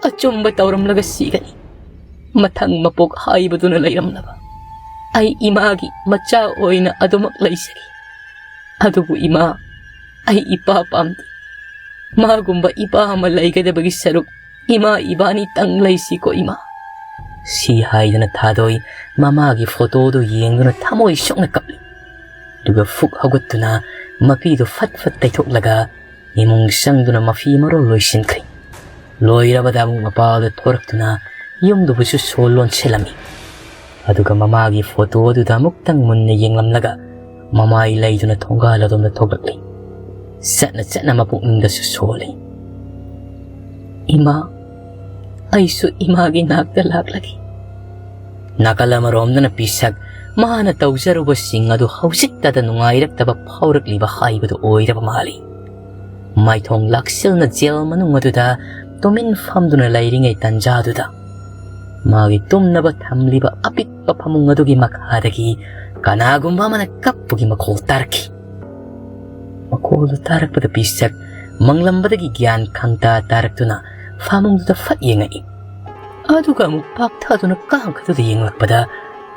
ꯑꯆꯨꯝꯕ ꯇꯧꯔꯝꯂꯒ ꯁꯤꯒꯅꯤ꯫ ꯃꯊꯪ ꯃꯄꯣꯛ ꯍꯥꯏꯕꯗꯨꯅ ꯂꯩꯔꯝꯂꯕ ꯑꯩ ꯏꯃꯥꯒꯤ ꯃꯆꯥ ꯑꯣꯏꯅ ꯑꯗꯨꯃꯛ ꯂꯩꯖꯒꯦ꯫ ꯑꯗꯨꯕꯨ ꯏꯃꯥ, ꯑꯩ ꯏꯄꯥ ꯄꯥꯝꯗꯦ꯫ ꯃꯥꯒꯨꯝꯕ ꯏꯄꯥ ꯑꯃ ꯂꯩꯒꯗꯕꯒꯤ ꯁꯔꯨꯛ ꯏꯃꯥ ꯏꯕꯥꯅꯤꯇꯪ ꯂꯩꯁꯤꯀꯣ ꯏꯃꯥ꯫ ꯁꯤ ꯍꯥꯏꯗꯨꯅ ꯊꯥꯗꯣꯏ ꯃꯃꯥꯒꯤ ꯐꯣꯇꯣꯗꯨ ꯌꯦꯡꯗꯨꯅ ꯊꯃꯣꯏ ꯁꯣꯛꯅ ꯀꯞꯂꯤ꯫ ꯑꯗꯨꯒ ꯐꯨꯛ ꯍꯧꯒꯠꯇꯨꯅ ꯃꯄꯤꯗꯨ ꯐꯠ ꯐꯠ ꯇꯩꯊꯣꯛꯂꯒ ꯏꯃꯨꯡ ꯆꯪꯗꯨꯅ ꯃꯐꯤ ꯃꯔꯣꯜ ꯂꯣꯏꯁꯤꯟꯈ꯭ꯔꯦ꯫ ꯂꯣꯏꯔꯕꯗ ꯑꯃꯨꯛ ꯃꯄꯥꯗ ꯊꯣꯔꯛꯇꯨꯅ ꯌꯨꯝꯗꯨꯕꯨꯁꯨ ꯁꯣ ꯂꯣꯟꯁꯤꯜꯂꯝꯃꯤ꯫ ꯑꯗꯨꯒ ꯃꯃꯥꯒꯤ ꯐꯣꯇꯣ ꯑꯗꯨꯗ ꯑꯃꯨꯛꯇꯪ ꯃꯨꯟꯅ ꯌꯦꯡꯂꯝꯂꯒ ꯃꯃꯥꯏ ꯂꯩꯗꯨꯅ ꯊꯣꯡꯒꯥꯜ ꯑꯗꯣꯝꯗ ꯊꯣꯛꯂꯛꯂꯤ꯫ ꯆꯠꯅ ꯆꯠꯅ ꯃꯄꯨꯛꯅꯤꯡꯗꯁꯨ ꯁꯣꯜꯂꯤ꯫ "ꯏꯃꯥ, ꯑꯩꯁꯨ ꯏꯃꯥꯒꯤ ꯅꯥꯛꯇ ꯂꯥꯛꯂꯒꯦ꯫" ꯅꯥꯀꯜ ꯑꯃꯔꯣꯝꯗꯅ ꯄꯤꯁꯛ ꯃꯥꯅ ꯇꯧꯖꯔꯨꯕꯁꯤꯡ ꯑꯗꯨ ꯍꯧꯖꯤꯛꯇꯗ ꯅꯨꯡꯉꯥꯏꯔꯛꯇꯕ ꯐꯥꯎꯔꯛꯂꯤꯕ ꯍꯥꯏꯕꯗꯨ ꯑꯣꯏꯔꯕ ꯃꯥꯜꯂꯤ꯫ ꯃꯥꯏꯊꯣꯡ ꯂꯥꯛꯁꯤꯜꯅ ꯖꯦꯜ ꯃꯅꯨꯡ ꯑꯗꯨꯗ ꯇꯨꯃꯤꯟ ꯐꯝꯗꯨꯅ ꯂꯩꯔꯤꯉꯩ ꯇꯟꯖꯥꯗꯨꯗ ꯃꯥꯒꯤ ꯇꯨꯝꯅꯕ ꯊꯝꯂꯤꯕ ꯑꯄꯤꯛꯄ ꯐꯃꯨꯡ ꯑꯗꯨꯒꯤ ꯃꯈꯥꯗꯒꯤ ꯀꯅꯥꯒꯨꯝꯕ ꯑꯃꯅ ꯀꯞꯄꯒꯤ ꯃꯈꯣꯜ ꯇꯥꯔꯛꯈꯤ꯫ ꯃꯈꯣꯜꯗꯨ ꯇꯥꯔꯛꯄꯗ ꯄꯤꯁꯛ ꯃꯪꯂꯝꯕꯗꯒꯤ ꯒ꯭ꯌꯥꯟ ꯈꯪꯇꯥ ꯇꯥꯔꯛꯇꯨꯅ ꯐꯃꯨꯡꯗꯨꯗ ꯐꯠ ꯌꯦꯡꯉꯛꯏ꯫ ꯑꯗꯨꯒ ꯑꯃꯨꯛ ꯄꯥꯛꯊꯗꯨꯅ ꯀꯥꯡꯈꯗꯨꯗ ꯌꯦꯡꯂꯛꯄꯗ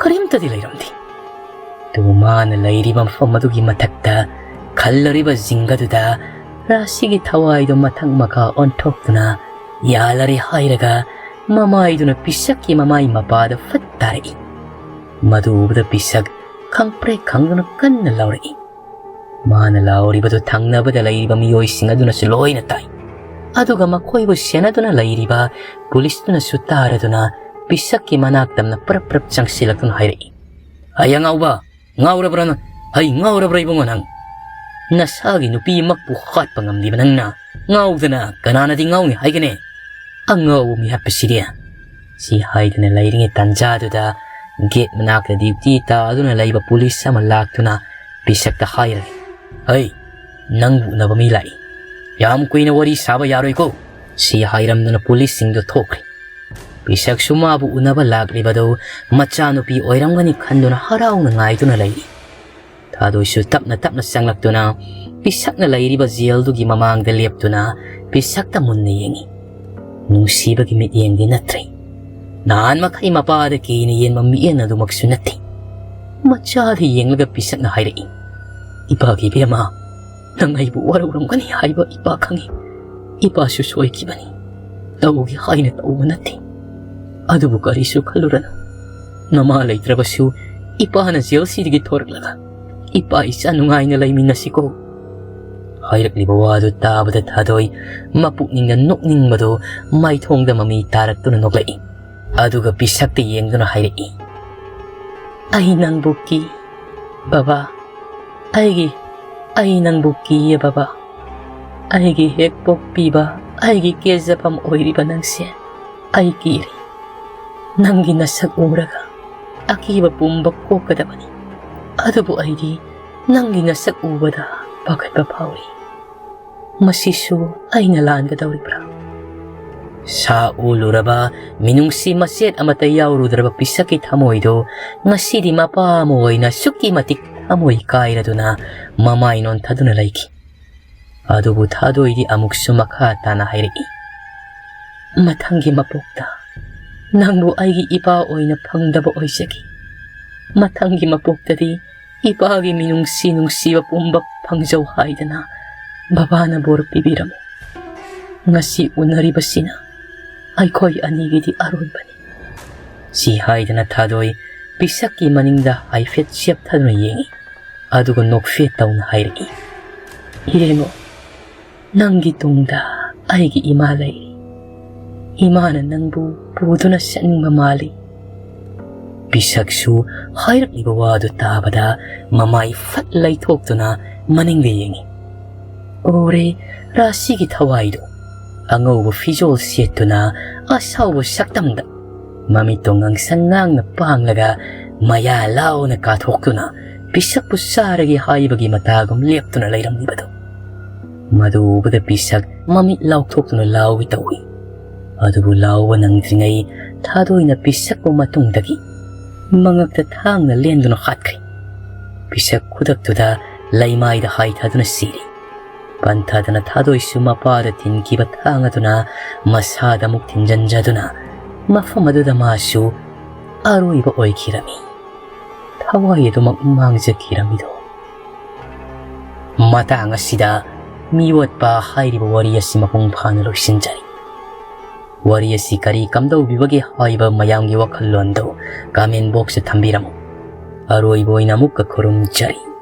ꯀꯔꯤꯝꯇꯗꯤ ꯂꯩꯔꯝꯗꯦ꯫ ꯑꯗꯨꯕꯨ ꯃꯥꯅ ꯂꯩꯔꯤꯕ ꯃꯐꯝ ꯑꯗꯨꯒꯤ ꯃꯊꯛꯇ ꯈꯜꯂꯔꯤꯕ ꯖꯤꯡꯒꯗꯨꯗ ꯔꯥꯁꯤꯒꯤ ꯊꯋꯥꯏꯗꯨ ꯃꯊꯛ ꯃꯈꯥ ꯑꯣꯟꯊꯣꯛꯇꯨꯅ ꯌꯥꯜꯂꯔꯦ ꯍꯥꯏꯔꯒ ꯃꯃꯥꯏꯗꯨꯅ ꯄꯤꯁꯛꯀꯤ ꯃꯃꯥꯏ ꯃꯄꯥꯗ ꯐꯠ ꯇꯥꯔꯛꯏ꯫ ꯃꯗꯨ ꯎꯕꯗ ꯄꯤꯁꯛ ꯈꯪꯄ꯭ꯔꯦꯛ ꯈꯪꯗꯨꯅ ꯀꯟꯅ ꯂꯥꯎꯔꯛꯏ꯫ ꯃꯥꯅ ꯂꯥꯎꯔꯤꯕꯗꯨ ꯊꯪꯅꯕꯗ ꯂꯩꯔꯤꯕ ꯃꯤꯑꯣꯏꯁꯤꯡ ꯑꯗꯨꯅꯁꯨ ꯂꯣꯏꯅ ꯇꯥꯏ꯫ ꯑꯗꯨꯒ ꯃꯈꯣꯏꯕꯨ ꯁꯦꯟꯅꯗꯨꯅ ꯂꯩꯔꯤꯕ ꯄꯨꯂꯤꯁꯇꯨꯅꯁꯨ ꯇꯥꯔꯗꯨꯅ ꯄꯤꯁꯛꯀꯤ ꯃꯅꯥꯛ ꯇꯝꯅ ꯄꯔꯞ ꯄꯔꯞ ꯆꯪꯁꯤꯜꯂꯛꯇꯨꯅ ꯍꯥꯏꯔꯛꯏ, "ꯑꯩ ꯑꯉꯥꯎꯕ, ꯉꯥꯎꯔꯕ꯭ꯔꯥ ꯅꯪ? ꯑꯩ ꯉꯥꯎꯔꯕ꯭ꯔꯥ ꯏꯕꯨꯡꯉꯣ ꯅꯪ? ꯅꯁꯥꯒꯤ ꯅꯨꯄꯤꯃꯛꯄꯨ ꯍꯥꯠꯄ ꯉꯝꯂꯤꯕ ꯅꯪꯅ ꯉꯥꯎꯗꯅ ꯀꯅꯥꯅꯗꯤ ꯉꯥꯎꯅꯤ ꯍꯥꯏꯒꯅꯤ? ꯑꯉꯥꯎꯕ ꯃꯤ ꯍꯥꯠꯄꯁꯤꯗꯤ!" ꯁꯤ ꯍꯥꯏꯗꯨꯅ ꯂꯩꯔꯤꯉꯩ ꯇꯟꯖꯥꯗꯨꯗ ꯒꯦꯠ ꯃꯅꯥꯛꯇ ꯗ꯭ꯌꯨꯇꯤ ꯇꯥꯗꯨꯅ ꯂꯩꯕ ꯄꯨꯂꯤꯁ ꯑꯃ ꯂꯥꯛꯇꯨꯅ ꯄꯤꯁꯛꯇ ꯍꯥꯏꯔꯦ, "ꯍꯩ, ꯅꯪꯕꯨ ꯎꯅꯕ ꯃꯤ ꯂꯥꯛꯏ꯫ ꯌꯥꯝ ꯀꯨꯏꯅ ꯋꯥꯔꯤ ꯁꯥꯕ ꯌꯥꯔꯣꯏꯀꯣ꯫" ꯁꯤ ꯍꯥꯏꯔꯝꯗꯨꯅ ꯄꯨꯂꯤꯁꯁꯤꯡꯗꯨ ꯊꯣꯛꯈ꯭ꯔꯦ꯫ ꯄꯤꯁꯛꯁꯨ ꯃꯥꯕꯨ ꯎꯅꯕ ꯂꯥꯛꯂꯤꯕꯗꯨ ꯃꯆꯥꯅꯨꯄꯤ ꯑꯣꯏꯔꯝꯒꯅꯤ ꯈꯟꯗꯨꯅ ꯍꯔꯥꯎꯅ ꯉꯥꯏꯗꯨꯅ ꯂꯩꯔꯤ꯫ ꯊꯥꯗꯣꯏꯁꯨ ꯇꯞꯅ ꯇꯞꯅ ꯆꯪꯂꯛꯇꯨꯅ ꯄꯤꯁꯛꯅ ꯂꯩꯔꯤꯕ ꯖꯦꯜꯗꯨꯒꯤ ꯃꯃꯥꯡꯗ ꯂꯦꯞꯇꯨꯅ ꯄꯤꯁꯛꯇ ꯃꯨꯟꯅ ꯌꯦꯡꯏ꯫ ꯅꯨꯡꯁꯤꯕꯒꯤ ꯃꯤꯠꯌꯦꯡꯗꯤ ꯅꯠꯇ꯭ꯔꯦ꯫ ꯅꯍꯥꯟ ꯃꯈꯩ ꯃꯄꯥꯗ ꯀꯤꯅ ꯌꯦꯡꯕ ꯃꯤꯠꯌꯦꯡ ꯑꯗꯨꯃꯛꯁꯨ ꯅꯠꯇꯦ꯫ ꯃꯆꯥꯗ ꯌꯦꯡꯂꯒ ꯄꯤꯁꯛꯅ ꯍꯥꯏꯔꯛꯏ, "ꯏꯄꯥꯒꯤ ꯏꯕꯦꯝꯃ, ꯅꯪ ꯑꯩꯕꯨ ꯋꯥꯔꯧꯔꯝꯒꯅꯤ ꯍꯥꯏꯕ ꯏꯄꯥ ꯈꯪꯏ꯫ ꯏꯄꯥꯁꯨ ꯁꯣꯏꯈꯤꯕꯅꯤ꯫ ꯇꯧꯒꯦ ꯍꯥꯏꯅ ꯇꯧꯕ ꯅꯠꯇꯦ꯫ ꯑꯗꯨꯕꯨ ꯀꯔꯤꯁꯨ ꯈꯜꯂꯨꯔꯅꯨ꯫ ꯅꯃꯥ ꯂꯩꯇ꯭ꯔꯕꯁꯨ ꯏꯄꯥꯅ ꯖꯦꯜꯁꯤꯗꯒꯤ ꯊꯣꯔꯛꯂꯒ ꯏꯄꯥ ꯏꯆꯥ ꯅꯨꯡꯉꯥꯏꯅ ꯂꯩꯃꯤꯟꯅꯁꯤꯀꯣ?" ꯍꯥꯏꯔꯛꯂꯤꯕ ꯋꯥꯗꯨ ꯇꯥꯕꯗ ꯊꯥꯗꯣꯏ ꯃꯄꯨꯛꯅꯤꯡꯗ ꯅꯣꯛꯅꯤꯡꯕꯗꯨ ꯃꯥꯏꯊꯣꯡꯗ ꯃꯃꯤ ꯇꯥꯔꯛꯇꯨꯅ ꯅꯣꯛꯂꯛꯏ꯫ ꯑꯗꯨꯒ ꯄꯤꯁꯛꯇ ꯌꯦꯡꯗꯨꯅ ꯍꯥꯏꯔꯛꯏ, "ꯑꯩ ꯅꯪꯕꯨ ꯀꯤ, ꯕꯕꯥ꯫ ꯑꯩꯒꯤ, ꯑꯩ ꯅꯪꯕꯨ ꯀꯤꯌꯦ, ꯕꯕꯥ꯫ ꯑꯩꯒꯤ ꯍꯦꯛ ꯄꯣꯛꯄꯤꯕ, ꯑꯩꯒꯤ ꯀꯦꯖꯐꯝ ꯑꯣꯏꯔꯤꯕ ꯅꯪꯁꯦ ꯑꯩ ꯀꯤꯔꯤ꯫ ꯅꯪꯒꯤ ꯅꯁꯛ ꯎꯔꯒ ꯑꯀꯤꯕ ꯄꯨꯝꯕ ꯀꯣꯛꯀꯗꯕꯅꯤ꯫ ꯑꯗꯨꯕꯨ ꯑꯩꯗꯤ ꯅꯪꯒꯤ ꯅꯁꯛ ꯎꯕꯗ ꯄꯥꯈꯠꯄ ꯐꯥꯎꯔꯤ꯫ ꯃꯁꯤꯁꯨ ꯑꯩꯅ ꯂꯥꯟꯒꯗꯧꯔꯤꯕ꯭ꯔꯥ?" ꯁꯥ ꯎꯂꯨꯔꯕ, ꯃꯤꯅꯨꯡꯁꯤ ꯃꯆꯦꯠ ꯑꯃꯠꯇ ꯌꯥꯎꯔꯨꯗ꯭ꯔꯕ ꯄꯤꯁꯛꯀꯤ ꯊꯃꯣꯏꯗꯨ ꯉꯁꯤꯗꯤ ꯃꯄꯥ ꯑꯃ ꯑꯣꯏꯅ ꯑꯁꯨꯛꯀꯤ ꯃꯇꯤꯛ ꯊꯃꯣꯏ ꯀꯥꯏꯔꯗꯨꯅ ꯃꯃꯥꯏ ꯅꯣꯟꯊꯗꯨꯅ ꯂꯩꯈꯤ꯫ ꯑꯗꯨꯕꯨ ꯊꯥꯗꯣꯏꯗꯤ ꯑꯃꯨꯛꯁꯨ ꯃꯈꯥ ꯇꯥꯅ ꯍꯥꯏꯔꯛꯏ, "ꯃꯊꯪꯒꯤ ꯃꯄꯣꯛꯇ ꯅꯪꯕꯨ ꯑꯩꯒꯤ ꯏꯄꯥ ꯑꯣꯏꯅ ꯐꯪꯗꯕ ꯑꯣꯏꯖꯒꯦ꯫ ꯃꯊꯪꯒꯤ ꯃꯄꯣꯛꯇꯗꯤ ꯏꯄꯥꯒꯤ ꯃꯤꯅꯨꯡꯁꯤ ꯅꯨꯡꯁꯤꯕ ꯄꯨꯝꯕ ꯐꯪꯖꯧ ꯍꯥꯏꯗꯅ ꯕꯕꯥꯅ ꯕꯣꯔ ꯄꯤꯕꯤꯔꯝꯃꯤ꯫ ꯉꯁꯤ ꯎꯅꯔꯤꯕꯁꯤꯅ ꯑꯩꯈꯣꯏ ꯑꯅꯤꯒꯤꯗꯤ ꯑꯔꯣꯏꯕꯅꯤ꯫" ꯁꯤ ꯍꯥꯏꯗꯅ ꯊꯥꯗꯣꯏ ꯄꯤꯁꯛꯀꯤ ꯃꯅꯤꯡꯗ ꯍꯥꯏꯐꯦꯠ ꯆꯦꯞꯊꯗꯨꯅ ꯌꯦꯡꯏ꯫ ꯑꯗꯨꯒ ꯅꯣꯛꯐꯦꯠ ꯇꯧꯅ ꯍꯥꯏꯔꯛꯏ, "ꯌꯦꯡꯉꯣ, ꯅꯪꯒꯤ ꯇꯨꯡꯗ ꯑꯩꯒꯤ ꯏꯃꯥ ꯂꯩꯔꯤ꯫ ꯏꯃꯥꯅ ꯅꯪꯕꯨ ꯄꯨꯗꯨꯅ ꯆꯠꯅꯤꯡꯕ ꯃꯥꯜꯂꯤ꯫" ꯄꯤꯁꯛꯁꯨ ꯍꯥꯏꯔꯛꯂꯤꯕ ꯋꯥꯗꯨ ꯇꯥꯕꯗ ꯃꯃꯥꯏ ꯐꯠ ꯂꯩꯊꯣꯛꯇꯨꯅ ꯃꯅꯤꯡꯗ ꯌꯦꯡꯏ꯫ ꯎꯔꯦ, ꯔꯥꯁꯤꯒꯤ ꯊꯋꯥꯏꯗꯨ ꯑꯉꯧꯕ ꯐꯤꯖꯣꯜ ꯁꯦꯠꯇꯨꯅ ꯑꯁꯥꯎꯕ ꯁꯛꯇꯝꯗ ꯃꯃꯤꯠꯇꯣ ꯉꯥꯡꯁꯪ ꯉꯥꯡꯅ ꯄꯥꯡꯂꯒ ꯃꯌꯥ ꯂꯥꯎꯅ ꯀꯥꯊꯣꯛꯇꯨꯅ ꯄꯤꯁꯛꯄꯨ ꯆꯥꯔꯒꯦ ꯍꯥꯏꯕꯒꯤ ꯃꯇꯥꯒꯨꯝ ꯂꯦꯞꯇꯨꯅ ꯂꯩꯔꯝꯂꯤꯕꯗꯨ꯫ ꯃꯗꯨ ꯎꯕꯗ ꯄꯤꯁꯛ ꯃꯃꯤꯠ ꯂꯥꯎꯊꯣꯛꯇꯨꯅ ꯂꯥꯎꯒꯦ ꯇꯧꯏ꯫ ꯑꯗꯨꯕꯨ ꯂꯥꯎꯕ ꯅꯪꯗ꯭ꯔꯤꯉꯩ ꯊꯥꯗꯣꯏꯅ ꯄꯤꯁꯛꯄꯨ ꯃꯇꯨꯡꯗꯒꯤ ꯃꯉꯛꯇ ꯊꯥꯡꯅ ꯂꯦꯟꯗꯨꯅ ꯍꯥꯠꯈ꯭ꯔꯦ꯫ ꯄꯤꯁꯛ ꯈꯨꯗꯛꯇꯨꯗ ꯂꯩꯃꯥꯏꯗ ꯍꯥꯏꯊꯗꯨꯅ ꯁꯤꯔꯤ꯫ ꯄꯟꯊꯗꯅ ꯊꯥꯗꯣꯏꯁꯨ ꯃꯄꯥꯗ ꯊꯤꯟꯈꯤꯕ ꯊꯥꯡ ꯑꯗꯨꯅ ꯃꯁꯥꯗ ꯑꯃꯨꯛ ꯊꯤꯟꯖꯟꯖꯗꯨꯅ ꯃꯐꯝ ꯑꯗꯨꯗ ꯃꯥꯁꯨ ꯑꯔꯣꯏꯕ ꯑꯣꯏꯈꯤꯔꯝꯃꯤ꯫ ꯊꯋꯥꯏ ꯑꯗꯨꯃꯛ ꯃꯥꯡꯖꯈꯤꯔꯝꯃꯤꯗꯣ꯫ ꯃꯇꯥꯡ ꯑꯁꯤꯗ ꯃꯤꯑꯣꯠꯄ ꯍꯥꯏꯔꯤꯕ ꯋꯥꯔꯤ ꯑꯁꯤ ꯃꯄꯨꯡ ꯐꯥꯅ ꯂꯣꯏꯁꯤꯟꯖꯔꯤ꯫ ꯋꯥꯔꯤ ꯑꯁꯤ ꯀꯔꯤ ꯀꯝꯗꯧꯕꯤꯕꯒꯦ ꯍꯥꯏꯕ ꯃꯌꯥꯝꯒꯤ ꯋꯥꯈꯜꯂꯣꯟꯗꯨ comment boxꯇ ꯊꯝꯕꯤꯔꯝꯃꯨ꯫ ꯑꯔꯣꯏꯕ ꯑꯣꯏꯅ ꯑꯃꯨꯛꯀ ꯈꯨꯔꯨꯝꯖꯔꯤ꯫